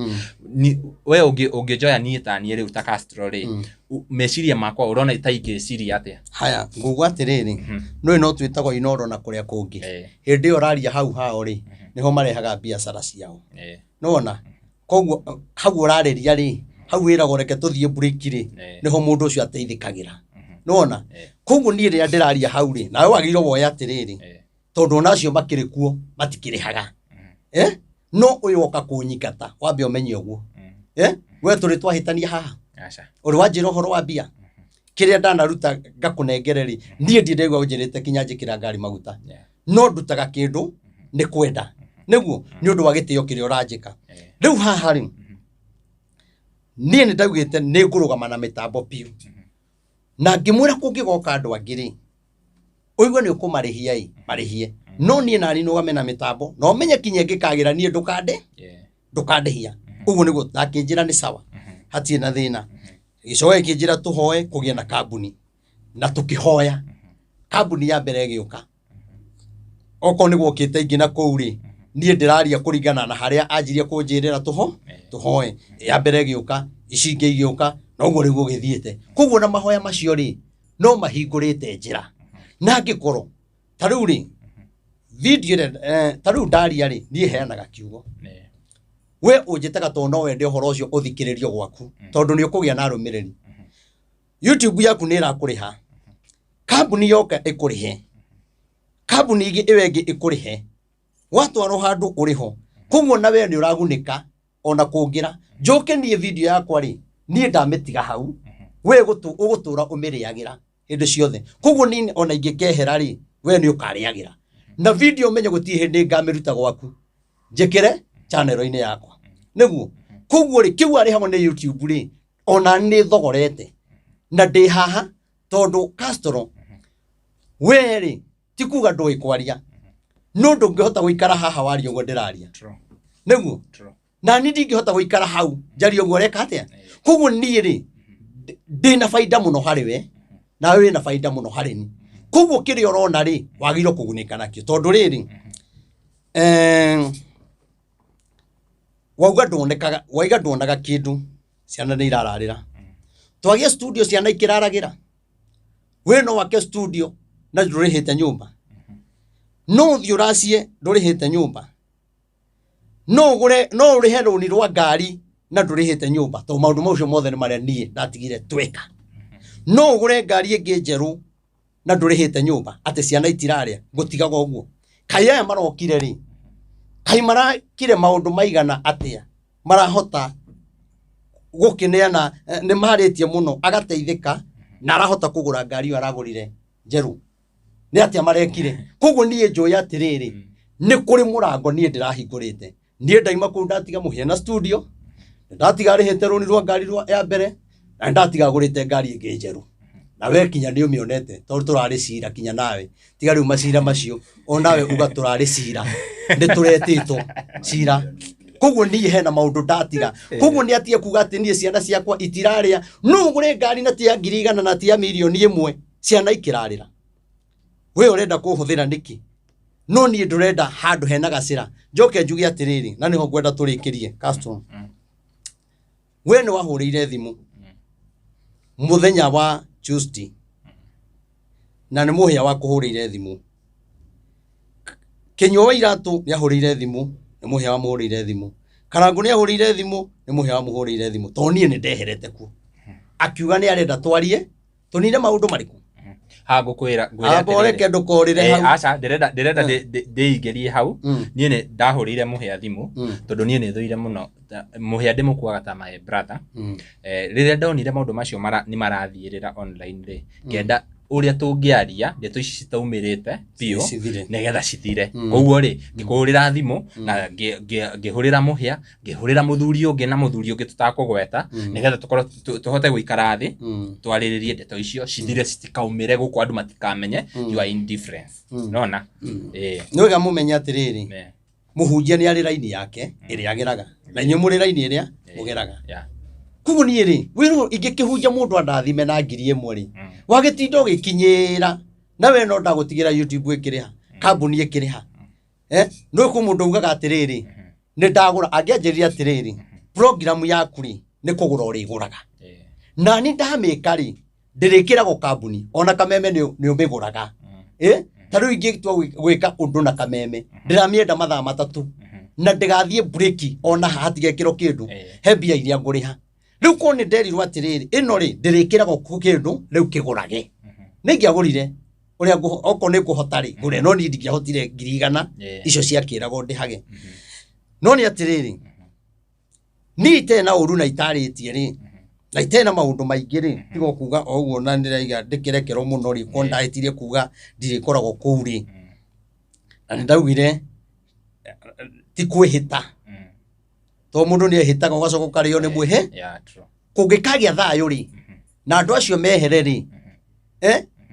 We ũngĩnjoya niĩ ta niĩ rĩu ta Castro rĩ, meciria makwa ũrona ta ingĩciria atĩa? Haya, nguga atĩrĩrĩ, nĩũĩ no twĩtagwo Inooro na kũrĩa kũngĩ. Hĩndĩ ĩyo ũraria hau hao rĩ, nĩho marehaga biacara ciao. Nĩwona? Koguo hau ũrarĩria rĩ, hau wĩragwo reke tũthiĩ break rĩ, nĩho mũndũ ũcio ateithĩkagĩra. Nĩwona? Koguo niĩ rĩrĩa ndĩraria hau rĩ, nawe wagĩrĩirwo woe atĩrĩrĩ, tondũ ona acio makĩrĩ kuo matikĩrĩhaga. No ũyũ oka kũnyingata, wambe ũmenye ũguo. We tũrĩ twahĩtania haha. Ũrĩ wanjĩra ũhoro wa mbia. Kĩrĩa ndanaruta ngakũnengere rĩ, niĩ ndirĩ ndaigua ũnjĩrĩte kinya njĩkĩra ngari maguta. No ndutaga kĩndũ nĩ kwenda. Nĩguo, nĩ ũndũ wa gĩtĩo kĩrĩa ũranjĩka. Rĩu haha rĩ, niĩ nĩ ndaugĩte nĩ ngũrũgama na mĩtambo biũ. Na ngĩmwĩra kũngĩgoka andũ angĩ rĩ, ũigue nĩ ũkũmarĩhia ĩ, marĩhie. No niĩ nani nũgame na mĩtambo, na ũmenye kinya ĩngĩkagĩra niĩ ndũkandĩhia. Ũguo nĩguo akĩnjĩra nĩ sawa, hatirĩ na thĩna. Gĩcoka gĩkĩnjĩra tũhoe kũgĩa na kambuni, na tũkĩhoya. Kambuni ya mbere ĩgĩũka. Okorwo nĩ gwokĩte ingĩ na kũu rĩ, niĩ ndĩraria kũringana na harĩa anjirie kũnjĩrĩra tũhoe. Ya mbere ĩgĩũka, ici ingĩ igĩũka, na ũguo rĩu gũgĩthiĩte. Koguo na mahoya macio rĩ, no mahingũrĩte njĩra. Na angĩkorwo ta rĩu rĩ, video ĩrĩa, ta rĩu ndaria rĩ, niĩ heanaga kiugo. We ũnjĩtaga tondũ no wende ũhoro ũcio ũthikĩrĩrio gwaku, tondũ nĩ ũkũgĩa na arũmĩrĩri. YouTube yaku nĩ ĩrakũrĩha. Kambuni yoka ĩkũrĩhe. Kambuni ĩngĩ ĩyo ĩngĩ ĩkũrĩhe. Watwarwo handũ ũrĩho. Koguo na we nĩ ũragunĩka ona kũngĩra. Njoke niĩ video yakwa rĩ, niĩ ndamĩtiga hau, we ũgũtũra ũmĩrĩagĩra hĩndĩ ciothe. Koguo niĩ ona ingĩkehera rĩ, we nĩ ũkarĩagĩra. Na video ũmenye gũtirĩ hĩndĩ ngamĩruta gwaku, njĩkĩre channel-inĩ yakwa. Nĩguo. Koguo rĩ, kĩu arĩhagwo nĩ YouTube rĩ, ona nĩ thogorete. Na ndĩ haha tondũ Castro, we rĩ, ti kuga ndũĩ kwaria. No ndũngĩhota gũikara haha waria ũguo ndĩraria. Nĩguo. Na niĩ ndingĩhota gũikara hau njarie ũguo ũreka atĩa. Koguo niĩ rĩ, ndĩna baida mũno harĩ we, nawe wĩna baida mũno harĩ niĩ. Koguo kĩrĩa ũrona rĩ, wagĩrĩirwo kũgunĩka nakĩo. Tondũ rĩrĩ, wauga nduonekaga, waiga nduonaga kĩndũ, ciana nĩ irararĩra. Twagie studio ciana ikĩraragĩra. We no wake studio na ndũrĩhĩte nyũmba. No ũthiĩ ũracie ndũrĩhĩte nyũmba. No ũgũre, no ũrĩhe rũni rwa ngari na ndũrĩhĩte nyũmba, tondũ maũndũ macio mothe nĩ marĩa niĩ ndatigire tweka. No ũgũre ngari ĩngĩ njerũ na ndũrĩhĩte nyũmba, atĩ ciana itirarĩa, ngũtigaga ũguo. Kaĩ aya marokire rĩ, kaĩ marakire maũndũ maigana atĩa, marahota gũkĩneana, nĩ marĩtie mũno, agateithĩka na arahota kũgũra ngari ĩyo aragũrire njerũ. Nĩ atĩa marekire? Koguo niĩ njũĩ atĩrĩrĩ, nĩ kũrĩ mũrango niĩ ndĩrahingũrĩte. Niĩ ndaima kũu ndatiga mũhĩa na studio, ndatiga arĩhĩte rũni rwa ngari ya mbere, na ndatiga agũrĩte ngari ĩngĩ njerũ. Na we kinya nĩ ũmĩonete, tondũ tũrarĩ cira kinya nawe. Tiga rĩu macira macio, o nawe uga tũrarĩ cira, nĩ tũretĩtwo cira. Koguo niĩ hena maũndũ ndatiga. Koguo nĩ atige kuga atĩ niĩ ciana ciakwa itirarĩa. No ũgũre ngari na ti ya ngiri igana na ti ya mirioni ĩmwe, ciana ikĩrarĩra. We ũrenda kũhũthĩra nĩkĩ? No niĩ ndũrenda handũ hena gacĩra. Njoke njuge atĩrĩrĩ, na nĩho ngwenda tũrĩkĩrie, Castro. We nĩ wahũrĩire thimũ mũthenya wa Tuesday, na nĩ mũhĩa wa kũhũrĩire thimũ. Kĩnyua wa iratũ nĩ ahũrĩire thimũ, nĩ mũhĩa wa mũhũrĩire thimũ. Karangũ nĩ ahũrĩire thimũ, nĩ mũhĩa wa mũhũrĩire thimũ. Tondũ niĩ nĩ ndeherete kuo. Akiuga nĩ arenda twarie, tũnine maũndũ marĩkũ? Ha, ngũkwĩra, ngwĩre Amba ũreke atĩrĩrĩ. ndũkorĩre hau. Aca, ndĩrenda ndĩingĩrie hau. Niĩ nĩ ndahũrĩire mũhĩa thimũ, tondũ niĩ nĩ thũire mũno. Mũhĩa ndĩmũkuaga ta my brother. Rĩrĩa ndonire maũndũ macio nĩ marathiĩrĩra online rĩ, ngenda ũrĩa tũngĩaria ndeto ici citaumĩrĩte biũ, Cithire. nĩgetha cithire. Koguo rĩ, ngĩkũhũrĩra thimũ, na ngĩhũrĩra mũhĩa, ngĩhũrĩra mũthuri ũngĩ na mũthuri ũngĩ tũtakũgweta, nĩgetha tũkorwo tũhote gũikara thĩ, twarĩrĩrie ndeto icio cithire, citikaumĩre gũkũ andũ matikamenye you are indifference. Nona? Nĩ wega mũmenye atĩrĩrĩ, mũhunjia nĩ arĩ raini yake ĩrĩa ageraga, na inyuĩ mũrĩ raini ĩrĩa mũgeraga. Koguo niĩ rĩ, wĩrwo ingĩkĩhunja mũndũ andathime na 1000 rĩ, wagĩtinda ũgĩkinyĩra na we no ndagũtigĩra YouTube ĩkĩrĩha, kambuni ĩkĩrĩha. No kwĩ mũndũ ugaga atĩrĩrĩ, nĩ ndagũra, angĩanjĩrire atĩrĩrĩ, program yaku rĩ, nĩ kũgũra ũrĩgũraga. Na niĩ ndamĩka rĩ, ndĩrĩkĩragwo kambuni, ona kameme nĩ ũmĩgũraga. Ta rĩu ingĩtua gwĩka ũndũ na kameme, ndĩramĩenda mathaa 3, na ndĩgathiĩ break ona haha hatigekĩrwo kĩndũ, he mbia iria ngũrĩha. Rĩu korwo nĩ nderirwo atĩrĩrĩ, ĩno rĩ, ndĩrĩkĩragwo kĩndũ, rĩu kĩgũrage. Nĩ ingĩagũrire, ũrĩa okorwo nĩ ngũhota rĩ, ngũre, no niĩ ndingĩahotire 100,000 icio ciakĩragwo ndĩhage. No nĩ atĩrĩrĩ, niĩ itarĩ na ũru na itarĩtie rĩ, na itarĩ na maũndũ maingĩ rĩ, tiga kuga o ũguo na ndĩraiga ndĩkĩrekerwo mũno rĩ, korwo ndahĩtirie kuga ndirĩkoragwo kũu rĩ. Na nĩ ndaugire ti kwĩhĩta. Tondũ mũndũ nĩ ehĩtaga ũgacoka ũkarĩo nĩ mwĩhĩ. Kũngĩkagĩa thayũ rĩ, na andũ acio mehere rĩ,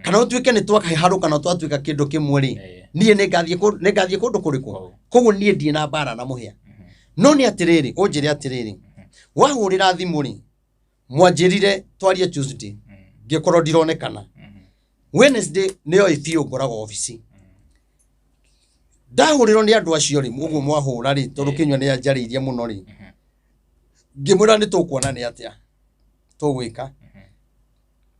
kana ũtuĩke nĩ twakaharũka na twatuĩka kĩndũ kĩmwe rĩ, niĩ nĩngathiĩ kũndũ kũrĩkũ? Koguo niĩ ndirĩ na mbara na mũhĩa. No nĩ atĩrĩrĩ, ũnjĩre atĩrĩrĩ, wahũrĩra thimũ rĩ, mwanjĩrire twarie Tuesday, ngĩkorwo ndironekana. Wednesday nĩyo biũ ngoragwo obici. Ndahũrĩrwo nĩ andũ acio rĩ, ũguo mwahũra rĩ, tondũ Kĩnyua nĩ anjarĩirie mũno rĩ, ngĩmwĩra nĩ tũkuona nĩ atĩa tũgwĩka.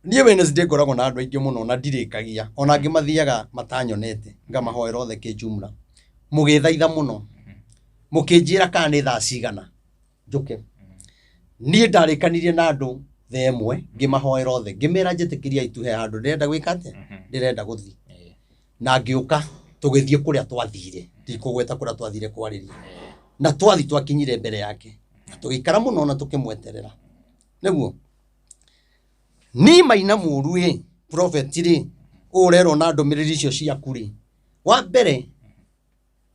Niĩ Wednesday ngoragwo na andũ aingĩ mũno na ndirĩkagia, ona angĩ mathiaga matanyonete, ngamahoera othe kĩjumla. Mũgĩthaitha mũno, mũkĩnjĩra kana nĩ thaa cigana njũke. Niĩ ndarĩkanirie na andũ thaa ĩmwe, ngĩmahoera othe, ngĩmera njĩtĩkĩriai tu he handũ ndĩrenda gwĩka atĩa, ndĩrenda gũthiĩ. Na ngĩũka tũgĩthiĩ kũrĩa twathire, ndikũgweta kũrĩa twathire kwarĩria. Na twathi twakinyire mbere yake, na tũgĩikara mũno na tũkĩmweterera. Nĩguo ni Maina mũru ĩ, prophet rĩ, ũrerwo na ndũmĩrĩri icio ciaku rĩ, wa mbere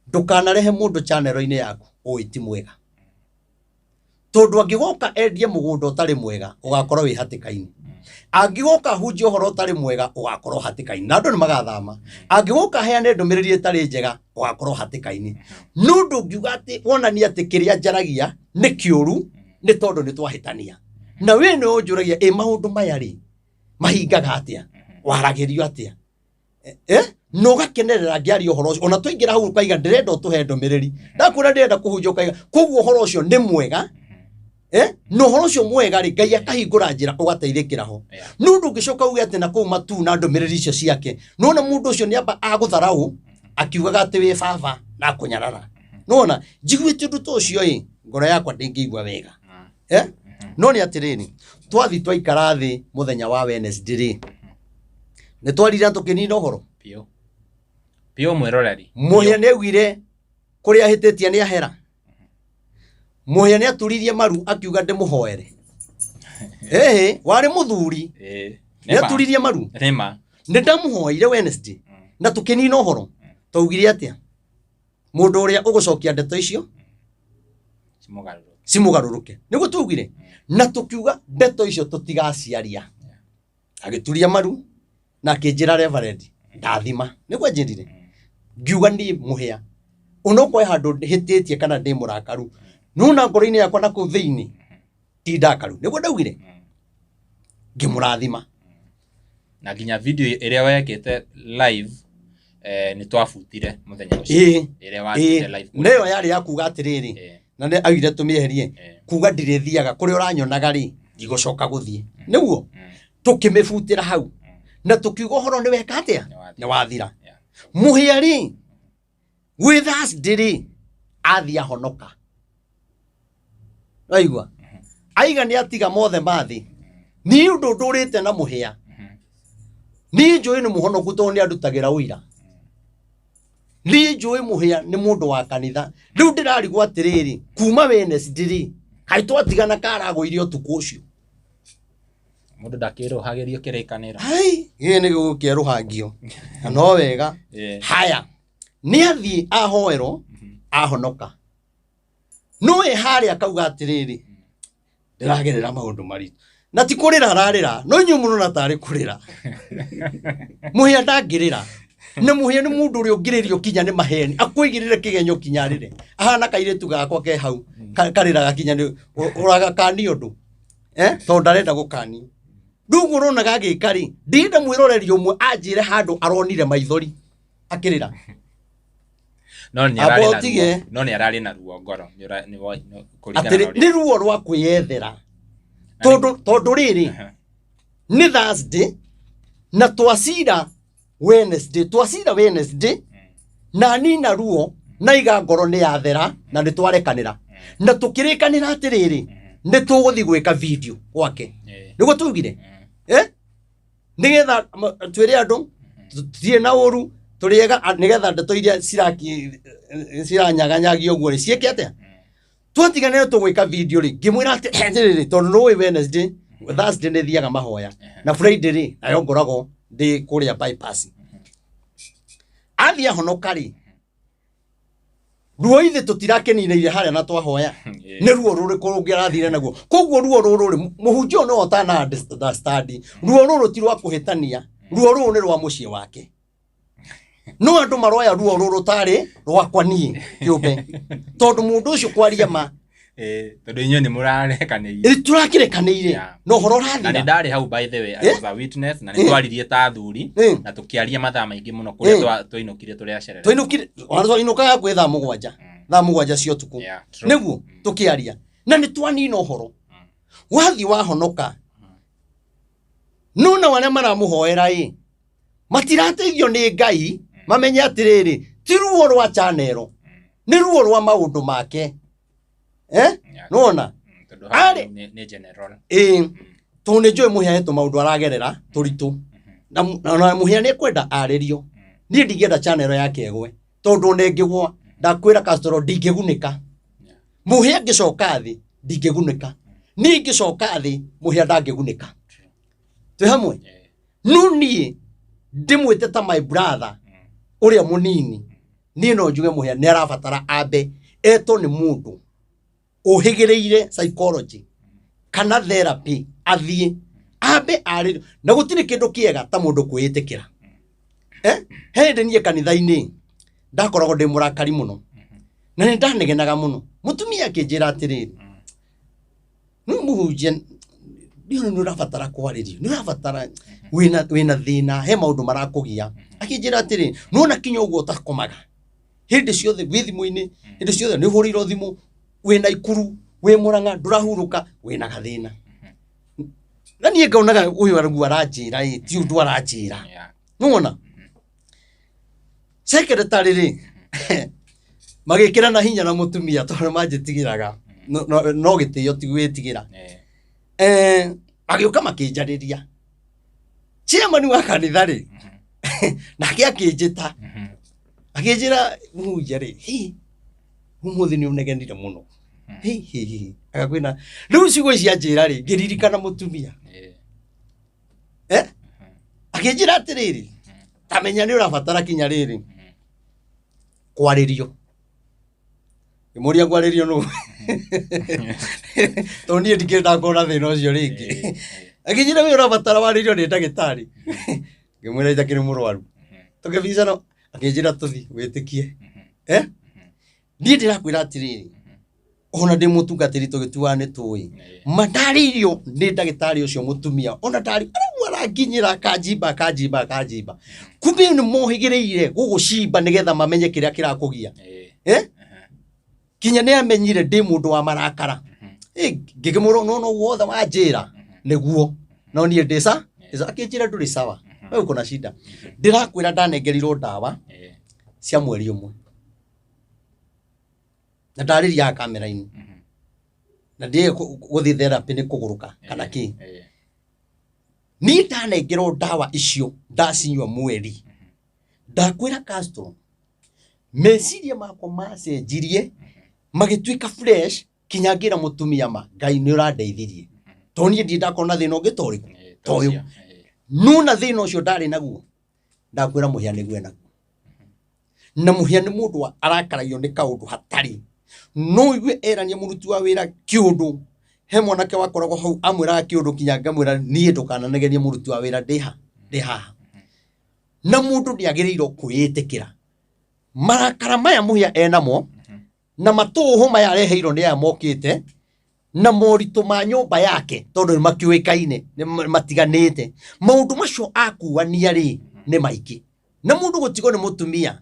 ndũkanarehe mũndũ channel-inĩ yaku ũĩ ti mwega. Tondũ angĩgoka endie mũgũnda ũtarĩ mwega, ũgakorwo wĩ hatĩka-inĩ. Angĩgoka ahunjie ũhoro ũtarĩ mwega, ũgakorwo hatĩka-inĩ. Na andũ nĩ magathama. Angĩgoka aheane ndũmĩrĩri ĩtarĩ njega, ũgakorwo hatĩka-inĩ. No ndũngiuga atĩ wonanie atĩ kĩrĩa njaragia nĩ kĩũru, nĩ tondũ nĩ twahĩtania. Na we nĩwe ũnjũragia, ĩ maũndũ maya rĩ, mahingaga atĩa? Waragĩrio atĩa? Na ũgakenerera ngĩaria ũhoro ũcio. Ona twaingĩra hau ũkaiga ndĩrenda ũtũhe ndũmĩrĩri. Ndakwĩra ndĩrenda kũhunjia ũkaiga, koguo ũhoro ũcio nĩ mwega. Na ũhoro ũcio mwega rĩ, Ngai akahingũra njĩra ũgateithĩkĩra ho. No ndũngĩcoka uge atĩ na kũu matu na ndũmĩrĩri icio ciake. Nĩwona mũndũ ũcio nĩamba agũtharaũ, akiugaga atĩ wĩ baba na akũnyarara. Nĩwona, njiguĩte ũndũ ta ũcio ĩ, ngoro yakwa ndĩngĩigua wega. No nĩ atĩrĩrĩ, twathi twaikara thĩ mũthenya wa Wednesday rĩ, nĩ twarire tũkĩnina ũhoro? Biũ. Biũ mwĩroreri. Mũhĩa nĩ augire kũrĩa ahĩtĩtie nĩ ahera. Mũhĩa nĩ aturirie maru akiuga ndĩmũhoere. Ĩhĩ, warĩ mũthuri. Nĩ aturirie maru. Nĩma. Nĩ ndamũhoeire Wednesday na tũkĩnina ũhoro. Twaugire atĩa? Mũndũ ũrĩa ũgũcokia ndeto icio cimũgarũrũke. Nĩguo twaugire. Na tũkiuga ndeto icio tũtigaciaria. Agĩturia maru na akĩnjĩra Reverend ndathima. Nĩguo anjĩrire. Ngiuga niĩ mũhĩa onokorwo he handũ hĩtĩtie kana ndĩ mũrakaru, no na ngoro-inĩ yakwa na kũu thĩinĩ ti ndakaru. Nĩguo ndaugire. Ngĩmũrathima. Na nginya video ĩrĩa wekĩte live, nĩ twabutire mũthenya ũcio. Ĩrĩa wakĩte live. Nĩyo yarĩ ya kuga atĩrĩrĩ, na nĩ augire tũmĩeherie, kuga ndirĩthiaga kũrĩa ũranyonaga rĩ, ndigũcoka gũthiĩ. Nĩguo tũkĩmĩbutĩra hau na tũkiuga ũhoro nĩ weka atĩa? Nĩ wathira. Mũhĩa rĩ, gwĩ Thursday rĩ, athiĩ ahonoka. Waigua? Aiga nĩ atiga mothe ma thĩ. Niĩ ũndũ ndũrĩte na mũhĩa. Niĩ njũĩ nĩ mũhonoku tondũ nĩ andutagĩra ũira. Niĩ njũĩ mũhĩa nĩ mũndũ wa kanitha. Rĩu ndĩrarigwo atĩrĩrĩ, kuma Wednesday rĩ, kaĩ twatigana karagũire ũtukũ ũcio. Mũndũ ndakĩrũhagĩrio kĩrĩkanĩro. Hai, gĩkĩ nĩ gĩgũkĩerũhangio. Na no wega. Haya, nĩ athiĩ ahoerwo, ahonoka. No ĩ harĩa akauga atĩrĩrĩ, ndĩragerera maũndũ maritũ. Na ti kũrĩra ararĩra, no inyuĩ mũrona tarĩ kũrĩra. Mũhĩa ndangĩrĩra. Na mũhĩa nĩ mũndũ ũrĩa ũngĩrĩrio kinya nĩ maheni, akũigĩrĩre kĩgenyo kinya arĩre. Ahana kairĩtu gakwa ke hau, karĩraga kinya nĩ ũragakania ũndũ. Eh, tondũ ndarenda gũkanio. Rĩu ũguo ũronaga agĩka rĩ, ndĩrenda mwĩroreri ũmwe anjĩre handũ aronire maithori akĩrĩra. No nĩ Amba ararĩ na ũtige. ruo, no nĩ ararĩ na ruo ngoro, nĩ ũra- nĩ wa- nĩ- kũringana Atĩrĩ, na ũrĩa- nĩ ruo rwa kwĩyethera. Na nĩ- Tondũ tondũ rĩrĩ, Aha. nĩ Thursday na twacira Wednesday, twacira Wednesday na nina ruo na iga ngoro nĩ yathera na nĩ twarekanĩra na tũkĩrĩkanĩra atĩrĩrĩ nĩ tũgũthiĩ gwĩka video gwake nĩguo tugire eh? Nĩgetha twĩre andũ tũtirĩ na ũru tũrĩega, nĩgetha ndeto iria ciranyaganyagio ũguo rĩ ciĩke atĩa. Twatiganire tũgwĩka video rĩ, ngĩmwĩra atĩ atĩrĩrĩ, tondũ nĩũĩ Wednesday, Thursday nĩ thiaga mahoya na Friday rĩ nayo ngoragwo ndĩ kũrĩa bypass. Athiĩ ahonoka rĩ, ruo ithe tũtirakeninĩire harĩa na twahoya. Nĩ ruo rũrĩkũ rũngĩ arathire naguo? Koguo ruo rũrũ rĩ, mũhunjia ũyũ nĩwe ũtana understand. Ruo rũrũ ti rwa kũhĩtania, ruo rũrũ nĩ rwa mũciĩ wake. No andũ maroya ruo rũrũ tarĩ rwakwa niĩ kĩũmbe, tondũ mũndũ ũcio kwaria ma Tondũ inyuĩ nĩ mũrarekanĩire. Tũrakĩrekanĩire na ũhoro Na nĩ ũrathira. ndarĩ hau, by the way, I was a witness, na nĩ twaririe ta athuri na tũkĩaria mathaa maingĩ mũno kũrĩa twainũkire tũrĩ acerere. Twainũkire, ona twainũkaga kwĩ thaa 7, thaa 7 cia ũtukũ. Yeah, true. Nĩguo tũkĩaria na nĩ twanina ũhoro. Wathiĩ wahonoka, no na arĩa maramũhoera ĩ matirateithio nĩ Ngai mamenye atĩrĩrĩ, ti ruo rwa chanero, nĩ ruo rwa maũndũ make. Eh? Nĩwona? Tondũ hau nĩ general. Ĩĩ, tondũ nĩ njũĩ Mũhĩa he tũmaũndũ aragerera tũritũ, na Mũhĩa nĩ ekwenda arĩrio. Niĩ ndingĩenda channel yake ĩgwe, tondũ ona ĩngĩgwa, ndakwĩra Castro, ndingĩgunĩka. Mũhĩa angĩcoka thĩ, ndingĩgunĩka. Niĩ ingĩcoka thĩ, Mũhĩa ndangĩgunĩka. Twĩ hamwe? No niĩ ndĩmwĩte ta my brother ũrĩa mũnini, niĩ no njuge Mũhĩa nĩ arabatara ambe etwo nĩ mũndũ ũhĩgĩrĩire psychology kana therapy, athiĩ ambe arĩrio. Na gũtirĩ kĩndũ kĩega ta mũndũ kwĩĩtĩkĩra. Eh? He hĩndĩ niĩ kanitha-inĩ ndakoragwo ndĩ mũrakari mũno na nĩ ndanegenaga mũno. Mũtumia akĩnjĩra atĩrĩrĩ, nĩ mũhunjia nĩ nĩ ũrabatara kwarĩrio, nĩ ũrabatara wĩna thĩna, he maũndũ marakũgia. Akĩnjĩra atĩrĩ, nĩwona kinya ũguo ũtakomaga hĩndĩ ciothe wĩ thimũ-inĩ, hĩndĩ ciothe nĩ ũhũrĩirwo thimũ, wĩna Ikuru, wĩ Mũrang'a, ndũrahurũka, wĩna gathĩna. Na niĩ ngonaga ũyũ arguo aranjĩra ĩ ti ũndũ aranjĩra. Nĩwona secretary rĩ magĩkĩra na hinya na mũtumia tondũ manjĩtigĩraga, no gĩtĩo ti gwĩtigĩra. Agĩũka makĩnjarĩria. Chairman wa kanitha rĩ nake akĩnjĩta, akĩnjĩra, mũhunjia rĩ, hi ũmũthĩ nĩ ũnegenire mũno, hi hi hi. Agakwĩna rĩu ciugo ici anjĩra rĩ, ngĩririkana mũtumia. Eh? Akĩnjĩra atĩrĩrĩ, tamenya nĩ ũrabatara kinya rĩrĩ kwarĩrio. Ngĩmũria kwarĩrio nũ? Tondũ niĩ ndikĩrĩ ndakorwo na thĩna ũcio rĩngĩ. Akĩnjĩra wĩ ũrabatara warĩrio nĩ ndagĩtarĩ. Ngĩmwĩra itakĩrĩ mũrwaru. Tũkĩbicana, akĩnjĩra tũthi wĩtĩkie. Eh? Niĩ ndĩrakwĩra atĩrĩrĩ, ona ndĩ mũtungatĩri tũgĩtuaga nĩ tũĩ mandarĩirio nĩ ndagĩtarĩ ũcio mũtumia, ona ndarĩ arauga aranginyĩra akanjimba akanjimba akanjimba, kumbe nĩ mohĩgĩrĩire gũgũcimba nĩgetha mamenye kĩrĩa kĩrakũgia. Eh? Kinya nĩ amenyire ndĩ mũndũ wa marakara. Ngĩkĩmwĩra no no wothe wanjĩra nĩguo, no niĩ ndĩ sa akĩnjĩra ndũrĩ sawa, we uko na shida. Ndĩrakwĩra ndanengerirwo ndawa cia mweri ũmwe na ndarĩria kamera-inĩ na ndiĩ gũthiĩ therapy nĩ kũgũrũka kana kĩ. Niĩ ndanengerwo ndawa icio, ndacinyua mweri, ndakwĩra Castro, meciria makwa macenjirie magĩtuĩka fresh, kinya ngĩra mũtumia, ma Ngai nĩ ũrandeithirie, tondũ niĩ ndirĩ ndakorwo na thĩna ũngĩ ta ũrĩkũ ta ũyũ. No na thĩna ũcio ndarĩ naguo, ndakwĩra Mũhĩa nĩguo enaguo. Na Mũhĩa nĩ mũndũ arakaragio nĩ kaũndũ hatarĩ. No ũigue erania mũruti wa wĩra kĩũndũ. He mwanake wakoragwo hau amwĩraga kĩũndũ, kinya ngamwĩra niĩ ndũkananegenie mũruti wa wĩra ndĩ ha ndĩ haha. Na mũndũ ndĩagĩrĩirwo kwĩĩtĩkĩra marakara maya Mũhĩa enamo na matũhũ maya areheirwo nĩ aya mokĩte. Na moritũ ma nyũmba yake tondũ nĩ makĩũĩkaine nĩ matiganĩte maũndũ macio akuania rĩ nĩ maingĩ na mũndũ gũtigwo nĩ mũtumia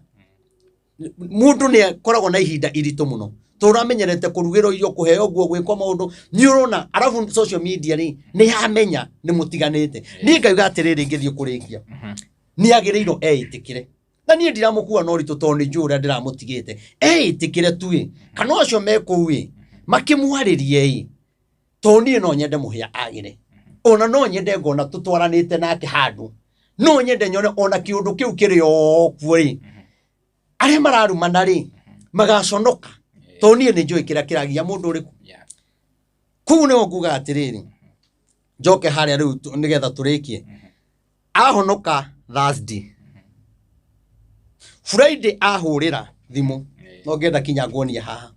mũndũ nĩ akoragwo na ihinda iritũ mũno tondũ ũramenyerete kũrugĩrwo irio kũheo nguo gwĩkwo maũndũ nĩ ũrona arabu social media rĩ nĩ yamenya nĩ mũtiganĩte niĩ ngauga atĩrĩrĩ ngĩthiĩ kũrĩkia nĩ agĩrĩirwo eĩtĩkĩre na niĩ ndiramũkua na ũritũ tondũ nĩ njũĩ ũrĩa ndĩramũtigĩte eĩtĩkĩre tu ĩ kana ũcio me kũu ĩ makĩmwarĩrie ĩ tondũ niĩ no nyende mũhĩa agĩre ona no nyende ngona tũtwaranĩte nake handũ no nyende nyone ona kĩũndũ kĩu kĩrĩ o kuo rĩ arĩa mararumana rĩ magaconoka tondũ niĩ nĩ njũĩ kĩrĩa kĩragia mũndũ ũrĩkũ kũu nĩho nguga atĩrĩrĩ njoke harĩa rĩu nĩgetha tũrĩkie ahonoka Thursday Friday ahũrĩra thimũ no ngenda kinya nguonie haha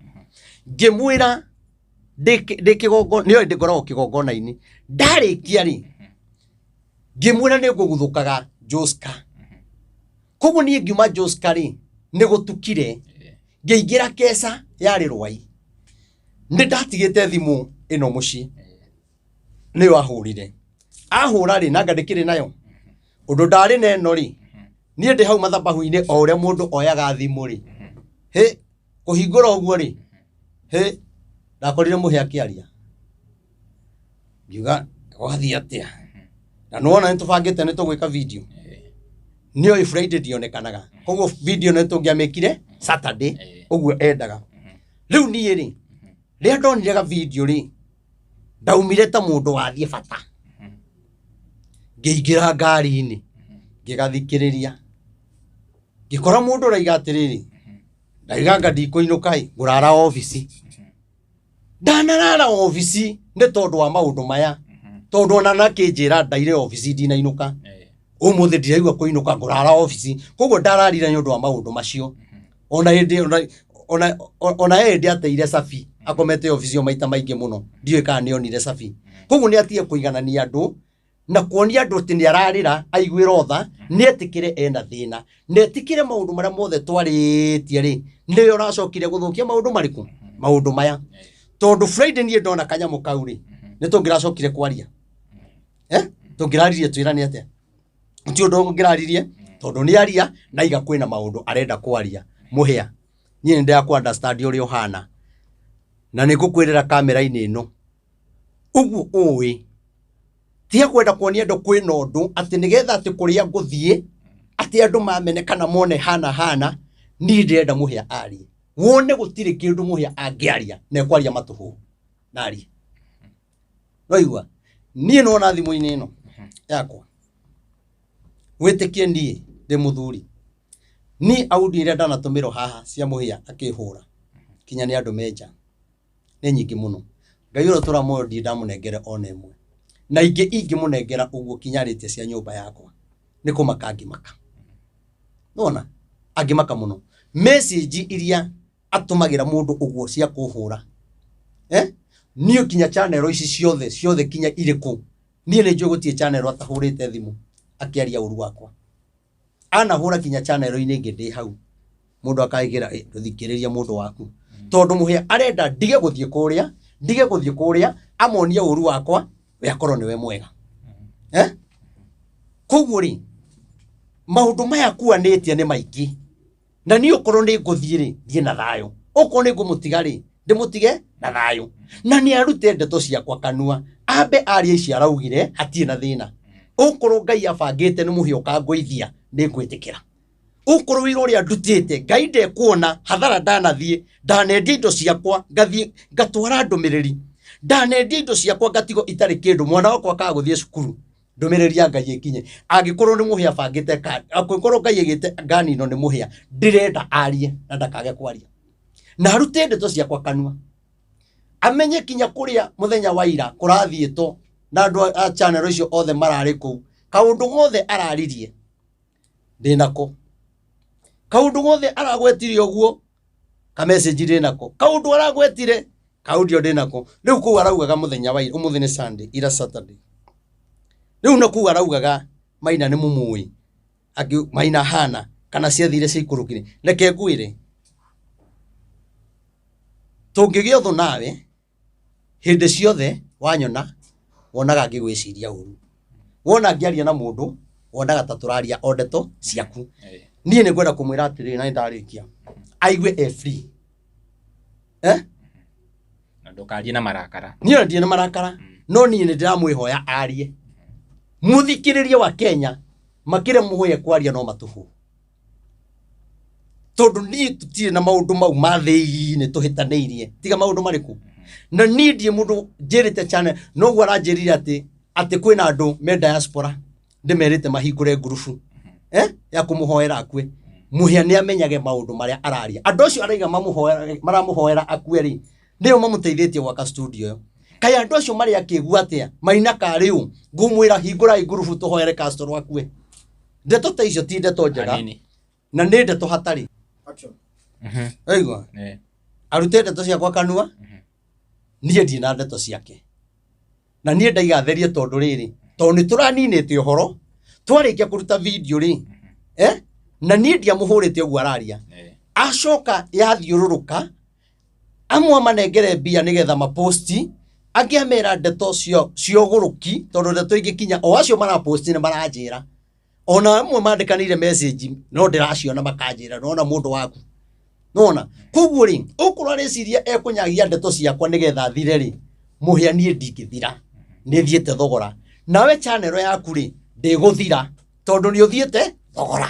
ngĩmwĩra ndĩ kĩgongona nĩoĩ ndĩngoragwo kĩgongona-inĩ ndarĩkia rĩ ngĩmwĩra nĩ ngũguthũkaga Joska koguo niĩ ngiuma Joska rĩ nĩ gũtukire ngĩingĩra keca yarĩ rwai nĩ ndatigĩte thimũ ĩno mũciĩ nĩyo ahũrire ahũra rĩ nanga ndĩkĩrĩ nayo ũndũ ndarĩ na ĩno rĩ niĩ ndĩ hau mathabahu-inĩ o ũrĩa mũndũ oyaga thimũ rĩ hĩ kũhingũra ũguo rĩ hĩ ndakorire mũhĩa akĩaria ngiuga gwathiĩ atĩa na nĩwona nĩ tũbangĩte nĩ tũgwĩka video nĩoĩ Friday ndionekanaga koguo video nĩ tũngĩamĩkire Saturday ũguo endaga rĩu niĩ rĩ rĩrĩa ndonire ga video rĩ ndaumire ta mũndũ wathiĩ bata ngĩingĩra ngari-inĩ ngĩgathikĩrĩria ngĩkora mũndũ ũraiga atĩrĩrĩ ndaiga nga ndikũinũka ĩ ngũrara obici ndanarara obici nĩ tondũ wa maũndũ maya tondũ ona nakĩnjĩra ndaire obici ndinainũka ũmũthĩ ndiraigua kũinũka ngũrara obici koguo ndararire nĩ ũndũ wa maũndũ macio ona hĩndĩ ona ona ona hĩndĩ ateire cabi akomete obici ĩyo maita maingĩ mũno ndiũĩ kana nĩ onire cabi koguo nĩ atige kũiganania andũ na kuonia andũ atĩ nĩ ararĩra aiguĩre tha nĩ etĩkĩre ena thĩna na etĩkĩre maũndũ marĩa mothe twarĩtie rĩ nĩwe ũracokire gũthũkia maũndũ marĩkũ maũndũ maya tondũ Friday niĩ ndona kanyamũ kau rĩ nĩ tũngĩracokire kwaria eh tũngĩraririe twĩrane atĩa ti ũndũ ũngĩraririe tondũ nĩ aria na iga kwĩna maũndũ arenda kwaria mũhĩa niĩ nĩ ndĩra understand ũrĩa ũhana na nĩ ngũkwĩrĩra kamera-inĩ ĩno ũguo ũĩ tiga kwenda kuonia andũ kwĩna ũndũ atĩ nĩgetha atĩ kũrĩa ngũthiĩ atĩ andũ mamene kana mone hana hana niĩ ndĩrenda mũhĩa arie wone gũtirĩ kĩndũ mũhĩa angĩaria na ekwaria matũhũ narie noigua niĩ nona thimũ-inĩ ĩno yakwa wĩtĩkie niĩ ndĩ mũthuri niĩ audio iria ndanatũmĩrwo haha cia mũhĩa akĩhũra kinya nĩ andũ menja nĩ nyingĩ mũno ngai ũrĩa ũtũra muoyo ndirĩ ndamũnengere ona ĩmwe na ingĩ ingĩmũnengera ũguo kinya arĩtie cia nyũmba yakwa nĩ kũmaka angĩmaka nona angĩmaka mũno message iria atũmagĩra mũndũ ũguo cia kũhũra eh? Niĩ kinya channel ici ciothe ciothe kinya irĩkũ niĩ nĩ njũĩ gũtirĩ channel atahũrĩte thimũ akĩaria ũru wakwa anahũra kinya channel-inĩ ĩngĩ ndĩ hau mũndũ akaigĩra "Ĩ, ndũthikĩrĩrie mũndũ waku tondũ mũhĩa arenda ndige gũthiĩ kũrĩa ndige gũthiĩ kũrĩa amonie ũru wakwa we akorwo nĩwe mwega eh? Koguo rĩ maũndũ maya kuanĩtie nĩ maingĩ na niĩ okorwo nĩ ngũthiĩ rĩ thiĩ na thayũ okorwo nĩ ngũmũtiga rĩ ndĩmũtige na thayũ na nĩ arute ndeto ciakwa kanua ambe arie ici araugire hatirĩ na thĩna okorwo ngai abangĩte nĩ mũhĩa ũkangũithia nĩ ngwĩtĩkĩra okorwo wĩra ũrĩa ndutĩte ngai ndekuona hathara ndanathiĩ ndanendia indo ciakwa ngathiĩ ngatwara ndũmĩrĩri ndanendia indo ciakwa ngatigwo itarĩ kĩndũ mwana wakwa akaga gũthiĩ cukuru ndũmĩrĩri ya ngai ĩkinye angĩkorwo nĩ mũhĩa bangĩte angĩkorwo ngai aigĩte ngani ĩno nĩ mũhĩa ndĩrenda arie na ndakage kwaria na arute ndeto ciakwa kanua amenye kinya kũrĩa mũthenya wa ira kũrathiĩtwo na andũ a channel icio othe mararĩ kũu kaũndũ gothe araririe ndĩnako kaũndũ gothe aragwetire ũguo ka message ndĩnako kaũndũ aragwetire kaudio ndĩnako rĩu kũu araugaga mũthenya wa ira ũmũthĩ nĩ Sunday ira Saturday rĩu na kũu araugaga maina nĩ mũmũĩ angĩ maina hana kana ciathire ciaikũrũkire reke ngwĩre tũngĩgĩa ũthũ nawe Hĩndĩ ciothe wanyona wonaga ngĩgwĩciria ũru. Wona ngĩaria na mũndũ wonaga ta tũraria o ndeto ciaku. Niĩ nĩ ngwenda kũmwĩra atĩrĩrĩ na nĩ ndarĩkia. Aigue e free. Eh? Na ndũkarie na marakara. Niĩ ona ndirĩ na marakara no niĩ nĩ ndĩramwĩhoya arie. Mũthikĩrĩrie wa Kenya makĩre mũhoye kwaria no matũhũ. Tondũ niĩ tũtirĩ na maũndũ mau ma thĩinĩ tũhĩtanĩirie tiga maũndũ marĩkũ. Na niĩ ndirĩ mũndũ njĩrĩte channel noguo aranjĩrire atĩ atĩ kwĩna andũ me diaspora ndĩmerĩte mahingũre ngurubu eh, ya kũmũhoera akue. Mũhĩa nĩ amenyage maũndũ marĩa araria. Andũ acio araiga maramũhoera akue rĩ, nĩo mamũteithĩtie gwaka studio ĩyo. Kaĩ andũ acio marĩ akĩgu atĩa maina karĩ ũ ngũmwĩra hingũrai ngurubu tũhoere Castro akue. Ndeto ta icio ti ndeto njega Hanini. na nĩ ndeto hatarĩ. Waigua? Arute ndeto ciakwa kanua, niĩ ndirĩ na ndeto ciake. Na niĩ ndaiga therie tondũ rĩrĩ, tondũ nĩ tũraninĩte ũhoro, twarĩkia kũruta video rĩ, eh? Na niĩ ndiamũhũrĩte ũguo araria. Acoka yathiũrũrũka, amwe amanengere mbia nĩgetha maposti, angĩ amera ndeto cia ũgũrũki, tondũ ndeto ingĩkinya o acio maraposti nĩ maranjĩra. Ona amwe mandĩkanĩire message no ndĩraciona makanjĩra nona mũndũ waku. Nona koguo rĩ, okorwo areciria ekũnyagia ndeto ciakwa nĩgetha thire rĩ, mũhĩa niĩ ndingĩthira, nĩ thiĩte thogora. Nawe channel yaku rĩ, ndĩgũthira tondũ nĩ ũthiĩte thogora.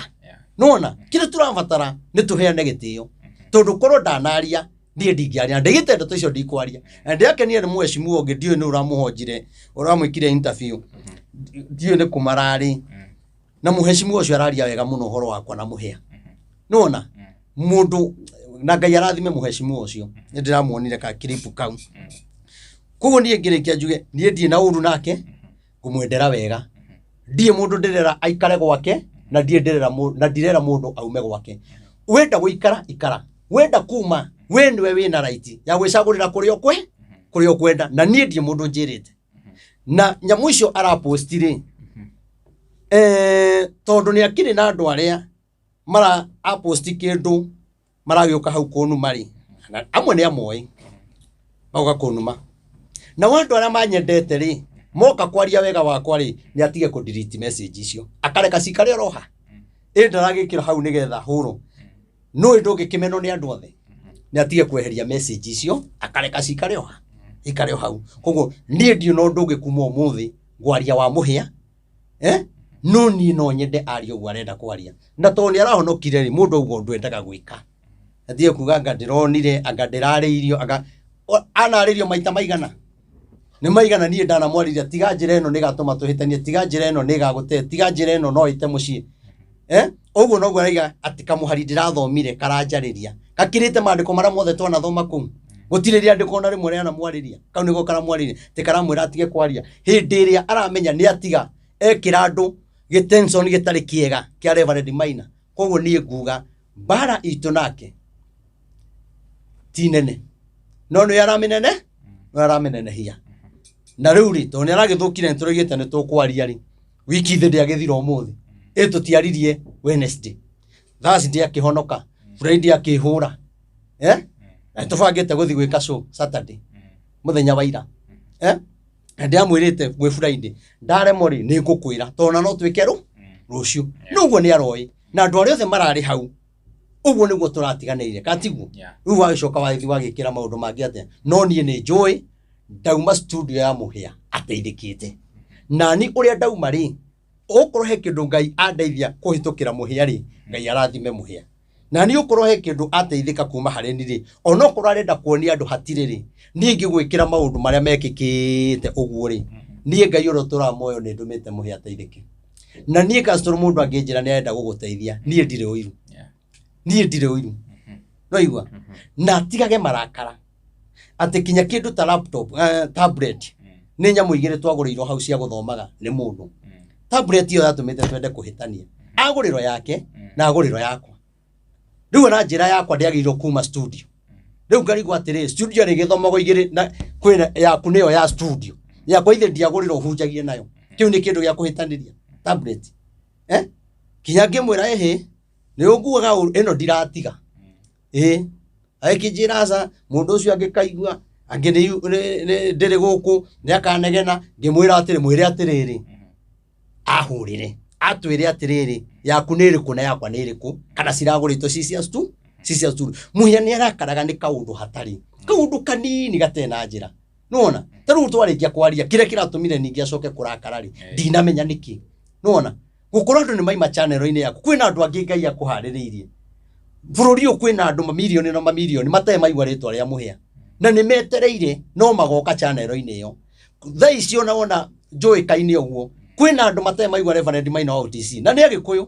Nona kĩrĩa tũrabatara nĩ tũheane gĩtĩo, tondũ korwo ndanaria niĩ ndingĩaria, ndaigĩte ndeto icio ndikwaria. Na ndĩrakenire nĩ mheshimiwa ũngĩ, ndiũĩ nĩ ũramũhonjire, ũramwĩkire interview, ndiũĩ nĩ kũ mararĩ. Na mheshimiwa ũcio araria wega mũno ũhoro wakwa na mũhĩa. Nĩwona mũndũ, na Ngai arathime mheshimiwa ũcio, nĩ ndĩramuonire ka clip kau. Koguo niĩ ngĩrĩkia njuge niĩ ndirĩ na ũru nake, ngũmwendera wega. Ndirĩ mũndũ ndĩrera aikare gwake, na ndirĩ ndĩrera na ndirera mũndũ aume gwake. Wenda gũikara, ikara. Wenda kuma, we nĩwe wĩna right ya gwĩcagũrĩra kũrĩa kũrĩa ũkwenda. Na niĩ ndirĩ mũndũ njĩrĩte. Na nyamũ icio araposti rĩ, tondũ nĩ akĩrĩ na andũ arĩa mara aposti kĩndũ maragĩũka hau kũnuma rĩ, na amwe nĩ amoĩ magoka kũnuma. Nao andũ arĩa manyendete rĩ, moka kwaria wega wakwa rĩ, nĩ atige kũ delete message icio, akareka cikare oro ha. Ĩ ndaragĩkĩra hau nĩgetha hũrwo. Nũĩ ndũngĩkĩmenwo nĩ andũ othe. Nĩ atige kweheria message icio, akareka cikare o ha, ikare o hau. Koguo niĩ ndirĩ na ũndũ ũngĩ kuma ũmũthĩ ngwaria wa mũhĩa, No niĩ no nyende arie ũguo arenda kwaria. Na tondũ nĩ arahonokire rĩ, mũndũ auga ũndũ endaga gwĩka. Atige kuga anga ndĩronire, anga ndĩrarĩirio, anga anarĩrio maita maigana. Nĩ maigana niĩ ndanamwarĩria, tiga njĩra ĩno nĩ ĩgatũma tũhĩtanie, tiga njĩra ĩno nĩ ĩgagũte, tiga njĩra ĩno no ĩte mũciĩ. Ũguo noguo araiga atĩ kamũhari ndĩrathomire karanjarĩria. Gakĩrĩte maandĩko marĩa mothe twanathoma kũu. Gũtirĩ rĩandĩko ona rĩmwe rĩanamwarĩria. Kau nĩko karamwarĩria. Atĩ karamwĩra atige kwaria. Hĩndĩ ĩrĩa aramenya nĩ atiga, ekĩra andũ gĩtension gĩtarĩ kĩega kĩa Reverend Maina. Koguo niĩ nguga mbara itũ nake ti nene. No nĩ aramĩnene, no aramĩnenehia. Na rĩu rĩ, tondũ nĩ aragĩthũkire nĩ tũraugĩte nĩ tũkwaria rĩ, wiki thĩ ndĩagĩthira ũmũthĩ. Ĩ tũtiaririe Wednesday. Thursday akĩhonoka, Friday akĩhũra. Na tũbangĩte gũthiĩ gwĩka show Saturday, mũthenya wa ira. Na ndĩramwĩrĩte gwĩ Friday, ndaremwo rĩ, nĩ ngũkwĩra, tondũ ona no twĩke rũciũ. No ũguo nĩ aroĩ. Na andũ arĩa othe mararĩ hau, ũguo nĩguo tũratiganĩire, kana tiguo? Rĩu wagĩcoka wagĩthiĩ wagĩkĩra maũndũ mangĩ atĩa? No niĩ nĩ njũĩ ndauma studio ya Mũhĩa ateithĩkĩte. Na niĩ ũrĩa ndauma rĩ, okorwo he kĩndũ Ngai andeithia kũhĩtũkĩra Mũhĩa rĩ, Ngai arathime Mũhĩa. Na niĩ okorwo he kĩndũ ateithĩka kuma harĩ niĩ rĩ, onokorwo arenda kuonia andũ hatirĩ rĩ, niĩ ingĩgwĩkĩra maũndũ marĩa mekĩkĩte ũguo rĩ, niĩ Ngai ũrĩa ũtũũraga muoyo nĩ ndũmĩte Mũhĩa ateithĩke. Na niĩ Castro mũndũ angĩnjĩra nĩ arenda gũgũteithia, niĩ ndirĩ ũiru. Niĩ ndirĩ ũiru. Nĩwaigua? Na atigage marakara. Atĩ kinya kĩndũ ta laptop, tablet, nĩ nyamũ igĩrĩ twagũrĩirwo hau cia gũthomaga nĩ mũndũ. Tablet ĩyo yatũmĩte twende kũhĩtania. Agũrĩrwo yake na agũrĩrwo yakwa. Rĩu ona njĩra yakwa ndĩagĩrĩirwo kuma studio. Rĩu ngarigwo atĩrĩ, studio rĩ gĩthomagwo igĩrĩ na kwĩna yaku nĩyo ya studio. Yakwa ithe ndiagũrĩrwo hunjagie nayo. Kĩu nĩ kĩndũ gĩa kũhĩtanĩria tablet. Kinya ngĩmwĩra ĩhĩ, nĩ ũnguaga ũru, ĩno ndiratiga. Agĩkĩnjĩra aca, mũndũ ũcio angĩkaigua, Angĩ nĩ ndĩrĩ gũkũ, nĩ akanegena. Ngĩmwĩra atĩrĩ, mwĩre atĩrĩrĩ, ahũrĩre atwĩre atĩrĩrĩ, yaku nĩ ĩrĩkũ na yakwa nĩ ĩrĩkũ, kana ciragũrĩtwo ci cia stu ci cia studio. Mũhĩa nĩ arakaraga nĩ kaũndũ hatarĩ, kaũndũ kanini gatarĩ na njĩra. Nĩwona ta rĩu twarĩkia kwaria, kĩrĩa kĩratũmire ningĩ acoke kũrakara rĩ, ndinamenya nĩkĩ. Nĩwona gũkorwo andũ nĩ maima channel-inĩ yaku, kwĩna andũ angĩ Ngai akũharĩrĩirie bũrũri ũyũ, kwĩna andũ mamirioni na mamirioni matarĩ maigua rĩtwa rĩa Mũhĩa na nĩ metereire no magoka channel-inĩ ĩyo. Thaa ici ona wona njũĩkaine ũguo, kwĩna andũ matarĩ maigua Reverend Maina wa OTC na nĩ Agĩkũyũ,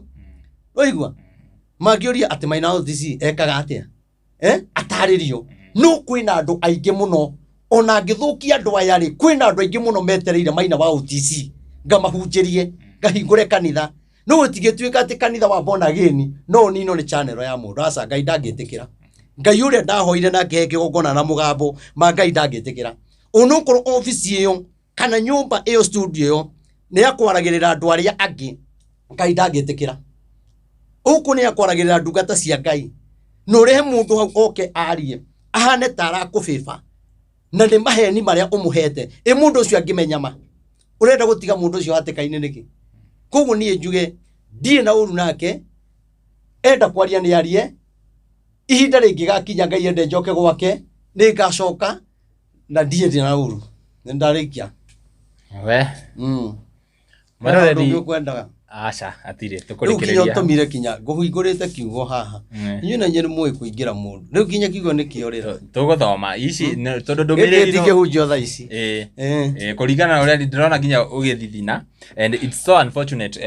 waigua mangĩũria atĩ Maina wa OTC ekaga atĩa, atarĩrio. No kwĩna andũ aingĩ mũno, ona ngĩthũkia andũ aya rĩ, kwĩna andũ aingĩ mũno metereire Maina wa OTC ngamahunjĩrie, ngahingũre kanitha. No gũtigĩtuĩka atĩ kanitha wa born again no ũninwo nĩ channel ya mũndũ. Aca, Ngai ndangĩtĩkĩra. Ngai ũrĩa ndahoire na ngĩhe kĩgongona na mũgambo ma Ngai ndangĩtĩkĩra. Onokorwo obici ĩyo kana nyũmba ĩyo, studio ĩyo nĩ ya kwaragĩrĩra andũ arĩa angĩ, Ngai ndangĩtĩkĩra. Ũkũ nĩ ya kwaragĩrĩra ndungata cia Ngai, na ũrehe mũndũ hau oke arie ahane ta arakũbĩba na nĩ maheni marĩa ũmũhete. Ĩ mũndũ ũcio angĩmenya ma, ũrenda gũtiga mũndũ ũcio hatĩka-inĩ nĩkĩ? Koguo niĩ njuge ndirĩ na ũru nake, enda kwaria nĩ arie. Ihinda rĩngĩgakinya Ngai ende njoke gwake, nĩ ngacoka, na ndirĩ ndĩ na ũru. Nĩ ndarĩkia. We Mwĩroreri ũndũ ũngĩ ũkwendaga? Aca, hatirĩ. Rĩu kinya Tũkũrĩkĩrĩria. Ũtũmire kinya ngũhingũrĩte kiugo haha. Inyuĩ na inyuĩ nĩ mũĩ kũingĩra mũndũ, rĩu kinya kiugo nĩ kĩorĩra. Tũgũthoma ici tondũ Gĩkĩ ndũmĩrĩri ndingĩhunjia thaa ici. Kũringana na ũrĩa ndĩrona nginya ũgĩthithina, and it's so unfortunate.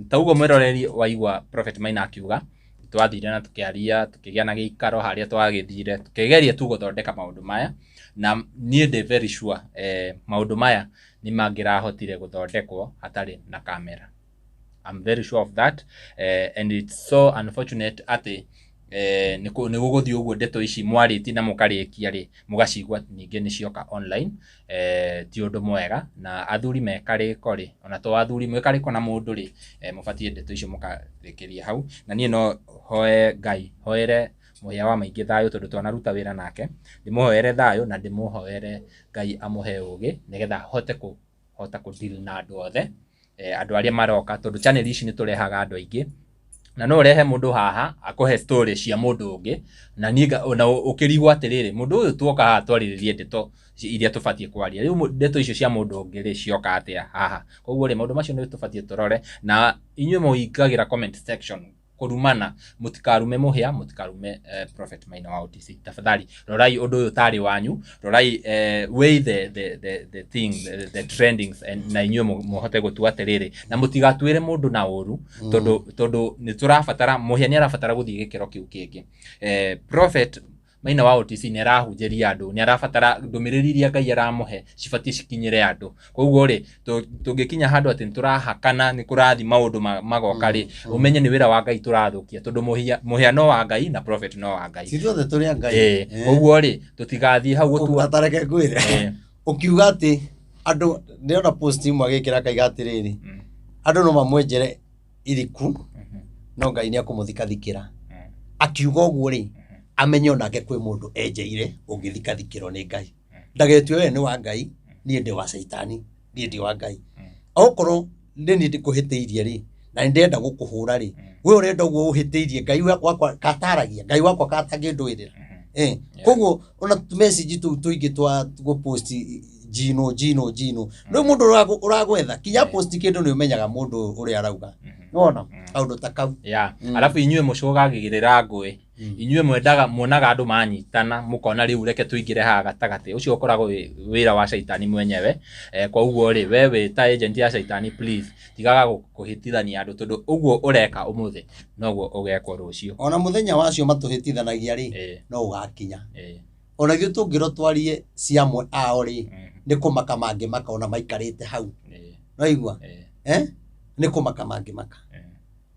Ta ũguo mwĩroreri waigua Prophet Maina akiuga, twathire na tũkĩaria, tũkĩgĩa na gĩikaro harĩa twagĩthire, tũkĩgeria tu gũthondeka maũndũ maya, na niĩ ndĩ very sure maũndũ maya nĩ mangĩrahotire gũthondekwo hatarĩ na kamera. I'm very sure of that. And it's so unfortunate atĩ nĩ gũgũthiĩ ũguo, ndeto ici mwarĩtie na mũkarĩkia rĩ, mũgacigua ningĩ nĩ cioka online. Ti ũndũ mwega, na athuri mekarĩko rĩ, ona to athuri, mwĩkarĩko na mũndũ rĩ, mũbatiĩ ndeto icio mũkarĩkĩria hau. Na niĩ no hoe Ngai, hoere Mũhĩa wa Maingĩ thayũ, tondũ twanaruta wĩra nake, ndĩmũhoere thayũ na ndĩmũhoere Ngai amũhe ũgĩ nĩgetha ahote kũhota kũ deal na andũ othe, andũ arĩa maroka, tondũ channel ici nĩ tũrehaga andũ aingĩ, na no ũrehe mũndũ haha akũhe story cia mũndũ ũngĩ, na niĩ na ũkĩrigwo atĩrĩrĩ, mũndũ ũyũ tuoka haha twarĩrĩrie ndeto iria tũbatiĩ kwaria, rĩu ndeto icio cia mũndũ ũngĩ rĩ, cioka atĩa haha? Koguo rĩ, maũndũ macio nĩ tũbatiĩ tũrore, na inyuĩ mũingagĩra comment section kũrumana, mũtikarume Mũhĩa, mũtikarume Prophet Maina wa OTC. Tafadhali rorai ũndũ ũyũ tarĩ wanyu, rorai, weigh the thing, the trendings and, na inyuĩ mũhote gũtua atĩrĩrĩ, na mũtigatuĩre mũndũ na ũru, tondũ nĩ tũrabatara, Mũhĩa nĩ arabatara gũthiĩ gĩkĩro kĩu kĩngĩ. Prophet Maina wa OTC nĩ arahunjĩria andũ, nĩ arabatara ndũmĩrĩri iria Ngai aramũhe cibatiĩ cikinyĩre andũ. Koguo rĩ, tũngĩkinya handũ atĩ nĩ tũrahakana, nĩ kũrathiĩ maũndũ magoka rĩ, ũmenye nĩ wĩra wa Ngai tũrathũkia, tondũ Mũhĩa no wa Ngai na Prophet no wa Ngai. Ithuothe tũrĩ a Ngai. Koguo rĩ, tũtigathiĩ hau gũtua. Atareke ngwĩre, ũkiuga atĩ andũ, ndĩrona post imwe agĩkĩra akaiga atĩrĩrĩ, andũ no mamwenjere iriku no Ngai nĩ akũmũthikathikĩra. Akiuga ũguo rĩ, amenye onake kwĩ mũndũ enjeire ũngĩthikathikĩrwo nĩ Ngai. Ndagetue we nĩ wa Ngai, niĩ ndĩ wa caitani, niĩ ndi wa Ngai. Okorwo nĩ niĩ ndĩkũhĩtĩirie rĩ, na nĩ ndĩrenda gũkũhũra rĩ, we ũrenda ũguo ũhĩtĩirie Ngai wakwa kataragia, Ngai wakwa katangĩndũĩrĩra. Koguo ona message tũu tũingĩ twa gũpost njino njino njino, rĩu mũndũ ũragwetha kinya post kĩndũ, nĩ ũmenyaga mũndũ ũrĩa arauga. Nĩwona kaũndũ ta kau. Yeah. Arabu inyuĩ mũcũgagĩrĩra ngũĩ, inyuĩ mwendaga muonaga andũ manyitana, mũkona rĩu reke tũingĩre haha gatagatĩ, ũcio ũkoragwo wĩ wĩra wa caitani mwenyewe. Kwa ũguo rĩ, we wĩ ta agent ya caitani, please tigaga kũhĩtithania andũ, tondũ ũguo ũreka ũmũthĩ noguo ũgekwo rũciũ. Ona mũthenya wacio matũhĩtithanagia rĩ, no ũgakinya. Ona ithuĩ tũngĩrwo twarie cia amwe ao rĩ, nĩ kũmaka mangĩmaka ona maikarĩte hau. Naigua? Nĩ kũmaka mangĩmaka.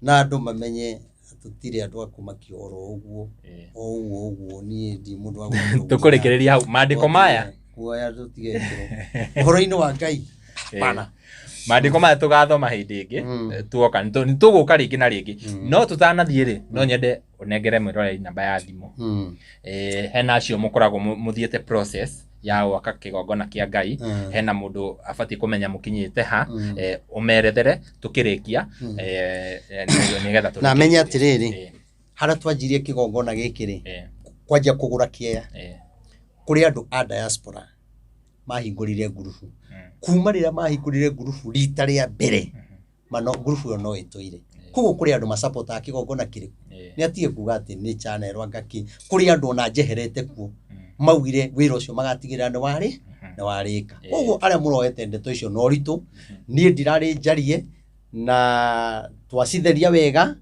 Na andũ mamenye tũtirĩ andũ a kũmakio oro ũguo, o ũguo ũguo. Niĩ ndi mũndũ wa gũkĩrwo. Tũkũrĩkĩrĩria hau maandĩko maya. Kuoya tũtigekĩrwo ũhoro-inĩ wa Ngai, hapana. Maandĩko maya tũgathoma hĩndĩ ĩngĩ. Tuoka nĩ tũgũka rĩngĩ na rĩngĩ, no tũtanathiĩ rĩ, no nyende ũnengere mwĩroreri namba ya thimũ. Hena acio mũkoragwo mũthiĩte process ya Ya gwaka kĩgongona kĩa Ngai, hena mũndũ abatiĩ kũmenya mũkinyĩte ha, ũmerethere tũkĩrĩkia, nĩgetha Na menye atĩrĩrĩ, harĩa twanjirie kĩgongona gĩkĩ rĩ, kwanjia kũgũra kĩea, kũrĩ andũ a diaspora mahingũrire ngurubu. Kuma rĩrĩa mahingũrire ngurubu rita rĩa mbere, mano ngurubu ĩyo no ĩtũire. Koguo kũrĩ andũ masapotaga kĩgongona kĩrĩkũ, nĩ atige kuga atĩ nĩ channel anga kĩ. Kũrĩ andũ ona njeherete kuo maugire wĩra ũcio magatigĩrĩra nĩ warĩ nĩ warĩka. Koguo arĩa mũroete ndeto icio na ũritũ, niĩ ndirarĩ njarie na twacitheria wega,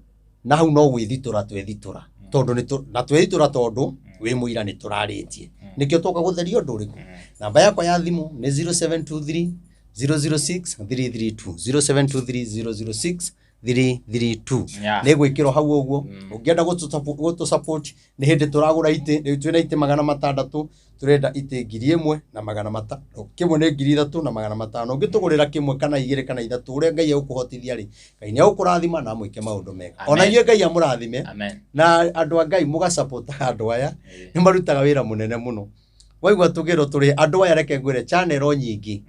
na hau no gwĩthitũra twethitũra, tondũ nĩ na twethitũra, tondũ wĩ mũira nĩ tũrarĩtie, nĩkĩo twoka gũtheria ũndũ ũrĩkũ. Namba yakwa ya thimũ nĩ 0723 006 332, 0723 006 332. Nĩ gwĩkĩrwo hau ũguo. Ũngĩenda gũtũ support, nĩ hĩndĩ tũragũra itĩ. Rĩu twĩna itĩ 600, tũrenda itĩ 1500. Kĩmwe nĩ 3500. Ũngĩtũgũrĩra kĩmwe kana igĩrĩ kana ithatũ, ũrĩa Ngai egũkũhotithia rĩ, Ngai nĩ egũkũrathima na amwĩke maũndũ mega. Ona inyuĩ Ngai amũrathime. Amen. Na andũ a Ngai mũgasapotaga andũ aya, nĩ marutaga wĩra mũnene mũno. Waigua tũgĩrwo tũrĩ andũ aya, reke ngwĩre, channel nyingĩ,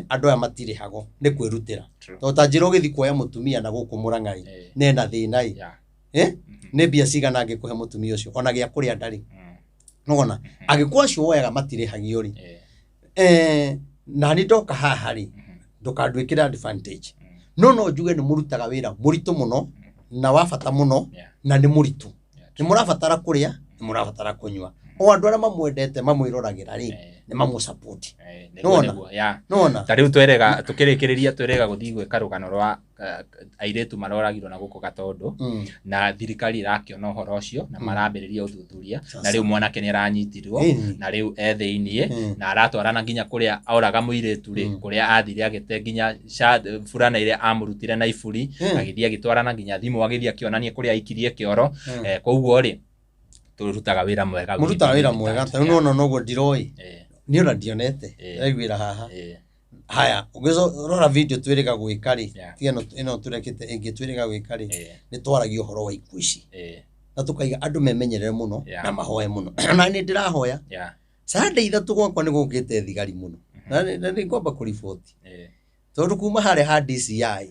andũ aya matirĩhagwo, nĩ kwĩrutĩra. Tondũ ta njĩra ũgĩthiĩ kuoya mũtumia na gũkũ Mũrang'a ĩ, nena thĩna ĩ, nĩ mbia cigana angĩkũhe mũtumia ũcio? Ona gĩa kũrĩa ndarĩ. Nĩwona angĩkorwo acio woyaga matirĩhagio rĩ, nani ndoka haha rĩ, ndũkanduĩkĩre advantage. No njuge nĩ mũrutaga wĩra mũritũ mũno na wa bata mũno, na nĩ mũritũ. Nĩ mũrabatara kũrĩa, nĩ mũrabatara kũnyua. O andũ arĩa mamwendete mamwĩroragĩra rĩ, nĩ mamũsupport. Nĩwona? Nĩguo, yeah. Nĩwona? Ta rĩu twerega tũkĩrĩkĩrĩria, twerega gũthiĩ gwĩka rũgano rwa airĩtu maroragirwo na gũkũ Gatondo, na thirikari ĩrakĩona ũhoro ũcio na marambĩrĩria ũthuthuria, na rĩu mwanake nĩ aranyitirwo, na rĩu e thĩiniĩ, na aratwarana nginya kũrĩa oraga mũirĩtu rĩ, kũrĩa athire agĩte nginya burana ĩrĩa amũrutire na iburi, agĩthiĩ agĩtwarana nginya thimũ, agĩthiĩ akĩonania kũrĩa aikirie kĩoro. Koguo rĩ, tũrutaga wĩra mwega. Mũrutaga wĩra mwega. Ta rĩu nĩwona noguo ndiroĩ, niĩ ona ndionete, ndĩraiguĩra haha. Haya, ũngĩrora video twĩrĩga gwĩka rĩ, tiga ĩno tũrekĩte ĩngĩ twĩrĩga gwĩka rĩ, nĩ twaragia ũhoro wa ikuũ ici, na tũkaiga andũ memenyerere mũno na mahoe mũno. Na nĩ ndĩrahoya. Sunday 3 gwakwa nĩ gũkĩte thigari mũno, na nĩ ngwamba kũriboti, tondũ kuma harĩa ha DCI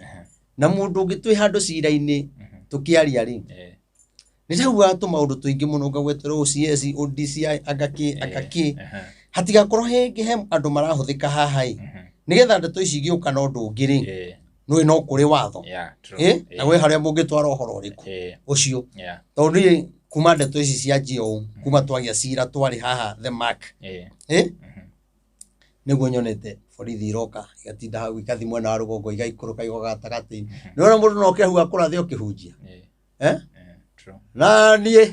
na mũndũ ũngĩ twĩ handũ cira-inĩ tũkĩaria rĩ, nĩ ndaugaga tũmaũndũ tũingĩ mũno, ngagwetera OCS, o DCI, anga kĩ, anga kĩ, hatigakorwo hĩngĩ he andũ marahũthĩka haha ĩ, nĩgetha ndeto ici igĩũka na ũndũ ũngĩ rĩ, nĩũĩ no kũrĩ watho. True. Na gwĩ harĩa mũngĩtwara ũhoro ũrĩkũ ũcio. Tondũ niĩ kuma ndeto ici cianjia ũũ, kuma twagĩa cira twarĩ haha The Mark, nĩguo nyonete borithi iroka igatinda hau, igathiĩ mwena wa rũgongo, igaikũrũka, igoka gatagatĩ. Nĩwona mũndũ no oke hau akũrathe ũkĩhunjia. Eh? True. Na niĩ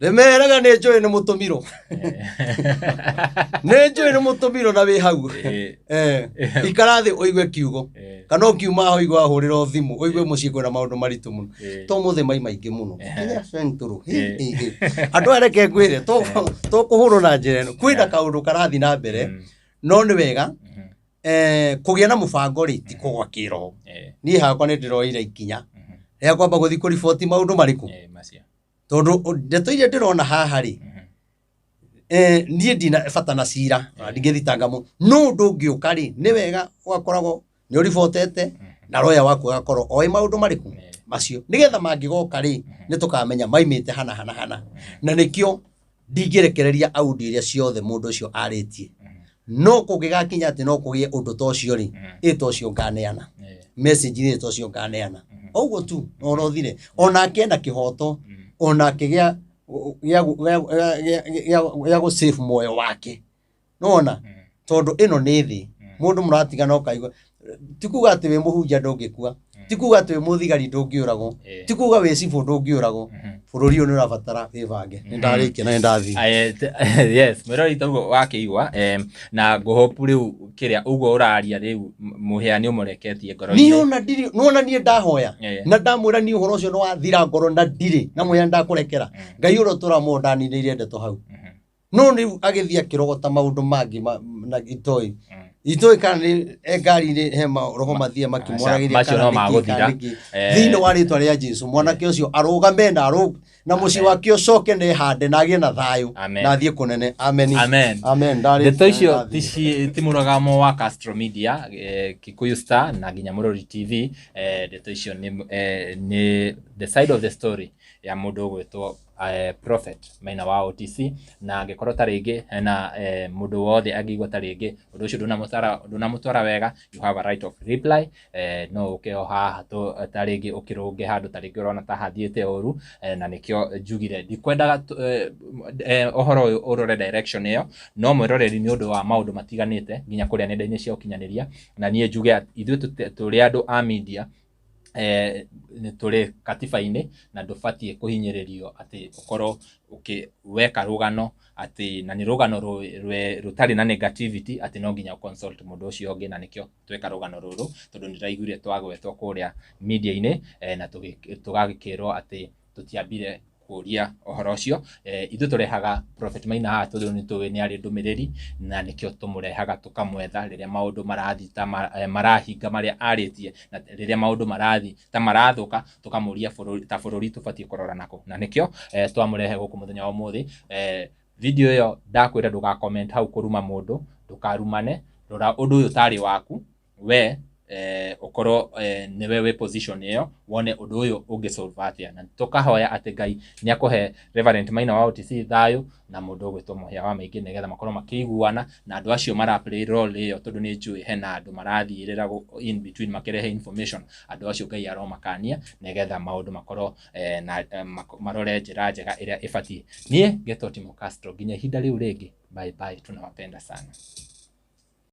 ndĩmeraga nĩ njũĩ nĩ mũtũmirwo, nĩ njũĩ nĩ mũtũmirwo na wĩ hau. Ikara thĩ ũigue kiugo, kana ũkiuma aho ũigue wahũrĩrwo thimũ, ũigue mũciĩ kwĩna maũndũ maritũ mũno. To mũthĩ mai maingĩ mũno kinya Central. Hĩ, hĩ, hĩ. Andũ aya reke ngwĩre, tũkũhũrwo na njĩra ĩno, kwĩna kaũndũ karathiĩ na mbere. No nĩ wega kũgĩa na mũbango rĩ, ti kũgwa kĩroho. Niĩ hakwa nĩ ndĩroire ikinya rĩa kwamba gũthiĩ kũriboti maũndũ marĩkũ, Macio. Tondũ ndeto iria ndĩrona haha rĩ, niĩ ndina bata na cira, ona ndingĩthitanga mũndũ, no ũndũ ũngĩũka rĩ, nĩ wega ũgakoragwo nĩ ũribotete na roya waku agakorwo oĩ maũndũ marĩkũ macio, nĩgetha mangĩgoka rĩ, nĩ tũkamenya maimĩte hana hana hana. Na nĩkĩo ndingĩrekereria audio iria ciothe mũndũ ũcio arĩtie, no kũngĩgakinya atĩ no kũgĩe ũndũ ta ũcio rĩ, ĩ ta ũcio nganeana message ĩ ta ũcio nganeana ũguo tu na ũrothire. Onake ena kĩhoto onake gĩa gũ save muoyo wake, nĩwona? Tondũ ĩno nĩ thĩ, mũndũ mũratigana ũkaigua. Ti kuga atĩ wĩ mũhunjia ndũngĩkua, ti kuga atĩ wĩ mũthigari ndũngĩũragwo, ti kuga wĩ cibũ ndũngĩũragwo. Bũrũri ũyũ nĩ ũrabatara wĩbange. Nĩ ndarĩkia na nĩ ndathiĩ. Yes, mwĩrori, taguo wakĩigua, na ngũhopu rĩu kĩrĩa ũguo ũraria rĩu mũhĩa nĩ ũmũreketie ngoro-inĩ. Niĩ ona ndirĩ, nĩwona niĩ ndahoya na ndamwĩra niĩ ũhoro ũcio nĩ wathira ngoro, na ndirĩ na mũhĩa, ndakũrekera. Ngai ũrĩa ũtũramuoyo ndaninĩire ndeto hau. No rĩu agĩthiĩ akĩrogota maũndũ mangĩ na itoĩ. Itũĩ kana nĩ e ngari-inĩ he maroho mathiĩ makĩmwaragĩria Macio kana no nĩkĩ, magũthira. kana nĩkĩ. Eh. Thĩinĩ wa rĩtwa rĩa Jesu mwanake ũcio arũgame na arũ na mũciĩ Amen. wake ũcoke na ehande na agĩe na thayũ Amen. na athiĩ kũnene. Amen. Amen. Amen. Ndarĩ- Ndeto icio ndathiĩ. ti mũrũgamo wa Castro Media, Kikuyu Star na nginya Mũrori TV. Ndeto icio nĩ the side of the story ya mũndũ ũgwĩtwo Prophet Maina wa OTC. Na angĩkorwo ta rĩngĩ hena mũndũ wothe angĩigua ta rĩngĩ ũndũ ũcio ndũnamũtwara wega, you have a right of reply. No ũke o haha ta rĩngĩ ũkĩrũnge handũ ta rĩngĩ ũrona ta hathiĩte ũru, na nĩkĩo njugire ndikwendaga ũhoro ũyũ ũrore direction ĩyo, no mwĩroreri nĩ ũndũ wa maũndũ matiganĩte nginya kũrĩa nenda-inĩ cia ũkinyanĩria. Na niĩ njuge ithuĩ tũrĩ andũ a media, nĩ tũrĩ katiba-inĩ na ndũbatiĩ kũhinyĩrĩrio atĩ ũkorwo weka rũgano atĩ na nĩ rũgano rũtarĩ na negativity atĩ no nginya consult mũndũ ũcio ũngĩ, na nĩkĩo tweka rũgano rũrũ tondũ nĩndĩraiguire twagwetwo kũrĩa media-inĩ, na tũgakĩrwo atĩ tũtiambire kũria ũhoro ũcio. Ithuĩ tũrehaga Prophet Maina haha tondũ nĩ tũĩ nĩ arĩ ndũmĩrĩri, na nĩkĩo tũmũrehaga tũkamwetha rĩrĩa maũndũ marathiĩ ta marahinga marĩa arĩtie, na rĩrĩa maũndũ marathiĩ ta marathũka tũkamũria ta bũrũri tũbatiĩ kũrora nako, na nĩkĩo twamũrehe gũkũ mũthenya wa ũmũthĩ. Video ĩyo ndakwĩra ndũga comment hau kũruma mũndũ, ndũkarumane, rora ũndũ ũyũ tarĩ waku we, ũkorwo nĩwe wĩ position ĩyo, wone ũndũ ũyũ ũngĩ solve atĩa. Na tũkahoya atĩ Ngai nĩ akũhe Reverend Maina wa OTC thayũ na mũndũ ũgwĩtwo Mũhĩa wa Maingĩ, nĩgetha makorwo makĩiguana na andũ acio mara play role ĩyo, tondũ nĩ njũĩ hena andũ marathiĩrĩra in between makĩrehe information. Andũ acio Ngai aromakania nĩgetha maũndũ makorwo na marore njĩra njega ĩrĩa ĩbatiĩ. Niĩ ngetwo Timo Castro, nginya ihinda rĩu rĩngĩ, bye bye, tunawapenda sana.